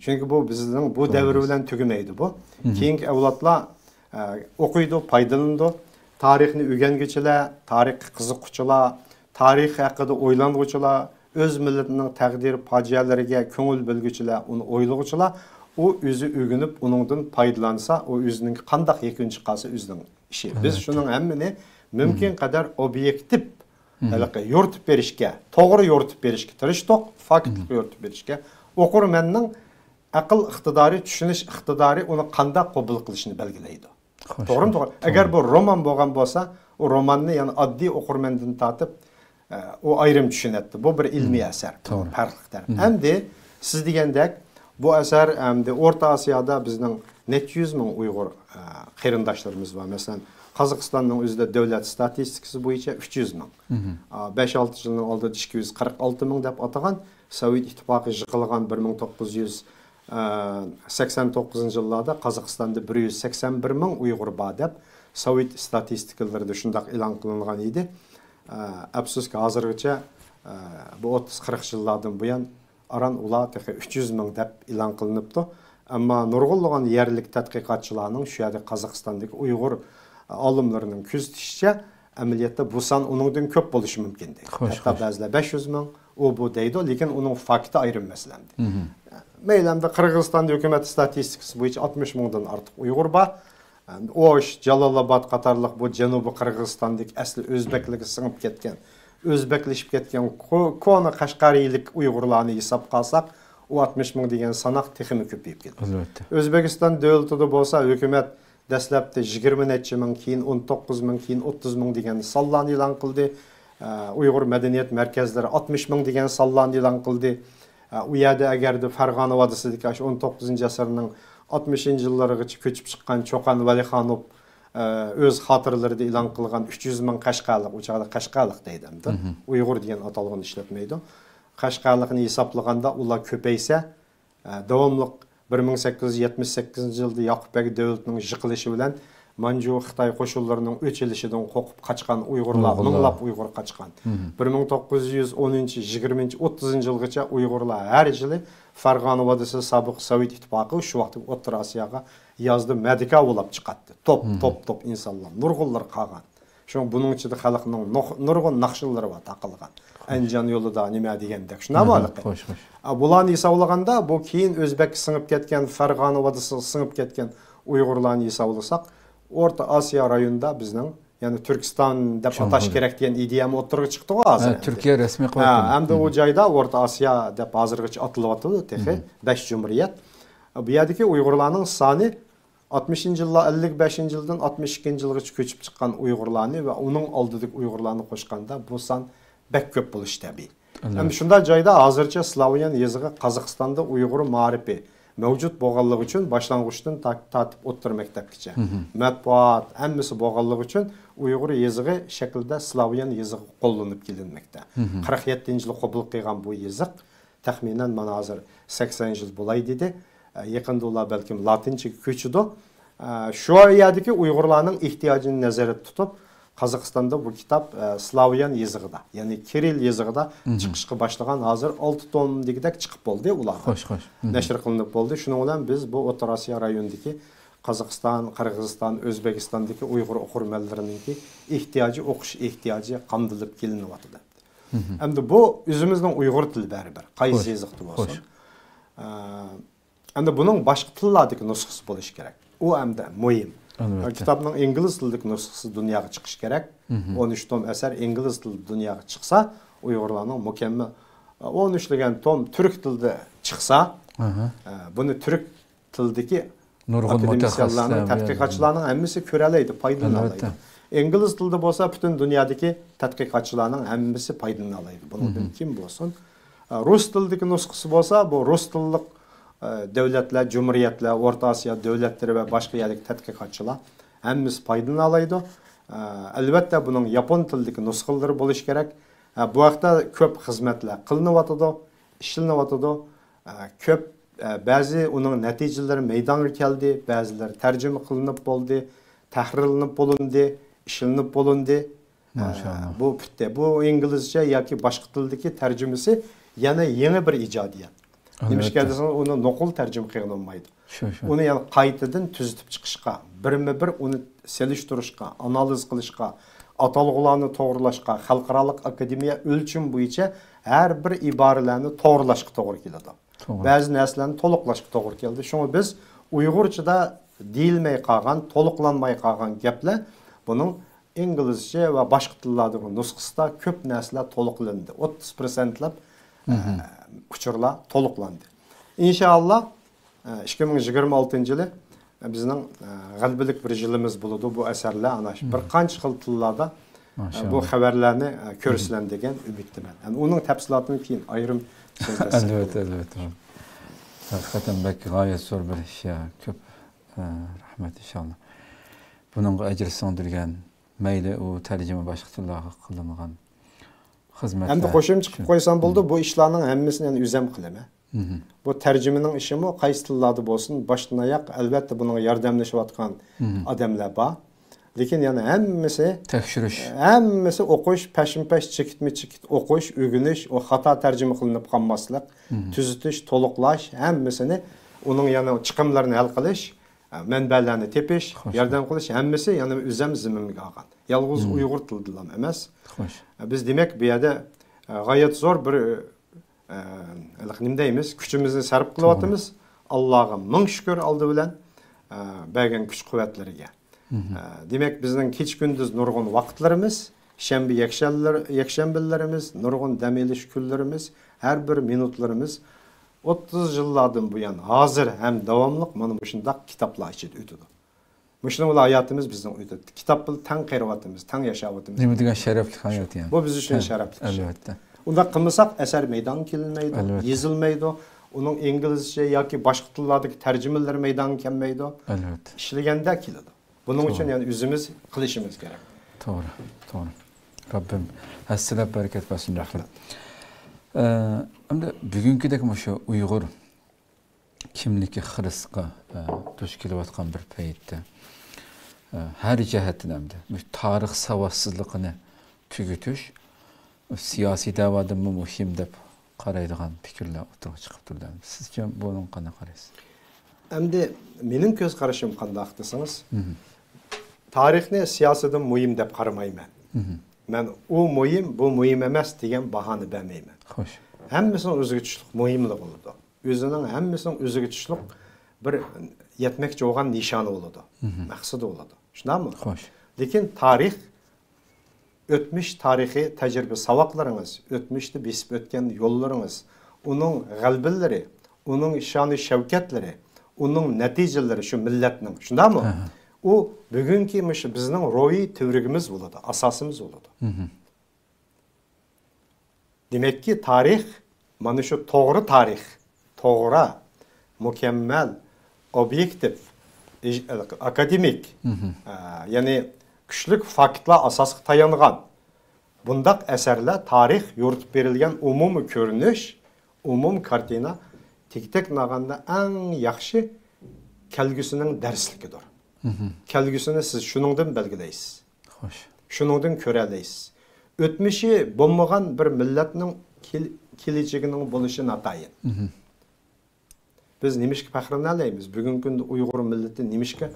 چۈنكى بۇ بىزنىڭ بۇ دەۋر بىلەن تۈگىمەيدۇ بۇ. كېيىنكى ئەۋلادلار، ئە، ئوقۇيدۇ، پايدىلىنىدۇ. تارىخنى ئۆگەنگۈچىلەر، تارىخقا قىزىققۇچىلار، تارىخ ھەققىدە ئويلانغۇچىلار، ئۆز مىللىتىنىڭ تەقدىر پاجىئەلىرىگە كۆڭۈل بۆلگۈچىلەر، ئۇنى ئويلىغۇچىلار، ئۇ ئۆزى ئۆگىنىپ، ئۇنىڭدىن پايدىلانسا، ئۇ ئۆزىنىڭ قانداق يەكۈن چىقارسا، ئۆزىنىڭ ئىشى. بىز شۇنىڭ ھەممىنى مۇمكىن قەدەر ئوبيېكتىپ، ھېلىقى يورۇتۇپ بېرىشكە، توغرا يورۇتۇپ بېرىشكە تىرىشتۇق، فاكتلىق يورۇتۇپ بېرىشكە. ئوقۇرمەننىڭ ئەقىل ئىقتىدارى، چۈشىنىش ئىقتىدارى ئۇنى قانداق قوبۇل قىلىشىنى بەلگىلەيدۇ. خوش، توغرىمۇ؟ خوش، توغرا. ئەگەر بۇ رومان بولغان بولسا، ئۇ روماننى يەنە ئاددىي ئوقۇرمەندىن تارتىپ، ئە، ئۇ ئايرىم چۈشىنەتتى. بۇ بىر ئىلمىي ئەسەر. توغرا. پەرقلىق تەرەپ. ئەمدى سىز دېگەندەك، بۇ ئەسەر ئەمدى ئورتا ئاسىيادا بىزنىڭ نەچچە يۈز مىڭ ئۇيغۇر، ئە، قېرىنداشلىرىمىز بار. مەسىلەن، قازاقىستاننىڭ ئۆزىدە دۆلەت ستاتىستىكىسى بويىچە ئۈچ يۈز مىڭ. ئا، بەش-ئالتە يىلنىڭ ئالدىدا ئىككى يۈز قىرىق ئالتە مىڭ دەپ ئاتىغان، سوۋېت ئىتتىپاقى يىقىلغان بىر مىڭ توققۇز يۈز سەكسەن توققۇزىنچى يىللاردا قازاقىستاندا بىر يۈز سەكسەن بىر مىڭ ئۇيغۇر بار دەپ سوۋېت ستاتىستىكىلىرىدا شۇنداق ئېلان قىلىنغان ئىدى. ئە، ئەپسۇسكى، ھازىرغىچە، ئە، بۇ ئوتتۇز قىرىق يىللاردىن بۇيان ئاران ئۇلار تېخى ئۈچ يۈز مىڭ دەپ ئېلان قىلىنىپتۇ. ئەمما نۇرغۇنلىغان يەرلىك تەتقىقاتچىلارنىڭ، شۇ يەردە قازاقىستاندىكى ئۇيغۇر ئالىملىرىنىڭ كۆزىتىشىچە، ئەمەلىيەتتە بۇ سان ئۇنىڭدىن كۆپ بولۇشى مۇمكىن دەيدۇ. خوش، ھەتتا خوش. بەزىلەر بەش يۈز مىڭ، ئۇ بۇ دەيدۇ، لېكىن ئۇنىڭ فاكتى ئايرىم مەسىلە ئەمدى. مەيلى، ئەمدى قىرغىزىستاندا ھۆكۈمەت ستاتىستىكىسى بويىچە ئاتمىش مىڭدىن ئارتۇق ئۇيغۇر بار. ئوش، جالالئاباد قاتارلىق بۇ جەنۇبىي قىرغىزىستاندىكى ئەسلى ئۆزبەكلىككە سىڭىپ كەتكەن، ئۆزبەكلىشىپ كەتكەن كو-، كونا قەشقەرىيلىك ئۇيغۇرلارنى ھېسابقا ئالساق، ئۇ ئاتمىش مىڭ دېگەن ساناق تېخىمۇ كۆپىيىپ كېتىدۇ. ئەلۋەتتە. ئۆزبېكىستان دۆلىتىدە بولسا ھۆكۈمەت دەسلەپتە يىگىرمە نەچچە مىڭ، كېيىن ئون توققۇز مىڭ، كېيىن ئوتتۇز مىڭ دېگەن سانلارنى ئېلان قىلدى. ئە، ئۇيغۇر مەدەنىيەت مەركەزلىرى ئاتمىش مىڭ دېگەن سانلارنى ئېلان قىلدى. ئە، ئۇ يەردە ئەگەردە فەرغانە ۋادىسىدىكى ئاشۇ ئون توققۇزىنچى ئەسىرنىڭ ئاتمىشىنچى يىللىرىغىچە كۆچۈپ چىققان چوقان ۋەلىخانوف، ئە، ئۆز خاتىرىلىرىدە ئېلان قىلغان ئۈچ يۈز مىڭ قەشقەرلىق، ئۇ چاغدا قەشقەرلىق دەيدۇ ئەمدى. ئۇيغۇر دېگەن ئاتالغۇنى ئىشلەتمەيدۇ. قەشقەرلىقنى ھېسابلىغاندا ئۇلار كۆپەيسە، ئە، داۋاملىق بىر مىڭ سەككىز يۈز يەتمىش سەككىزىنچى يىلدا ياقۇپ بەگ دۆلىتىنىڭ يىقىلىشى بىلەن مانجۇ خىتاي قوشۇنلىرىنىڭ ئۆچ ئېلىشىدىن قورقۇپ قاچقان ئۇيغۇرلار، ئۇيغۇرلار. مىڭلاپ ئۇيغۇر قاچقان. بىر مىڭ توققۇز يۈز ئونىنچى، يىگىرمىنچى، ئوتتۇزىنچى يىلغىچە ئۇيغۇرلار ھەر يىلى فەرغانە ۋادىسى، سابىق سوۋېت ئىتتىپاقى، شۇ ۋاقىتتىكى ئوتتۇرا ئاسىياغا يازدا مەدىكا بولاپ چىقاتتى. توپ، توپ، توپ ئىنسانلار، نۇرغۇنلىرى قالغان. شۇڭا بۇنىڭ ئىچىدە خەلقنىڭ نۇق-، نۇرغۇن ناخشىلىرى بار تاقالغان. ئەنجان يولىدا نېمە دېگەندەك، شۇنداقمۇ ھېلىقى؟ خوش، خوش. ئا، بۇلارنى ھېسابلىغاندا، بۇ كېيىن ئۆزبەككە سىڭىپ كەتكەن، فەرغانە ۋادىسىغا سىڭىپ كەتكەن ئۇيغۇرلارنى ھېسابلىساق، ئورتا ئاسىيا رايونىدا بىزنىڭ، يەنى تۈركىستان دەپ ئاتاش كېرەك دېگەن ئىدىيەمۇ ئوتتۇرىغا چىقتىغۇ ھازىر ھە، ئەمدى. تۈركىيە رەسمىي ھە، قىلىۋاتقان. ئەمدى ئۇ جايدا ئورتا ئاسىيا دەپ ھازىرغىچە ئاتىلىۋاتىدۇ تېخى، بەش جۇمھۇرىيەت. بۇ يەردىكى ئۇيغۇرلارنىڭ سانى ئاتمىشىنچى يىللار، ئەللىك بەشىنچى يىلدىن ئاتمىش ئىككىنچى يىلغىچە كۆچۈپ چىققان ئۇيغۇرلارنى ۋە ئۇنىڭ ئالدىدىكى ئۇيغۇرلارنى قوشقاندا، بۇ سان بەك كۆپ بولۇشى تەبىئىي. ئەلۋەتتە. ئەمدى شۇنداق جايدا ھازىرچە سلاۋيان يېزىقى قازاقىستاندا ئۇيغۇر مائارىپى مەۋجۇت بولغانلىقى ئۈچۈن، باشلانغۇچتىن تا-، تارتىپ ئوتتۇرا مەكتەپكىچە، مەتبۇئات، ھەممىسى بولغانلىقى ئۈچۈن، ئۇيغۇر يېزىقى شەكلىدە سلاۋيان يېزىقى قوللىنىپ كېلىنمەكتە. قىرىق يەتتىنچى يىلى قوبۇل قىلغان بۇ يېزىق تەخمىنەن مانا ھازىر سەكسەن يىل بولاي دېدى. ئە، يېقىندا ئۇلار بەلكىم لاتىنچىگە كۆچىدۇ. ئە، شۇ يەردىكى ئۇيغۇرلارنىڭ ئېھتىياجىنى نەزەردە تۇتۇپ، قازاقىستاندا بۇ كىتاب، ئە، سلاۋيان يېزىقىدا، يەنى كىرىل يېزىقىدا چىقىشقا باشلىغان، ھازىر ئالتە توم دېگۈدەك چىقىپ بولدى ئۇلاردا. خوش، خوش. نەشر قىلىنىپ بولدى. شۇنىڭ بىلەن بىز بۇ ئوتتۇرا ئاسىيا رايونىدىكى قازاقىستان، قىرغىزىستان، ئۆزبېكىستاندىكى ئۇيغۇر ئوقۇرمەنلىرىنىڭكى ئېھتىياجى، ئوقۇش ئېھتىياجى قامدىلىپ كېلىنىۋاتىدۇ. ئەمدى بۇ ئۆزىمىزنىڭ ئۇيغۇر تىلى بەرىبىر، قايسى يېزىقتا بولسۇن. ئە، ئەمدى بۇنىڭ باشقا تىللاردىكى نۇسخىسى بولۇشى كېرەك. ئۇ ئەمدى مۇھىم. ئەلۋەتتە. كىتابنىڭ ئىنگلىز تىلىدىكى نۇسخىسى دۇنياغا چىقىشى كېرەك. ئون ئۈچ توم ئەسەر ئىنگلىز تىلىدا دۇنياغا چىقسا، ئۇيغۇرلارنىڭ مۇكەممەل، ئون ئۈچ دېگەن توم تۈرك تىلىدا چىقسا، ئە، بۇنى تۈرك تىلدىكى نۇرغۇن ئاكادېمىسىيانلارنىڭ، مۇتەخەسسىسلەر، تەتقىقاتچىلارنىڭ ھەممىسى كۆرەلەيدۇ، پايدىلىنالايدۇ. ئەلۋەتتە. ئىنگلىز تىلىدا بولسا پۈتۈن دۇنيادىكى تەتقىقاتچىلارنىڭ ھەممىسى پايدىلىنالايدۇ. بۇنىڭدىن كىم بولسۇن. ئە، رۇس تىلىدىكى نۇسخىسى بولسا، بۇ رۇس تىللىق، ئە، دۆلەتلەر، جۇمھۇرىيەتلەر، ئورتا ئاسىيا دۆلەتلىرى ۋە باشقا يەردىكى تەتقىقاتچىلار ھەممىسى پايدىلىنالايدۇ. ئە، ئەلۋەتتە، بۇنىڭ ياپون تىلىدىكى نۇسخىلىرى بولۇشى كېرەك. ئە، بۇ ھەقتە كۆپ خىزمەتلەر قىلىنىۋاتىدۇ، ئىشلىنىۋاتىدۇ. ئە، كۆپ، ئە، بەزى ئۇنىڭ نەتىجىلىرى مەيدانغا كەلدى، بەزىلىرى تەرجىمە قىلىنىپ بولدى، تەھرىرلىنىپ بولۇندى، ئىشلىنىپ بولۇندى. ئە، ماشائاللا. بۇ پۈتتى. بۇ ئىنگلىزچە ياكى باشقا تىلدىكى تەرجىمىسى يەنە يېڭى بىر ئىجادىيەت. نېمىشقا دېسىڭىز، ئۇنى نوقۇل تەرجىمە قىلغىلى بولمايدۇ. شۇ، شۇ. ئۇنى يەنە قايتىدىن تۈزىتىپ چىقىشقا، بىرمۇ بىر ئۇنى سېلىشتۇرۇشقا، ئانالىز قىلىشقا، ئاتالغۇلارنى توغرىلاشقا، خەلقئارالىق ئاكادېمىيە ئۆلچىمى بويىچە ھەر بىر ئىبارىلەرنى توغرىلاشقا توغرا كېلىدۇ. توغرا. بەزى نەرسىلەرنى تولۇقلاشقا توغرا كېلىدۇ. شۇڭا بىز ئۇيغۇرچىدا دېيىلمەي قالغان، تولۇقلانماي قالغان گەپلەر بۇنىڭ ئىنگلىزچە ۋە باشقا تىللاردىكى نۇسخىسىدا كۆپ نەرسىلەر تولۇقلىنىدۇ. ئوتتۇز پىرسەنتلەپ، ئە، ئۇچۇرلار تولۇقلاندى. ئىنشائاللا، ئە، ئىككى مىڭ يىگىرمە ئالتىنچى يىلى، ئە، بىزنىڭ، ئە، غەلىبىلىك بىر يىلىمىز بولىدۇ. بۇ ئەسەرلەر ئانا شۇ بىر قانچە خىل تىللاردا، ئە، بۇ خەۋەرلەرنى، ئە، كۆرىسىلەر دېگەن ئۈمىدتىمەن. يەنى ئۇنىڭ تەپسىلاتىنى كېيىن ئايرىم سۆزلەشسەك بولىدۇ. ئەلۋەتتە، ئەلۋەتتە. ھەقىقەتەن بەك غايەت زور بىر ئىش يا. كۆپ، ئە، رەھمەت ئىنشائاللا. بۇنىڭغا ئەجىر سىڭدۈرگەن، مەيلى ئۇ تەرجىمە باشقا تىللارغا قىلىنغان خىزمەتلەر. ئەمدى قوشۇمچە قىلىپ قويسام بولىدۇ، بۇ ئىشلارنىڭ ھەممىسىنى يەنە ئۆزۈم قىلىمەن. بۇ تەرجىمىنىڭ ئىشىمۇ قايسى تىللاردا بولسۇن، باشتىن ئاياق، ئەلۋەتتە، بۇنىڭغا ياردەملىشىۋاتقان ئادەملەر بار. لېكىن يەنە ھەممىسى تەكشۈرۈش. ھەممىسى ئوقۇش، پەشمۇپەش، چېكىتمۇ چېكىت ئوقۇش، ئۆگىنىش، ئۇ خاتا تەرجىمە قىلىنىپ قالماسلىق، تۈزىتىش، تولۇقلاش، ھەممىسىنى، ئۇنىڭ يەنە چىقىملىرىنى ھەل قىلىش، مەنبەلەرنى تېپىش، ياردەم قىلىش، ھەممىسى يەنە ئۆزەم زىممىمگە ئالغان. يالغۇز ئۇيغۇر تىلىدىلا ئەمەس. بىز دېمەك بۇ يەردە، ئە، غايەت زور بىر، ئە، ھېلىقى نېمە دەيمىز، كۈچىمىزنى سەرپ قىلىۋاتىمىز. ئاللاغا مىڭ شۈكۈر ئالدى بىلەن، ئە، بەرگەن كۈچ قۇۋۋەتلىرىگە. ئە، دېمەك، بىزنىڭ كېچە كۈندۈز نۇرغۇن ۋاقىتلىرىمىز، شەنبە، يەكشەنبىلەر-، يەكشەنبىلىرىمىز، نۇرغۇن دەم ئېلىش كۈنلىرىمىز، ھەر بىر مىنۇتلىرىمىز ئوتتۇز يىللاردىن بۇيان، ھازىر ھەم داۋاملىق مانا مۇشۇنداق كىتابلار ئىچىدە ئۆتىدۇ. مۇشۇنىڭ بىلەن ھاياتىمىز بىزنىڭ ئۆتىدۇ. كىتاب بىلەن تەڭ قېرىۋاتىمىز، تەڭ ياشاۋاتىمىز. نېمە دېگەن شەرەپلىك ھايات يەنى. بۇ بىز ئۈچۈن شەرەپلىك ئىش. ئەلۋەتتە. ئۇنداق قىلمىساق، ئەسەر مەيدانغا كېلىنمەيدۇ، يېزىلمەيدۇ. ئۇنىڭ ئىنگلىزچە ياكى باشقا تىللاردىكى تەرجىمىلىرى مەيدانغا كەلمەيدۇ. ئەلۋەتتە. ئىشلىگەندە كېلىدۇ. بۇنىڭ ئۈچۈن يەنى ئۆزىمىز قىلىشىمىز كېرەك. توغرا، توغرا. رەببىم ھەسسىلەپ بەرىكەت بەرسۇن. رەھمەت. ئە، ئەمدى بۈگۈنكىدەك مۇشۇ ئۇيغۇر كىملىكى خىرىسقا، ئە، دۇچ كېلىۋاتقان بىر پەيتتە، ئە، ھەر جەھەتتىن ئەمدى مۇشۇ تارىخ ساۋاتسىزلىقىنى تۈگىتىش سىياسىي دەۋادىنمۇ مۇھىم دەپ قارايدىغان پىكىرلەر ئوتتۇرىغا چىقىپ تۇرىدۇ. سىزچە بۇنىڭغا قانداق قارايسىز؟ ئەمدى مېنىڭ كۆز قارىشىم قانداق دېسىڭىز، تارىخنى سىياسىيدىن مۇھىم دەپ قارىمايمەن. مەن ئۇ مۇھىم، بۇ مۇھىم ئەمەس دېگەن باھانى بەرمەيمەن. خوش. ھەممىسىنىڭ ئۆزىگە تۇشلۇق مۇھىملىقى بولىدۇ. ئۆزىنىڭ ھەممىسىنىڭ ئۆزىگە تۇشلۇق بىر يەتمەكچى بولغان نىشانى بولىدۇ، مەقسىتى بولىدۇ. شۇنداقمۇ؟ خوش. لېكىن تارىخ، ئۆتمۈش تارىخى، تەجرىبە ساۋاقلىرىڭىز، ئۆتمۈشتە بېسىپ ئۆتكەن يوللىرىڭىز، ئۇنىڭ غەلىبىلىرى، ئۇنىڭ شانى شەۋكەتلىرى، ئۇنىڭ نەتىجىلىرى شۇ مىللەتنىڭ، شۇنداقمۇ؟ ئۇ بۈگۈنكى مۇشۇ بىزنىڭ روھىي تۈۋرۈكىمىز بولىدۇ، ئاساسىمىز بولىدۇ. دېمەككى، تارىخ، مانا شۇ توغرا تارىخ، توغرا، مۇكەممەل، ئوبيېكتىپ، ئىج-، ئاكادېمىك، ئە، يەنى كۈچلۈك فاكتلار ئاساسىغا تايانغان بۇنداق ئەسەرلەر تارىخ يورۇتۇپ بېرىلگەن ئومۇمىي كۆرۈنۈش، ئومۇمىي كارتىنا، تېگى-تەكتىنى ئالغاندا ئەڭ ياخشى كەلگۈسىنىڭ دەرسلىكىدۇر. كەلگۈسىنى سىز شۇنىڭدىن بەلگىلەيسىز. خوش. شۇنىڭدىن كۆرەلەيسىز. ئۆتمۈشى بولمىغان بىر مىللەتنىڭ كېل-، كېلىچىكىنىڭ بولۇشى ناتايىن. بىز نېمىشقا پەخىرلىنەلەيمىز؟ بۈگۈنكى كۈندە ئۇيغۇر مىللىتى نېمىشقا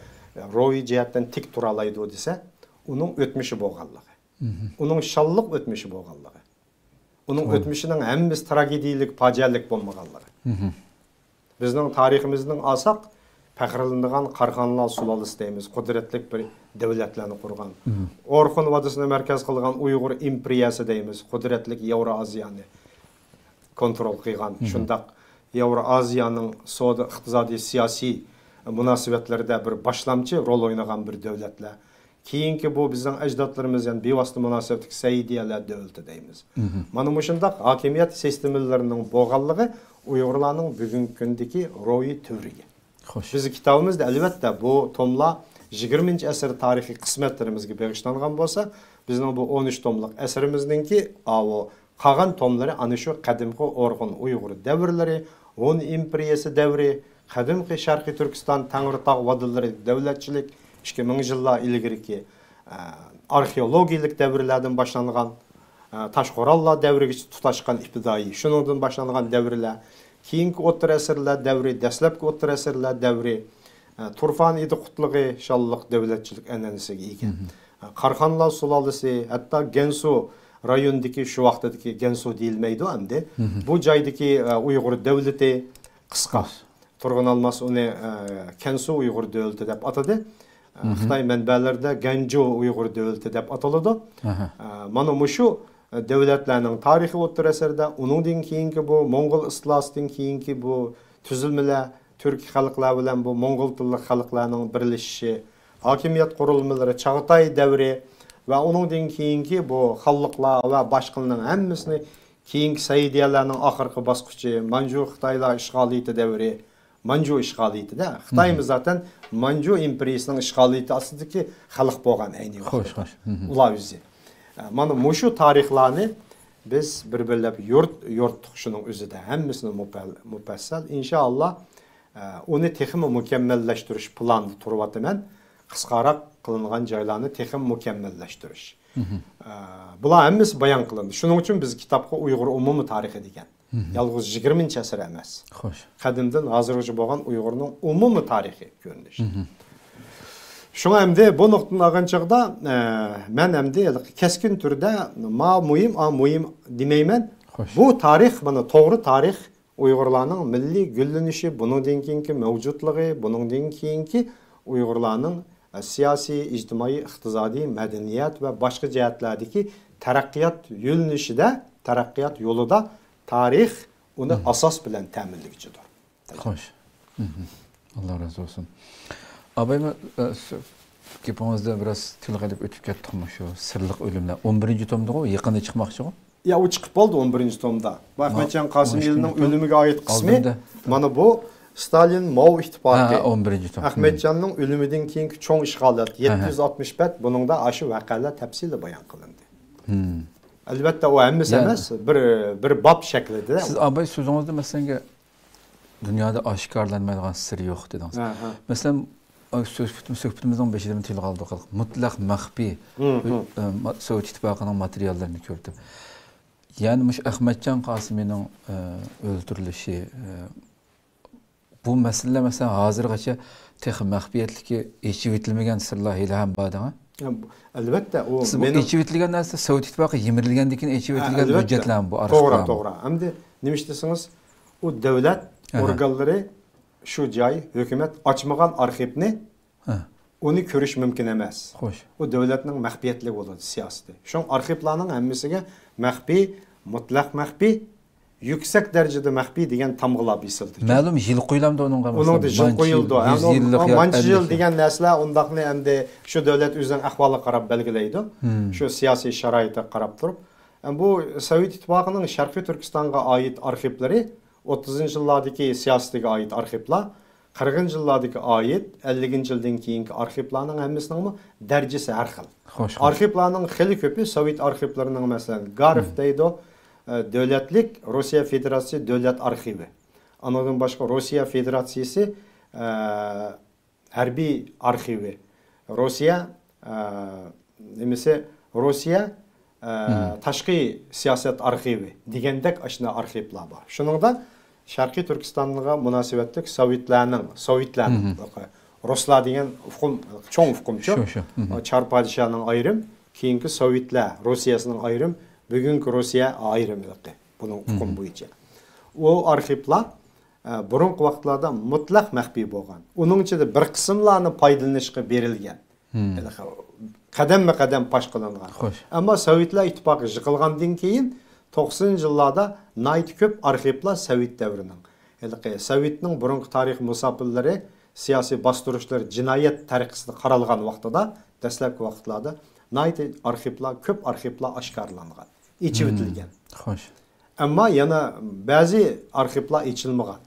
روھىي جەھەتتىن تىك تۇرالايدۇ دېسە، ئۇنىڭ ئۆتمۈشى بولغانلىقى، ئۇنىڭ شانلىق ئۆتمۈشى بولغانلىقى. ئۇنىڭ ئۆتمۈشىنىڭ ھەممىسى تراگېدىيەلىك، پاجىئەلىك بولمىغانلىقى. بىزنىڭ تارىخىمىزنىڭ ئالساق، پەخىرلىنىدىغان قاراخانلار سۇلالىسى دەيمىز، قۇدرەتلىك بىر دۆلەتلەرنى قۇرغان. ئورخۇن ۋادىسىنى مەركەز قىلغان ئۇيغۇر ئىمپېرىيەسى دەيمىز، قۇدرەتلىك ياۋرا ئازىيانى كونترول قىلغان. شۇنداق ياۋرا ئازىيانىڭ سودا، ئىقتىسادىي، سىياسىي مۇناسىۋەتلىرىدە بىر باشلامچى رول ئوينىغان بىر دۆلەتلەر. كېيىنكى بۇ بىزنىڭ ئەجدادلىرىمىز، يەنى بىۋاسىتە مۇناسىۋەتلىك سەئىدىيەلەر دۆلىتى دەيمىز. مانا مۇشۇنداق ھاكىمىيەت سىستېمىلىرىنىڭ بولغانلىقى ئۇيغۇرلارنىڭ بۈگۈنكى كۈندىكى روھىي تۈۋرۈكى. خوش. بىز كىتابىمىزدا، ئەلۋەتتە، بۇ توملار يىگىرمىنچى ئەسىر تارىخىي قىسمەتلىرىمىزگە بېغىشلانغان بولسا، بىزنىڭ بۇ ئون ئۈچ توملۇق ئەسىرىمىزنىڭكى ئاۋۇ قالغان توملىرى ئانا شۇ قەدىمكى ئورخۇن ئۇيغۇر دەۋرلىرى، ھون ئىمپېرىيەسى دەۋرى، قەدىمكى شەرقىي تۈركىستان تەڭرىتاغ ۋادىلىرى دۆلەتچىلىك، ئىككى مىڭ يىللار ئىلگىرىكى، ئە، ئارخېئولوگىيەلىك دەۋرلەردىن باشلانغان، ئە، تاشقورغانلار دەۋرىگىچە تۇتاشقان ئىپتىدائىي، شۇنىڭدىن باشلانغان دەۋرلەر، كېيىنكى ئوتتۇرا ئەسىرلەر دەۋرى، دەسلەپكى ئوتتۇرا ئەسىرلەر دەۋرى، ئە، تۇرفان ئىدى قۇتلۇقى شانلىق دۆلەتچىلىك ئەنئەنىسىگە ئىگە. ئە، قاراخانلار سۇلالىسى، ھەتتا گەنسۇ رايونىدىكى، شۇ ۋاقتىدىكى گەنسۇ دېيىلمەيدۇ ئەمدى. بۇ جايدىكى، ئە، ئۇيغۇر دۆلىتى قىسقا. تۇرغۇن ئالماس ئۇنى، ئە، كەنسۇ ئۇيغۇر دۆلىتى دەپ ئاتىدى. ئە، خىتاي مەنبەلىرىدە گەنجۇ ئۇيغۇر دۆلىتى دەپ ئاتىلىدۇ. ئە، مانا مۇشۇ، ئە، دۆلەتلەرنىڭ تارىخى ئوتتۇرا ئەسىردە، ئۇنىڭدىن كېيىنكى بۇ موڭغۇل ئىستىلاسىدىن كېيىنكى بۇ تۈزۈلمىلەر، تۈركىي خەلقلەر بىلەن بۇ موڭغۇل تىللىق خەلقلەرنىڭ بىرلىشىشى، ھاكىمىيەت قۇرۇلمىلىرى، چاغاتاي دەۋرى ۋە ئۇنىڭدىن كېيىنكى بۇ خانلىقلار ۋە باشقىلارنىڭ ھەممىسىنى كېيىنكى سەئىدىيەلەرنىڭ ئاخىرقى باسقۇچى، مانجۇ خىتايلار ئىشغالىيىتى دەۋرى، مانجۇ ئىشغالىيىتىدە خىتايمۇ زاتەن مانجۇ ئىمپېرىيىسىنىڭ ئىشغالىيىتى ئاستىدىكى خەلق بولغان ئەينى ۋاقىتتا. خوش. ئۇلار ئۆزى. ئە، مانا مۇشۇ تارىخلارنى بىز بىر-بىرلەپ يورۇت-، يورۇتتۇق شۇنىڭ ئۆزىدە. ھەممىسىنى مۇپەل-، مۇپەسسەل. ئىنشائاللا، ئە، ئۇنى تېخىمۇ مۇكەممەللەشتۈرۈش پىلانىدا تۇرۇۋاتىمەن. قىسقاراق قىلىنغان جايلارنى تېخىمۇ مۇكەممەللەشتۈرۈش. ئە، بۇلار ھەممىسى بايان قىلىندى. شۇنىڭ ئۈچۈن بىز كىتابقا ئۇيغۇر ئومۇمىي تارىخى دېگەن. يالغۇز يىگىرمىنچى ئەسىر ئەمەس. خوش. قەدىمدىن ھازىرغىچە بولغان ئۇيغۇرنىڭ ئومۇمىي تارىخىي كۆرۈنۈشى. شۇڭا ئەمدى بۇ نۇقتىدىن ئالغان چاغدا، ئە، مەن ئەمدى ھېلىقى كەسكىن تۈردە ما مۇھىم، ئا مۇھىم دېمەيمەن. خوش. بۇ تارىخ، مانا توغرا تارىخ، ئۇيغۇرلارنىڭ مىللىي گۈللىنىشى، بۇنىڭدىن كېيىنكى مەۋجۇتلۇقى، بۇنىڭدىن كېيىنكى ئۇيغۇرلارنىڭ، ئە، سىياسىي، ئىجتىمائىي، ئىقتىسادىي، مەدەنىيەت ۋە باشقا جەھەتلەردىكى تەرەققىيات يۆنىلىشىدە، تەرەققىيات يولىدا تارىخ ئۇنى ئاساس بىلەن تەمىنلىگۈچىدۇر. خوش. ئاللا رازى بولسۇن. ئابايمۇ، ئە، شۇ گېپىڭىزدە بىراز تىلغا ئېلىپ ئۆتۈپ كەتتۇقمۇ شۇ سىرلىق ئۆلۈملەر؟ ئون بىرىنچى تومدىغۇ، يېقىندا چىقماقچىغۇ؟ يا، ئۇ چىقىپ بولدى ئون بىرىنچى تومدا. بۇ ئەخمەتجان قاسىملىنىڭ ئۆلۈمىگە ئائىت قىسمى. ئالدىمدا. مانا بۇ ستالىن ماۋ ئىتتىپاقى. ھە، ئون بىرىنچى توم. ئەخمەتجاننىڭ ئۆلۈمىدىن كېيىنكى چوڭ ئىشغالىيەت، يەتتە يۈز ئاتمىش بەت، بۇنىڭدا ئاشۇ ۋەقەلەر تەپسىلىي بايان قىلىندى. ئەلۋەتتە، ئۇ ھەممىسى ئەمەس، بىر، بىر باب شەكلىدە. سىز ئاباي سۆزىڭىزدە، مەسىلەن، دۇنيادا ئاشكارىلانمايدىغان سىر يوق دېدىڭىز. مەسىلەن، ئاي، سۆھبىتىم-، سۆھبىتىمىزنىڭ بېشىدا تىلغا ئالدۇق، مۇتلەق مەخپىي، ئۆ-، ئە، ما-، سوۋېت ئىتتىپاقىنىڭ ماتېرىياللىرىنى كۆردۈم. يەنى مۇشۇ ئەخمەتجان قاسىمىنىڭ، ئە، ئۆلتۈرۈلۈشى، ئە، بۇ مەسىلىلەر، مەسىلەن، ھازىرغىچە تېخى مەخپىيەتلىكى ئېچىۋېتىلمىگەن سىرلار ھېلىھەم بار دەڭە. يا، بۇ، ئەلۋەتتە، ئۇ سىز بۇ مېنىڭ ئېچىۋېتىلگەن نەرسە سوۋېت ئىتتىپاقى يىمىرىلگەندىن كېيىن ئېچىۋېتىلگەن ھۆججەتلەرمۇ بۇ، توغرا، ئارخىپلارمۇ؟ توغرا. ئەمدى نېمە ئىش دېسىڭىز، ئۇ دۆلەت ئورگانلىرى، شۇ جاي ھۆكۈمەت ئاچمىغان ئارخىپنى ئۇنى كۆرۈش مۇمكىن ئەمەس. خوش. ئۇ دۆلەتنىڭ مەخپىيەتلىك بولىدۇ سىياسىتى. شۇڭا ئارخىپلارنىڭ ھەممىسىگە مەخپىي، مۇتلەق مەخپىي، يۈكسەك دەرىجىدە مەخپىي دېگەن تامغىلار بېسىلىدۇ. مەلۇم يىل قويۇلامدۇ ئۇنىڭغا؟ ئۇنىڭدا يىل قويۇلىدۇ. مانچە يىل، يۈز يىللىق ياكى مانچە يىل ئەللىك يىل دېگەن نەرسىلەر ئۇنداقنى ئەمدى شۇ دۆلەت ئۆزىنىڭ ئەھۋالىغا قاراپ بەلگىلەيدۇ. شۇ سىياسىي شارائىتىغا قاراپ تۇرۇپ. ئەم، بۇ سوۋېت ئىتتىپاقىنىڭ شەرقىي تۈركىستانغا ئائىت ئارخىپلىرى، ئوتتۇزىنچى يىللاردىكى سىياسىتىگە ئائىت ئارخىپلار، قىرىقىنچى يىللاردىكى ئائىت، ئەللىكىنچى يىلدىن كېيىنكى ئارخىپلارنىڭ ھەممىسىنىڭمۇ دەرىجىسى ھەر خىل. خوش، خوش. ئارخىپلارنىڭ خېلى كۆپى سوۋېت ئارخىپلىرىنىڭ، مەسىلەن، گارف دەيدۇ، ئە، دۆلەتلىك روسىيە فېدېراتسىيە دۆلەت ئارخىۋى. ئانىڭدىن باشقا روسىيە فېدېراتسىيىسى، ئە، ھەربىي ئارخىۋى، روسىيە، ئە، نېمىسى، روسىيە، ئە، تاشقى سىياسەت ئارخىۋى دېگەندەك ئاشۇنداق ئارخىپلار بار. شۇنىڭدا شەرقىي تۈركىستانغا مۇناسىۋەتلىك سوۋېتلارنىڭ، سوۋېتلارنىڭ، رۇسلار دېگەن ئۇقۇم، چوڭ ئۇقۇمچۇ. شۇ، شۇ. چار پادىشاھنىڭ ئايرىم، كېيىنكى سوۋېتلار روسىيەسىنىڭ ئايرىم، بۈگۈنكى روسىيە ئايرىم، بۇنىڭ ئۇقۇم بويىچە. ئۇ ئارخىپلار، ئە، بۇرۇنقى ۋاقىتلاردا مۇتلەق مەخپىي بولغان. ئۇنىڭ ئىچىدە بىر قىسىملارنى پايدىلىنىشقا بېرىلگەن. قەدەممۇ قەدەم پاش قىلىنغان. خوش. ئەمما سوۋېتلار ئىتتىپاقى يىقىلغاندىن كېيىن، توقسىنىنچى يىللاردا ناھايىتى كۆپ ئارخىپلار سوۋېت دەۋرىنىڭ، ھېلىقى سوۋېتنىڭ بۇرۇنقى تارىخ مۇساپىرلىرى، سىياسىي باستۇرۇشلىرى، جىنايەت تەرىقىسىدە قارالغان ۋاقتىدا، دەسلەپكى ۋاقىتلاردا ناھايىتى ئارخىپلار، كۆپ ئارخىپلار ئاشكارىلانغان، ئېچىۋېتىلگەن. خوش. ئەمما يەنە بەزى ئارخىپلار ئېچىلمىغان.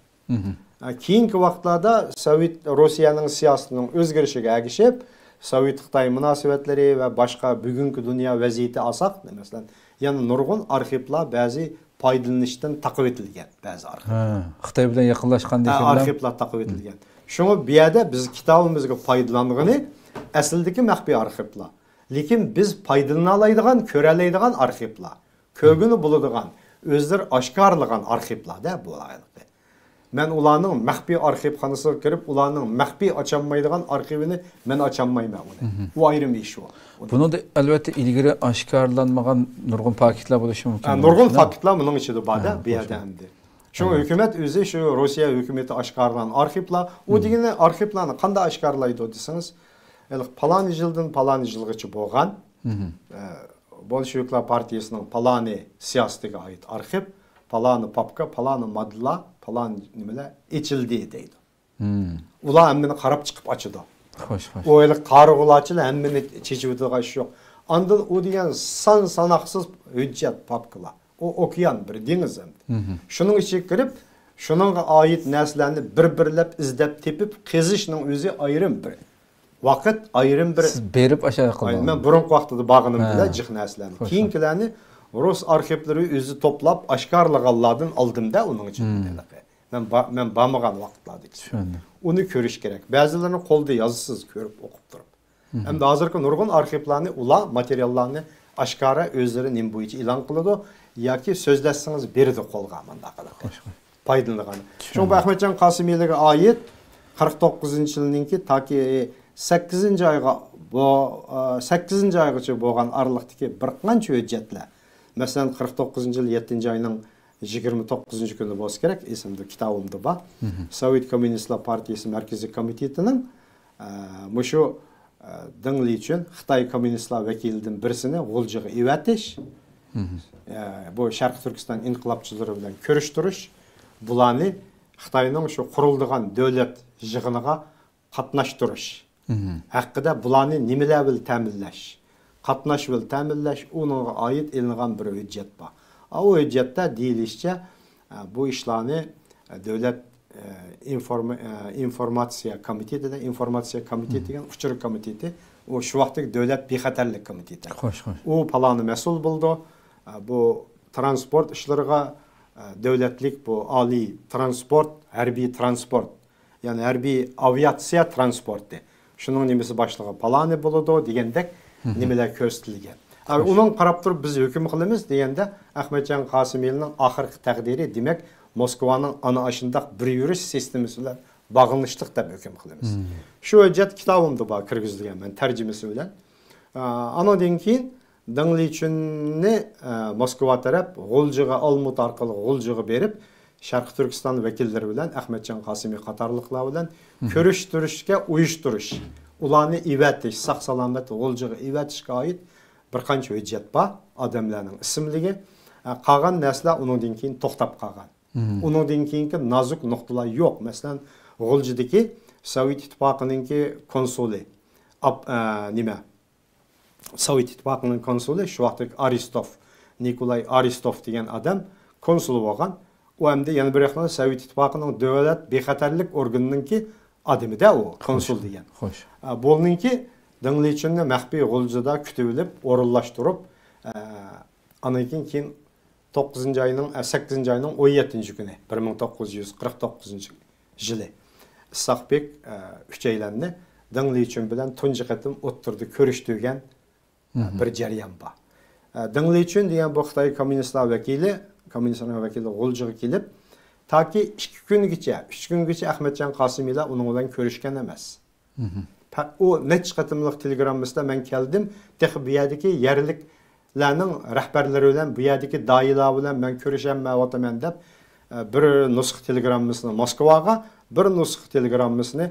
ھە، كېيىنكى ۋاقىتلاردا سوۋېت، روسىيەنىڭ سىياسىتىنىڭ ئۆزگىرىشىگە ئەگىشىپ، سوۋېت-خىتاي مۇناسىۋەتلىرى ۋە باشقا بۈگۈنكى دۇنيا ۋەزىيىتى ئالساق، مەسىلەن، يەنە نۇرغۇن ئارخىپلار بەزى پايدىلىنىشتىن تاقىۋېتىلگەن، بەزى ئارخىپ. ھە، خىتاي بىلەن يېقىنلاشقاندىكىن ھە، ئارخىپلار تاقىۋېتىلگەن. شۇڭا بۇ يەردە بىز كىتابىمىزغا پايدىلانغىنى ئەسلىدىكى مەخپىي ئارخىپلار. لېكىن بىز پايدىلىنالايدىغان، كۆرەلەيدىغان ئارخىپلار. كۆرگىلى بولىدىغان، ئۆزلىرى ئاشكارىلىغان ئارخىپلار-دە بۇلار ھېلىقى. مەن ئۇلارنىڭ مەخپىي ئارخىپخانىسىغا كىرىپ، ئۇلارنىڭ مەخپىي ئاچالمايدىغان ئارخىۋىنى مەن ئاچالمايمەن ئۇنى. ئۇ ئايرىم ئىش ئۇ. بۇنىڭدا ئەلۋەتتە ئىلگىرى ئاشكارىلانمىغان نۇرغۇن پاكىتلار بولۇشى مۇمكىن. ھە، نۇرغۇن پاكىتلار بۇنىڭ ئىچىدە بار-دە، بۇ يەردە ئەمدى. شۇڭا ھۆكۈمەت ئۆزى شۇ روسىيە ھۆكۈمىتى ئاشكارىلىغان ئارخىپلار، ئۇ دېگىنى ئارخىپلارنى قانداق ئاشكارىلايدۇ دېسىڭىز، ھېلىقى پالانى يىلدىن پالانى يىلغىچە بولغان، ئە، بولشېۋىكلار پارتىيىسىنىڭ پالانى سىياسىتىگە ئائىت ئارخىپ، پالانى پاپكا، پالانى ماددىلار، پالانى نېمىلەر ئېچىلدى دەيدۇ. ئۇلار ھەممىنى قاراپ چىقىپ ئاچىدۇ. خوش، خوش. ئۇ ھېلىقى قارىغۇلارچىلا ھەممىنى چېچىۋېتىدىغان ئىش يوق. ئاندىن ئۇ دېگەن سان ساناقسىز ھۆججەت، پاپكىلار. ئۇ ئوكيان بىر دېڭىز ئەمدى. شۇنىڭ ئىچىگە كىرىپ، شۇنىڭغا ئائىت نەرسىلەرنى بىر-بىرلەپ ئىزدەپ تېپىپ، قېزىشنىڭ ئۆزى ئايرىم بىر ۋاقىت، ئايرىم بىر سىز بېرىپ ئاشۇ قىلدىڭىز. مەن بۇرۇنقى ۋاقتىدا بارغىنىم بىلەن جىق نەرسىلەرنى. خوش، خوش. كېيىنكىلەرنى رۇس ئارخىپلىرى ئۆزى توپلاپ ئاشكارىلىغانلاردىن ئالدىم-دە ئۇنىڭ ئىچىدە. مەن با-، مەن بارمىغان ۋاقىتلاردىكى. چۈشەندىم. ئۇنى كۆرۈش كېرەك. بەزىلىرىنى قولدا يازىسىز، كۆرۈپ ئوقۇپ تۇرۇپ. ئەمدى ھازىرقى نۇرغۇن ئارخىپلارنى ئۇلار، ماتېرىياللارنى ئاشكارا ئۆزلىرى نېمە بويىچە ئېلان قىلىدۇ ياكى سۆزلەشسىڭىز بېرىدۇ قولغا مۇنداق قىلىپ. خوش، خوش. پايدىلىنىدىغان. شۇڭا بۇ ئەخمەتجان قاسىمىلىگە ئائىت قىرىق توققۇزىنچى يىلنىڭكى تاكى سەككىزىنچى ئايغا بو-، ئا، سەككىزىنچى ئايغىچە بولغان ئارىلىقتىكى بىر قانچە ھۆججەتلەر. مەسىلەن، قىرىق توققۇزىنچى يىل يەتتىنچى ئاينىڭ يىگىرمە توققۇزىنچى كۈنى بولسا كېرەك، ئېسىمدە، كىتابىمدا بار. سوۋېت كوممۇنىستلار پارتىيىسى مەركىزىي كومىتېتىنىڭ، ئە، مۇشۇ، ئە، دېڭ لىچۈن خىتاي كوممۇنىستلار ۋەكىلىدىن بىرسىنى غۇلجىغا ئېۋەتىش، ئە، بۇ شەرقىي تۈركىستان ئىنقىلابچىلىرى بىلەن كۆرۈشتۈرۈش، بۇلارنى خىتاينىڭ شۇ قۇرۇلىدىغان دۆلەت يىغىنىغا قاتناشتۇرۇش ھەققىدە بۇلارنى نېمىلەر بىلەن تەمىنلەش، قاتناش بىلەن تەمىنلەش، ئۇنىڭغا ئائىت ئېلىنغان بىر ھۆججەت بار. ئا، ئۇ ھۆججەتتە دېيىلىشىچە، ئە، بۇ ئىشلارنى، ئە، دۆلەت، ئە، ئىنفورما-، ئە، ئىنفورماتسىيە كومىتېتىدە، ئىنفورماتسىيە كومىتېتى دېگەن ئۇچۇر كومىتېتى، ئۇ شۇ ۋاقىتتىكى دۆلەت بىخەتەرلىك كومىتېتى. خوش، خوش. ئۇ پالانى مەسئۇل بولىدۇ. ئە، بۇ ترانسپورت ئىشلىرىغا، ئە، دۆلەتلىك بۇ ئالىي ترانسپورت، ھەربىي ترانسپورت، يەنى ھەربىي ئاۋىئاتسىيە ترانسپورتى. شۇنىڭ نېمىسى باشلىقى پالانى بولىدۇ دېگەندەك نېمىلەر كۆرسىتىلگەن. ئە، ئۇنىڭغا قاراپ تۇرۇپ بىز ھۆكۈم قىلىمىز دېگەندە، ئەخمەتجان قاسىمىلىنىڭ ئاخىرقى تەقدىرى، دېمەك، موسكۋانىڭ ئانا ئاشۇنداق بىر يۈرۈش سىستېمىسى بىلەن باغلىنىشلىق دەپ ھۆكۈم قىلىمىز. شۇ ھۆججەت كىتابىمدا بار، كىرگۈزۈلگەن مەن تەرجىمىسى بىلەن. ئە، ئانىڭدىن كېيىن دېڭ لىچۈننى، ئە، موسكۋا تەرەپ غۇلجىغا، ئالمۇتا ئارقىلىق غۇلجىغا بېرىپ، شەرقىي تۈركىستان ۋەكىللىرى بىلەن، ئەخمەتجان قاسىمى قاتارلىقلار بىلەن كۆرۈشتۈرۈشكە ئۇيۇشتۇرۇش، ئۇلارنى ئېۋەتىش، ساق-سالامەت غۇلجىغا ئېۋەتىشكە ئائىت بىر قانچە ھۆججەت بار، ئادەملەرنىڭ ئىسىملىكى. ئە، قالغان نەرسىلەر ئۇنىڭدىن كېيىن توختاپ قالغان. ئۇنىڭدىن كېيىنكى نازۇك نۇقتىلار يوق. مەسىلەن، غۇلجىدىكى سوۋېت ئىتتىپاقىنىڭكى كونسۇلى، ئاپ-، ئە، نېمە، سوۋېت ئىتتىپاقىنىڭ كونسۇلى شۇ ۋاقىتتىكى ئارىستوف، نىكولاي ئارىستوف دېگەن ئادەم كونسۇل بولغان. ئۇ ئەمدى يەنە بىر ياقتىن سوۋېت ئىتتىپاقىنىڭ دۆلەت بىخەتەرلىك ئورگىنىنىڭكى ئادىمىدە ئۇ، كونسۇل دېگەن. خوش. ئە، بۇنىڭكى دېڭ لىچۈننى مەخپىي غۇلجىدا كۈتۈۋېلىپ، ئورۇنلاشتۇرۇپ، ئە، ئاندىن كېيىن، كېيىن توققۇزىنچى ئاينىڭ، ئە، سەككىزىنچى ئاينىڭ ئون يەتتىنچى كۈنى، بىر مىڭ توققۇز يۈز قىرىق توققۇزىنچى يىلى ئىسھاق بېك، ئە، ئۈچەيلەننى دېڭ لىچۈن بىلەن تۇنجى قېتىم ئوتتۇرىدا كۆرۈشتۈرگەن بىر جەريان بار. دېڭ لىچۈن دېگەن بۇ خىتاي كوممۇنىستلار ۋەكىلى، كوممۇنىستلارنىڭ ۋەكىلى غۇلجىغا كېلىپ، تاكى ئىككى كۈنگىچە، ئۈچ كۈنگىچە ئەخمەتجان قاسىمىلار ئۇنىڭ بىلەن كۆرۈشكەن ئەمەس. پە-، ئۇ نەچچە قېتىملىق تېلېگراممىسىدا مەن كەلدىم، تېخى بۇ يەردىكى يەرلىكلەرنىڭ رەھبەرلىرى بىلەن، بۇ يەردىكى داھىيلار بىلەن مەن كۆرۈشەلمەيۋاتىمەن دەپ، بىر نۇسخا تېلېگراممىسىنى موسكۋاغا، بىر نۇسخا تېلېگراممىسىنى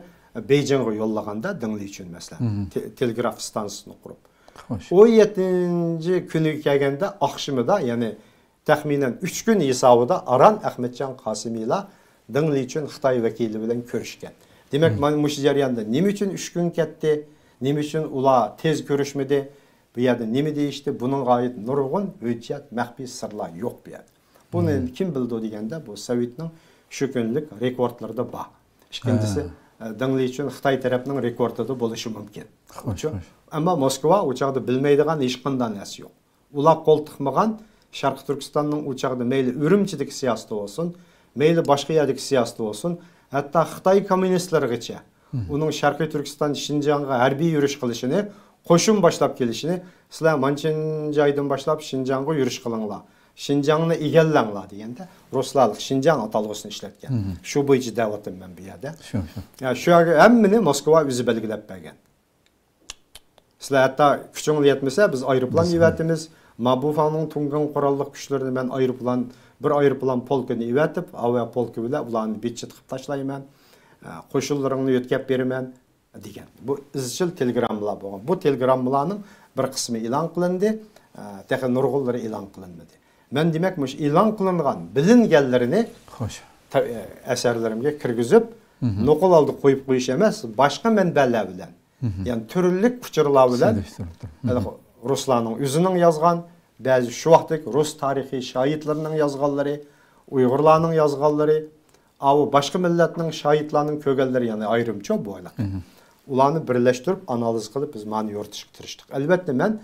بېيجىڭغا يوللىغاندا، دېڭ لىچۈن مەسىلەن، تېلېگراف ئىستانسىسىنى قۇرۇپ. ئۇ يەتتىنچى كۈنىگە كەلگەندە ئاخشىمىدا، يەنى تەخمىنەن ئۈچ كۈن ھېسابىدا ئاران ئەخمەتجان قاسىمىلار دېڭ لىچۈن خىتاي ۋەكىلى بىلەن كۆرۈشكەن. دېمەك، مانا مۇشۇ جەرياندا نېمە ئۈچۈن ئۈچ كۈن كەتتى؟ نېمە ئۈچۈن ئۇلار تېز كۆرۈشمىدى؟ بۇ يەردە نېمە دېيىشتى؟ بۇنىڭغا ئائىت نۇرغۇن ھۆججەت، مەخپىي سىرلار يوق بۇ يەردە. بۇنى كىم بىلىدۇ دېگەندە، بۇ سوۋېتنىڭ شۇ كۈنلۈك رېكورتلىرىدا بار. ئىككىنچىسى، دېڭ لىچۈن خىتاي تەرەپنىڭ رېكورتىدا بولۇشى مۇمكىن. ئەمما موسكۋا ئۇ چاغدا بىلمەيدىغان ھېچقانداق نەرسە يوق. ئۇلار قول تىقمىغان شەرقىي تۈركىستاننىڭ ئۇ چاغدا مەيلى ئۈرۈمچىدىكى سىياسىتى بولسۇن، مەيلى باشقا يەردىكى سىياسىتى بولسۇن، ھەتتا خىتاي كوممۇنىستلىرىغىچە ئۇنىڭ شەرقىي تۈركىستان شىنجاڭغا ھەربىي يۈرۈش قىلىشىنى، قوشۇن باشلاپ كېلىشىنى، سىلەر مانچىنچى ئايدىن باشلاپ شىنجاڭغا يۈرۈش قىلىڭلار، شىنجاڭنى ئىگىلەڭلار دېگەندە، رۇسلارلىق شىنجاڭ ئاتالغۇسىنى ئىشلەتكەن. شۇ بويىچە دەۋاتىمەن بۇ يەردە. شۇ، شۇ. يا، شۇ يەرگە ھەممىنى موسكۋا ئۆزى بەلگىلەپ بەرگەن. سىلەر ھەتتا كۈچۈڭلار يەتمىسە، بىز ئايروپىلان ئېۋەتىمىز. مابۇفاڭنىڭ تۇڭگان قوراللىق كۈچلىرىنى مەن ئايروپىلان، بىر ئايروپىلان پولكىنى ئېۋەتىپ، ھاۋا پولكى بىلەن ئۇلارنى بىتچىت قىلىپ تاشلايمەن. ئە، قوشۇنلىرىڭنى يۆتكەپ بېرىمەن، دېگەن. بۇ ئىزچىل تېلېگراممىلار بولغان. بۇ تېلېگراممىلارنىڭ بىر قىسمى ئېلان قىلىندى، ئە، تېخى نۇرغۇنلىرى ئېلان قىلىنمىدى. مەن دېمەك، مۇشۇ ئېلان قىلىنغان، بىلىنگەنلىرىنى خوش. تا-، ئە، ئەسەرلىرىمگە كىرگۈزۈپ، نوقۇل ھالدا قويۇپ قويۇش ئەمەس، باشقا مەنبەلەر بىلەن، يەنى تۈرلۈك ئۇچۇرلار بىلەن، سېلىشتۇرۇپ تۇرۇپ. ھېلىقى رۇسلارنىڭ ئۆزىنىڭ يازغان، بەزى شۇ ۋاقىتتىكى رۇس تارىخىي شاھىتلىرىنىڭ يازغانلىرى، ئۇيغۇرلارنىڭ يازغانلىرى، ئاۋۇ باشقا مىللەتنىڭ شاھىتلارنىڭ كۆرگەنلىرى، يەنى ئايرىمچۇ بۇ ھېلىقى. ئۇلارنى بىرلەشتۈرۈپ، ئانالىز قىلىپ، بىز مانا يورۇتۇشقا تىرىشتۇق. ئەلۋەتتە، مەن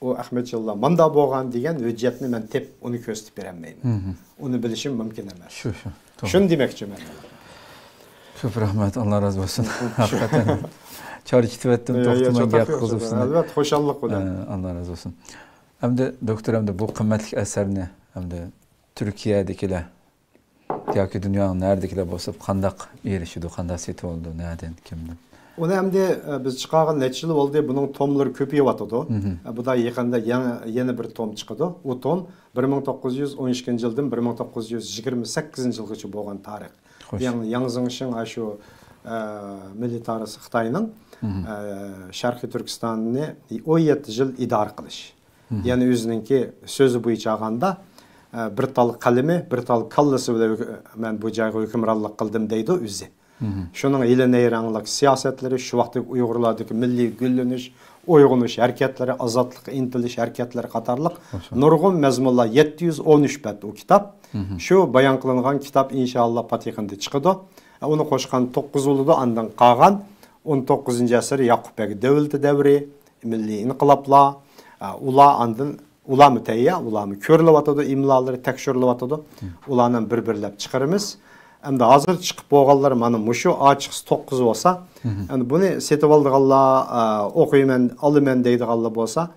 ئۇ ئەخمەتجانلار ماندا بولغان دېگەن ھۆججەتنى مەن تېپىپ، ئۇنى كۆرسىتىپ بېرەلمەيمەن. ئۇنى بىلىشىم مۇمكىن ئەمەس. شۇ، شۇ. توغرا. شۇنى دېمەكچىمەن. كۆپ رەھمەت، ئاللا رازى بولسۇن. ھەقىقەتەن. چارچىتىۋەتتىم، يا، يا، توختىماي چاتاق گەپ يوق، قىلغۇزۇپسىز. ئەلۋەتتە، خۇشاللىق بىلەن. ئە، ئاللا رازى بولسۇن. ئەمدى، دوكتور، ئەمدى بۇ قىممەتلىك ئەسەرنى ئەمدى تۈركىيەدىكىلەر ياكى دۇنيانىڭ نەرىدىكىلەر بولسا قانداق ئېرىشىدۇ، قانداق سېتىۋالىدۇ، نەدىن، كىمدىن؟ ئۇنى ئەمدى، ئە، بىز چىقارغان نەچچە يىل بولدى، بۇنىڭ توملىرى كۆپىيىۋاتىدۇ. ئە، بۇدا يېقىندا يېڭى، يەنە بىر توم چىقىدۇ. ئۇ توم بىر مىڭ توققۇز يۈز ئون ئىككىنچى يىلدىن بىر مىڭ توققۇز يۈز يىگىرمە سەككىزىنچى يىلغىچە بولغان تارىخ. خوش. ياڭ-، ياڭ زېڭشىڭ، ئە، شۇ، ئە، مىللىي تارىخچى خىتاينىڭ، ئە، شەرقىي تۈركىستاننى ئون يەتتە يىل ئىدارە قىلىش. يەنى ئۆزىنىڭكى سۆزى بويىچە ئالغاندا، ئە، بىر تال قەلىمى، بىر تال كاللىسى بىلەن ھۆك-، مەن بۇ جايغا ھۆكۈمرانلىق قىلدىم دەيدۇ ئۆزى. شۇنىڭ ھىيلە-نەيرەڭلىك سىياسەتلىرى، شۇ ۋاقىتتىكى ئۇيغۇرلاردىكى مىللىي گۈللىنىش، ئويغىنىش ھەرىكەتلىرى، ئازادلىققا ئىنتىلىش ھەرىكەتلىرى قاتارلىق ماشائاللا. نۇرغۇن مەزمۇنلار، يەتتە يۈز ئون ئۈچ بەت ئۇ كىتاب. شۇ بايان قىلىنغان كىتاب ئىنشائاللا پات يېقىندا چىقىدۇ. ئۇنى قوشقان توققۇز بولىدۇ، ئاندىن قالغان ئون توققۇزىنچى ئەسىر ياقۇپ بەگ دۆلىتى دەۋرى، مىللىي ئىنقىلابلار، ئۇلار ئاندىن، ئۇلارمۇ تەييار، ئۇلارمۇ كۆرۈلۈۋاتىدۇ، ئىملالىرى تەكشۈرۈلۈۋاتىدۇ. ئۇلارنى بىر-بىرلەپ چىقىرىمىز. ئەمدى ھازىر چىقىپ بولغانلىرى مانا مۇشۇ، ئاچىقسا توققۇز بولسا، ئەمدى بۇنى سېتىۋالىدىغانلار، ئوقۇيمەن، ئالىمەن دەيدىغانلار بولسا،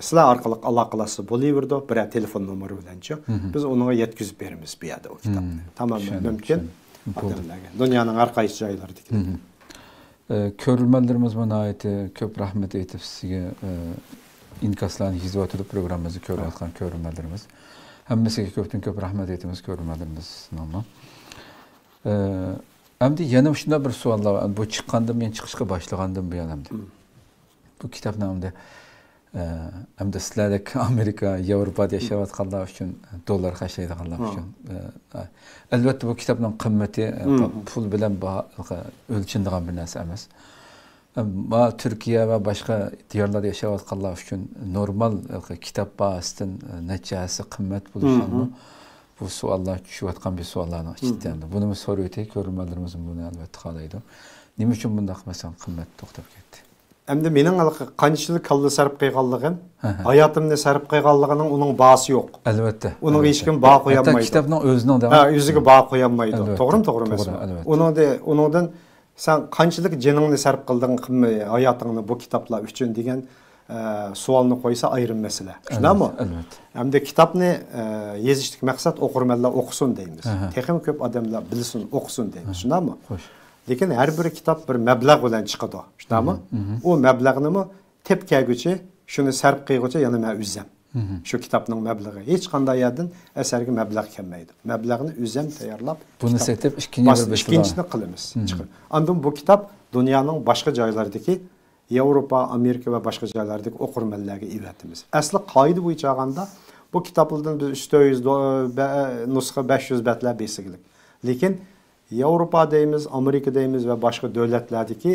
سىلەر ئارقىلىق ئالاقىلەشسە بولۇۋېرىدۇ، بىرەر تېلېفون نومۇرى بىلەنچۇ. بىز ئۇنىڭغا يەتكۈزۈپ بېرىمىز بۇ يەردە ئۇ كىتابنى. تامامەن مۇمكىن. چۈشەندىم. بولدى. ئادەملەرگە. دۇنيانىڭ ھەر قايسى جايلىرىدىكى. ئە، كۆرۈرمەنلىرىمىزمۇ ناھايىتى كۆپ رەھمەت ئېيتىپ سىزگە، ئە، ئىنكاسلارنى يېزىۋاتىدۇ پروگراممىمىزنى كۆرۈۋاتقان كۆرۈرمەنلىرىمىز. ھەممىسىگە كۆپتىن كۆپ رەھمەت ئېيتىمىز كۆرۈرمەنلىرىمىزنىڭمۇ. ئە، ئەمدى يەنە مۇشۇنداق بىر سوئاللار بار. بۇ چىققاندىن، مېنى چىقىشقا باشلىغاندىن بۇيان ئەمدى. بۇ كىتابنىڭ ئەمدى ئە، ئەمدى سىلەردەك ئامېرىكا، ياۋروپادا ياشاۋاتقانلار ئۈچۈن، دوللار خەجلەيدىغانلار ئۈچۈن، ئە، ئەلۋەتتە، بۇ كىتابنىڭ قىممىتى، ئە، پۇل بىلەن باھا-، ئۆلچىنىدىغان بىر نەرسە ئەمەس. ئەمما تۈركىيە ۋە باشقا دىيارلاردا ياشاۋاتقانلار ئۈچۈن نورمال، ئە، كىتاب باھاسىدىن، ئە، نەچچە ھەسسە قىممەت بولۇشىمۇ بۇ سوئاللار چۈشۈۋاتقان بىر سوئاللارنىڭ ئىچىدە. ئەمدى بۇنىمۇ سورىۋېتەي، كۆرۈرمەنلىرىمىز بۇنى ئەلۋەتتە خالايدۇ. نېمە ئۈچۈن بۇنداق، مەسىلەن، قىممەت توختاپ كەتتى؟ ئەمدى مېنىڭ ھېلىقى قانچىلىك كاللا سەرپ قىلغانلىقىم، ھە، ھە. ھاياتىمنى سەرپ قىلغانلىقىنىڭ ئۇنىڭ باھاسى يوق. ئەلۋەتتە، ئۇنىڭغا ئەلۋەتتە. ھېچكىم باھا قويالمايدۇ. ھەتتا كىتابنىڭ ئۆزىنىڭ دە-، ھە، ئۆزىگە باھا قويالمايدۇ. ئەلۋەتتە، توغرىمۇ، توغرىمۇ، توغرا، ئەمەسمۇ؟ ئەلۋەتتە. ئۇنىڭدە-، ئۇنىڭدىن سەن قانچىلىك جېنىڭنى سەرپ قىلدىڭ، ھاياتىڭنى بۇ كىتابلار ئۈچۈن دېگەن ئە، سوئالنى قويسا ئايرىم مەسىلە. شۇنداقمۇ؟ ئەلۋەتتە. ئەمدى كىتابنى، ئە، يېزىشتىكى مەقسەت ئوقۇرمەنلەر ئوقۇسۇن دەيمىز. ئەھە. تېخىمۇ كۆپ ئادەملەر بىلسۇن، ئوقۇسۇن دەيمىز. ئەھە. شۇنداقمۇ؟ خوش. لېكىن ھەر بىر كىتاب بىر مەبلەغ بىلەن چىقىدۇ. شۇنداقمۇ؟ مھم، مھم. ئۇ مەبلەغنىمۇ تېپىپ كەلگۈچى، شۇنى سەرپ قىلغۇچى يەنە مەن ئۆزەم. مھم. شۇ كىتابنىڭ مەبلىغى. ھېچقانداق يەردىن ئەسەرگە مەبلەغ كەلمەيدۇ. مەبلەغنى ئۆزەم تەييارلاپ، بۇنى كىتاب سېتىپ، ئىككىنچى بىر بېسىمدا. ئىككىنچىنى قىلىمىز. مھم. چىقىپ. ئاندىن بۇ كىتاب دۇنيانىڭ باشقا جايلىرىدىكى ياۋروپا، ئامېرىكا ۋە باشقا جايلاردىكى ئوقۇرمەنلەرگە ئېۋەتىمىز. ئەسلى قائىدە بويىچە ئالغاندا، بۇ كىتابلاردىن بىز ئۈچ يۈز دو-، بە-، نۇسخا، بەش يۈز بەتلەر بېسىگلىك. لېكىن ياۋروپا دەيمىز، ئامېرىكا دەيمىز ۋە باشقا دۆلەتلەردىكى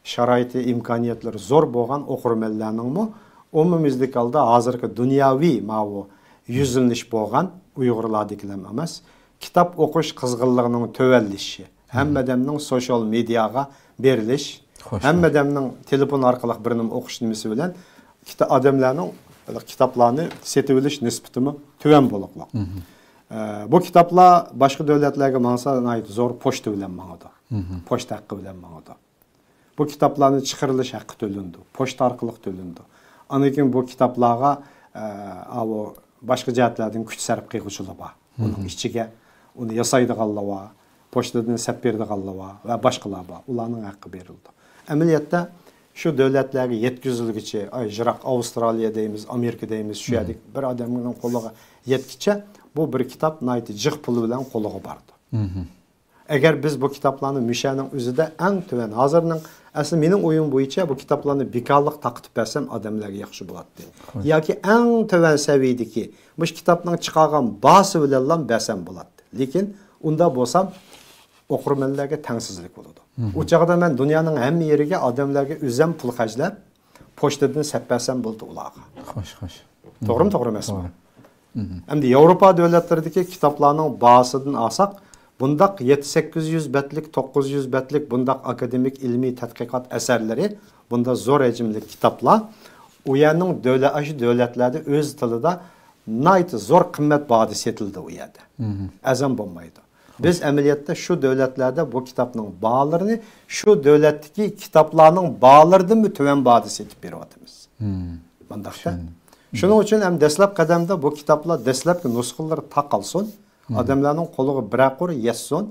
شارائىتى، ئىمكانىيەتلىرى زور بولغان ئوقۇرمەنلەرنىڭمۇ ئومۇميۈزلۈك ھالدا ھازىرقى دۇنياۋى ماۋۇ يۈزلىنىش بولغان ئۇيغۇرلاردىكىلا ئەمەس، كىتاب ئوقۇش قىزغىنلىقىنىڭ تۆۋەنلىشىشى، ھەممە ئادەمنىڭ سوشال مېدىياغا بېرىلىش، خوش. ھەممە ئادەمنىڭ تېلېفون ئارقىلىق بىر نېمە ئوقۇش نېمىسى بىلەن كىتا-، ئادەملەرنىڭ كىتابلارنى سېتىۋېلىش نىسبىتىمۇ تۆۋەن بولۇقلۇق. مھم. ئە، بۇ كىتابلار باشقا دۆلەتلەرگە ماڭسا ناھايىتى زور پوچتا بىلەن ماڭىدۇ. مھم. پوچتا ھەققى بىلەن ماڭىدۇ. بۇ كىتابلارنى چىقىرىلىش ھەققى تۆلىنىدۇ، پوچتا ئارقىلىق تۆلىنىدۇ. ئاندىن كېيىن بۇ كىتابلارغا، ئە، ئاۋۇ باشقا جەھەتلەردىن كۈچ سەرپ قىلغۇچىلار بار. ئۇنىڭ مھم. ئىچىگە ئۇنى ياسايدىغانلار بار، پوچتىدىن سەپ بېرىدىغانلار بار ۋە باشقىلار بار. ئۇلارنىڭ ھەققى بېرىلىدۇ. ئەمەلىيەتتە شۇ دۆلەتلەرگە يەتكۈزۈلگۈچە، ئاي، يىراق ئاۋسترالىيە دەيمىز، ئامېرىكا دەيمىز، شۇ مھم. يەردىكى بىر ئادەمنىڭ قولىغا يەتكىچە بۇ بىر كىتاب ناھايىتى جىق پۇل بىلەن قولىغا بارىدۇ. مھم. ئەگەر بىز بۇ كىتابلارنى مۇشەنىڭ ئۆزىدە ئەڭ تۆۋەن، ھازىرنىڭ، ئەسلى مېنىڭ ئويۇم بويىچە بۇ كىتابلارنى بىكارلىق تارقىتىپ بەرسەم ئادەملەرگە ياخشى بولاتتى. خوش. ياكى ئەڭ تۆۋەن سەۋىيەدىكى مۇشۇ كىتابنىڭ چىقارغان باھاسى بىلەنلا بەرسەم بولاتتى. لېكىن ئۇنداق بولسام ئوقۇرمەنلەرگە تەڭسىزلىك بولىدۇ. مھم. ئۇ چاغدا مەن دۇنيانىڭ ھەممە يېرىگە ئادەملەرگە ئۆزەم پۇل خەجلەپ، پوچتىدىن سەپ بەرسەم بولدى ئۇلارغا. خوش، خوش. توغرىمۇ، توغرا ئەمەسمۇ؟ توغرا. مھم. ئەمدى ياۋروپا دۆلەتلىرىدىكى كىتابلارنىڭ باھاسىدىن ئالساق، بۇنداق يەتتە سەككىز يۈز بەتلىك، توققۇز يۈز بەتلىك بۇنداق ئاكادېمىك ئىلمىي تەتقىقات ئەسەرلىرى، بۇنداق زور ھەجىملىك كىتابلار ئۇ يەرنىڭ دۆلە-، ئاشۇ دۆلەتلەردە ئۆز تىلىدا ناھايىتى زور قىممەت باھادا سېتىلىدۇ ئۇ يەردە. مھم. ئەرزان بولمايدۇ. بىز ئەمەلىيەتتە شۇ دۆلەتلەردە بۇ كىتابنىڭ باھالىرىنى شۇ دۆلەتتىكى كىتابلارنىڭ باھالىرىدىنمۇ تۆۋەن باھادا سېتىپ بېرىۋاتىمىز. مھم. مۇنداقتا. چۈشەندىم. شۇنىڭ ئۈچۈن ھەم دەسلەپ قەدەمدە بۇ كىتابلار دەسلەپكى نۇسخىلىرى تاقالسۇن، مھم. ئادەملەرنىڭ قولىغا بىرەر قۇر يەتسۇن.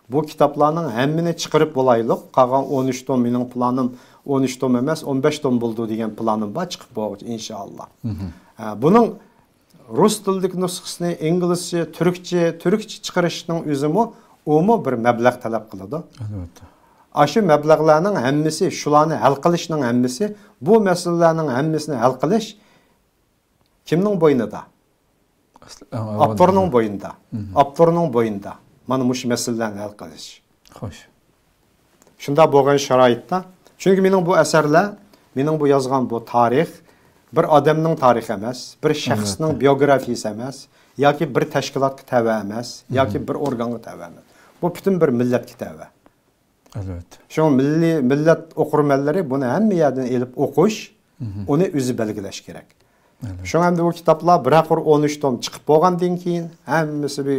بۇ كىتابلارنىڭ ھەممىنى چىقىرىپ بولايلۇق. قالغان ئون ئۈچ توم، مېنىڭ پىلانىم ئون ئۈچ توم ئەمەس، ئون بەش توم بولىدۇ دېگەن پىلانىم بار، چىقىپ بولغۇچە ئىنشائاللا. مھم. ھە، بۇنىڭ رۇس تىلىدىكى نۇسخىسىنى، ئىنگلىزچە، تۈركچە، تۈركچە چىقىرىشنىڭ ئۆزىمۇ، ئۇمۇ بىر مەبلەغ تەلەپ قىلىدۇ. ئەلۋەتتە. ئاشۇ مەبلەغلەرنىڭ ھەممىسى، شۇلارنى ھەل قىلىشنىڭ ھەممىسى، بۇ مەسىلىلەرنىڭ ھەممىسىنى ھەل قىلىش كىمنىڭ بوينىدا؟ ئەسلى، ئەڭ ئاۋۋال ئاپتورنىڭ بوينىدا. مھم. ئاپتورنىڭ بوينىدا. مانا مۇشۇ مەسىلىلەرنى ھەل قىلىش. خوش. شۇنداق بولغان شارائىتتا، چۈنكى مېنىڭ بۇ ئەسەرلەر، مېنىڭ بۇ يازغان بۇ تارىخ بىر ئادەمنىڭ تارىخى ئەمەس، بىر شەخسنىڭ ئەلۋەتتە. بىيوگرافىيىسى ئەمەس، ياكى بىر تەشكىلاتقا تەۋە ئەمەس، ياكى مھم. بىر ئورگانغا تەۋە ئەمەس. بۇ پۈتۈن بىر مىللەتكە تەۋە. ئەلۋەتتە. شۇڭا مىللىي، مىللەت ئوقۇرمەنلىرى بۇنى ھەممە يەردىن ئېلىپ ئوقۇش، مھم. ئۇنى ئۆزى بەلگىلەش كېرەك. ئەلۋەتتە. شۇڭا ئەمدى بۇ كىتابلار بىرەر قۇر ئون ئۈچ توم چىقىپ بولغاندىن كېيىن، ھەممىسى بىر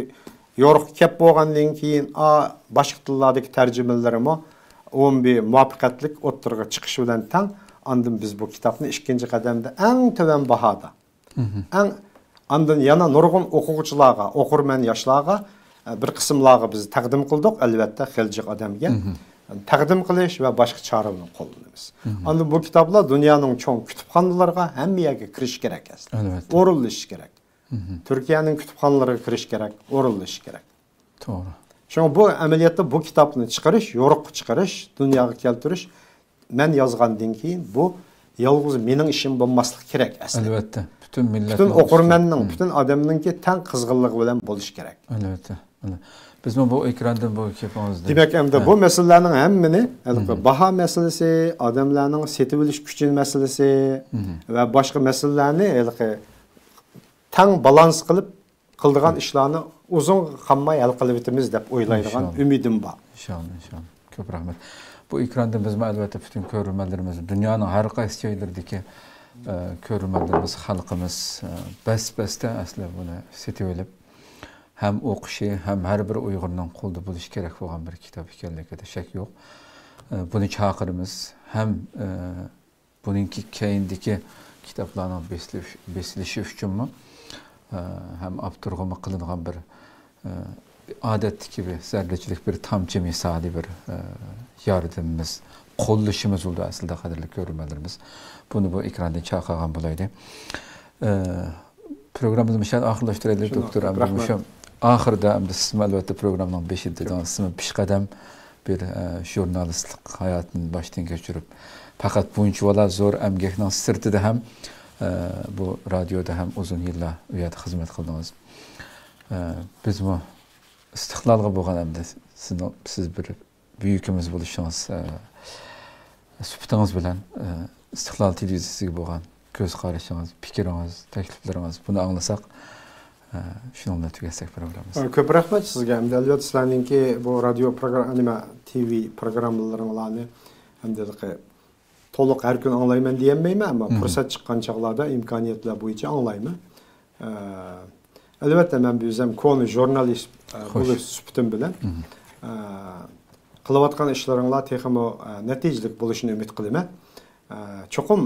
يورۇققا كەپ بولغاندىن كېيىن، ئا، باشقا تىللاردىكى تەرجىمىلىرىمۇ ئومۇمىي مۇۋەپپەقىيەتلىك ئوتتۇرىغا چىقىشى بىلەن تەڭ، ئاندىن بىز بۇ كىتابنى ئىككىنچى قەدەمدە ئەڭ تۆۋەن باھادا، مھم. ئەڭ، ئاندىن يەنە نۇرغۇن ئوقۇغۇچىلارغا، ئوقۇرمەن ياشلارغا، ئە، بىر قىسىملارغا بىز تەقدىم قىلدۇق، ئەلۋەتتە، خېلى جىق ئادەمگە. مھم. تەقدىم قىلىش ۋە باشقا چارىلەرنى قوللىنىمىز. مھم. ئاندىن بۇ كىتابلار دۇنيانىڭ چوڭ كۇتۇپخانىلىرىغا، ھەممە يەرگە كىرىشى كېرەك ئەسلى. ئەلۋەتتە. ئورۇنلىشىشى كېرەك. مھم. تۈركىيەنىڭ كۇتۇپخانىلىرىغا كىرىشى كېرەك، ئورۇنلىشىشى كېرەك. توغرا. شۇڭا بۇ ئەمەلىيەتتە بۇ كىتابنى چىقىرىش، يورۇققا چىقىرىش، دۇنياغا كەلتۈرۈش، مەن يازغاندىن كېيىن بۇ يالغۇز مېنىڭ ئىشىم بولماسلىقى كېرەك ئەسلى. ئەلۋەتتە، پۈتۈن مىللەتنىڭ پۈتۈن ئوقۇرمەننىڭ، ئىشى. مھم. پۈتۈن ئادەمنىڭكى تەڭ قىزغىنلىقى بىلەن بولۇشى كېرەك. ئەلۋەتتە. بىزمۇ بۇ ئېكراندىن بۇ گېپىڭىزنى، دېمەك، ئەمدى ھە. بۇ مەسىلىلەرنىڭ ھەممىنى، ھېلىقى مھم. باھا مەسىلىسى، ئادەملەرنىڭ سېتىۋېلىش كۈچى مەسىلىسى مھم. ۋە باشقا مەسىلىلەرنى ھېلىقى تەڭ بالانس قىلىپ، قىلىدىغان ئىشلارنى ئۇزۇنغا قالماي ھەل قىلىۋېتىمىز دەپ ئويلايدىغان ئىنشاللا. ئۈمىدىم بار. ئىنشاللا، ئىنشاللا. كۆپ رەھمەت. بۇ ئېكراندىن بىزمۇ ئەلۋەتتە پۈتۈن كۆرۈرمەنلىرىمىز، دۇنيانىڭ ھەر قايسى جايلىرىدىكى، ئە، كۆرۈرمەنلىرىمىز، خەلقىمىز، ئە، بەس-بەستە ئەسلى بۇنى سېتىۋېلىپ، ھەم ئوقۇشى، ھەم ھەر بىر ئۇيغۇرنىڭ قولىدا بولۇشى كېرەك بولغان بىر كىتاب ئىكەنلىكىدە شەك يوق. ئە، بۇنى چاقىرىمىز. ھەم، ئە، بۇنىڭكى كەينىدىكى كىتابلارنىڭ بېسىلىش-، بېسىلىشى ئۈچۈنمۇ، ئە، ھەم ئاپتورغىمۇ قىلىنغان بىر، ئە، ئادەتتىكى بىر زەررىچىلىك، بىر تامچە مىسالى بىر، ئە، ياردىمىمىز، قوللىشىمىز بولىدۇ ئەسلىدە، قەدىرلىك كۆرۈرمەنلىرىمىز. بۇنى بۇ ئېكراندىن چاقىرغان بولايلى. ئە، پروگراممىمىزنى مۇشۇ يەردە ئاخىرلاشتۇرايلى، شۇنداق، دوكتور. كۆپ ئەمدى رەھمەت. مۇشۇ ئاخىردا ئەمدى سىزمۇ ئەلۋەتتە پروگراممىنىڭ بېشىدا دېدىڭىز، سىزمۇ پېشقەدەم بىر، ئە، ژۇرنالىستلىق ھاياتىنى باشتىن كەچۈرۈپ، پەقەت بۇنچىۋالا زور ئەمگەكنىڭ سىرتىدا ھەم، ئە، بۇ رادىيودا ھەم ئۇزۇن يىللار ئۇ يەردە خىزمەت قىلدىڭىز. ئە، بىزمۇ ئىستىقلالغا بولغان ئەمدى سىزنىڭ، سىز بىر بۈيۈكىمىز بولۇشىڭىز، ئە، سۈپىتىڭىز بىلەن، ئە، ئىستىقلال تېلېۋىزىيەسىگە بولغان كۆز قارىشىڭىز، پىكرىڭىز، تەكلىپلىرىڭىز، بۇنى ئاڭلىساق، ئە، شۇنىڭ بىلەن تۈگەتسەك پروگراممىمىزنى. كۆپ رەھمەت سىزگە. ئەمدى ئەلۋەتتە سىلەرنىڭكى بۇ رادىيو پروگرام-، نېمە، تىۋى پروگراممىلىرىڭلارنى ئەمدى تولۇق ھەر كۈنى ئاڭلايمەن دېيەلمەيمەن، ئەمما مھم. پۇرسەت چىققان چاغلاردا ئىمكانىيەتلەر بويىچە ئاڭلايمەن. ئە، ئەلۋەتتە، مەن بىزەم كونا ژۇرنالىست، ئە، خوش. بولۇش سۈپىتىم بىلەن، مھم. ئە، قىلىۋاتقان ئىشلىرىڭلار تېخىمۇ، ئە، نەتىجىلىك بولۇشىنى ئۈمىد قىلىمەن. ئە، چوقۇم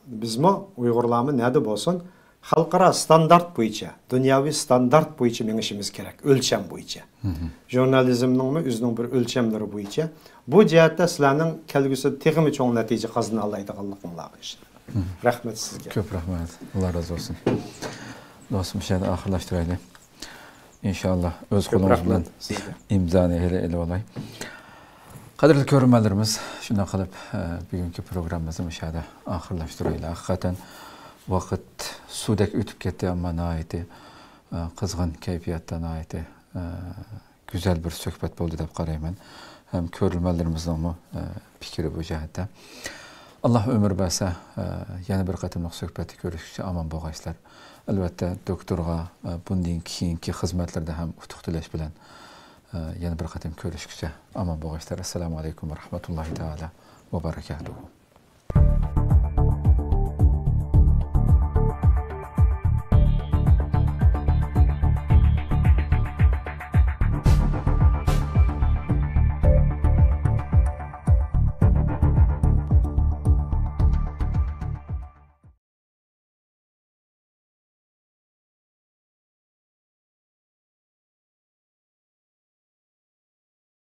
بىزمۇ، ئۇيغۇرلارمۇ نەدە بولسۇن، خەلقئارا ستاندارت بويىچە، دۇنياۋى ستاندارت بويىچە مېڭىشىمىز كېرەك، ئۆلچەم بويىچە. مھم. ژۇرنالىزمنىڭمۇ ئۆزىنىڭ بىر ئۆلچەملىرى بويىچە. بۇ جەھەتتە سىلەرنىڭ كەلگۈسىدە تېخىمۇ چوڭ نەتىجە قازىنالايدىغانلىقىڭلارغا ئىشىنىمەن. مھم. رەھمەت سىزگە. كۆپ رەھمەت. ئاللا رازى بولسۇن. دوستۇم، شۇ يەردە ئاخىرلاشتۇرايلى. ئىنشاللا ئۆز كۆپ قولىڭىز بىلەن رەھمەت سىزگە. ئىمزانى ھېلى ئېلىۋالاي. قەدىرلىك كۆرۈرمەنلىرىمىز، شۇنداق قىلىپ، ئە، بۈگۈنكى پروگراممىمىزنى مۇشۇ يەردە ئاخىرلاشتۇرايلى. ھەقىقەتەن ۋاقىت سۇدەك ئۆتۈپ كەتتى، ئەمما ناھايىتى، ئە، قىزغىن كەيپىياتتا، ناھايىتى، ئە، گۈزەل بىر سۆھبەت بولدى دەپ قارايمەن. ھەم كۆرۈرمەنلىرىمىزنىڭمۇ، ئە، پىكرى بۇ جەھەتتە. ئاللا ئۆمۈر بەرسە، ئە، يەنە بىر قېتىملىق سۆھبەتتە كۆرۈشكىچە ئامان بولغايسىلەر. ئەلۋەتتە، دوكتورغا، ئە، بۇندىن كېيىنكى خىزمەتلىرىدە ھەم ئۇتۇق تىلەش بىلەن، ئە، يەنە بىر قېتىم كۆرۈشكىچە ئامان بولغايسىلەر. ئەسسالامۇ ئەلەيكۇم ۋە رەھمەتۇللاھى تائالا ۋە بەرەكاتۇھۇ.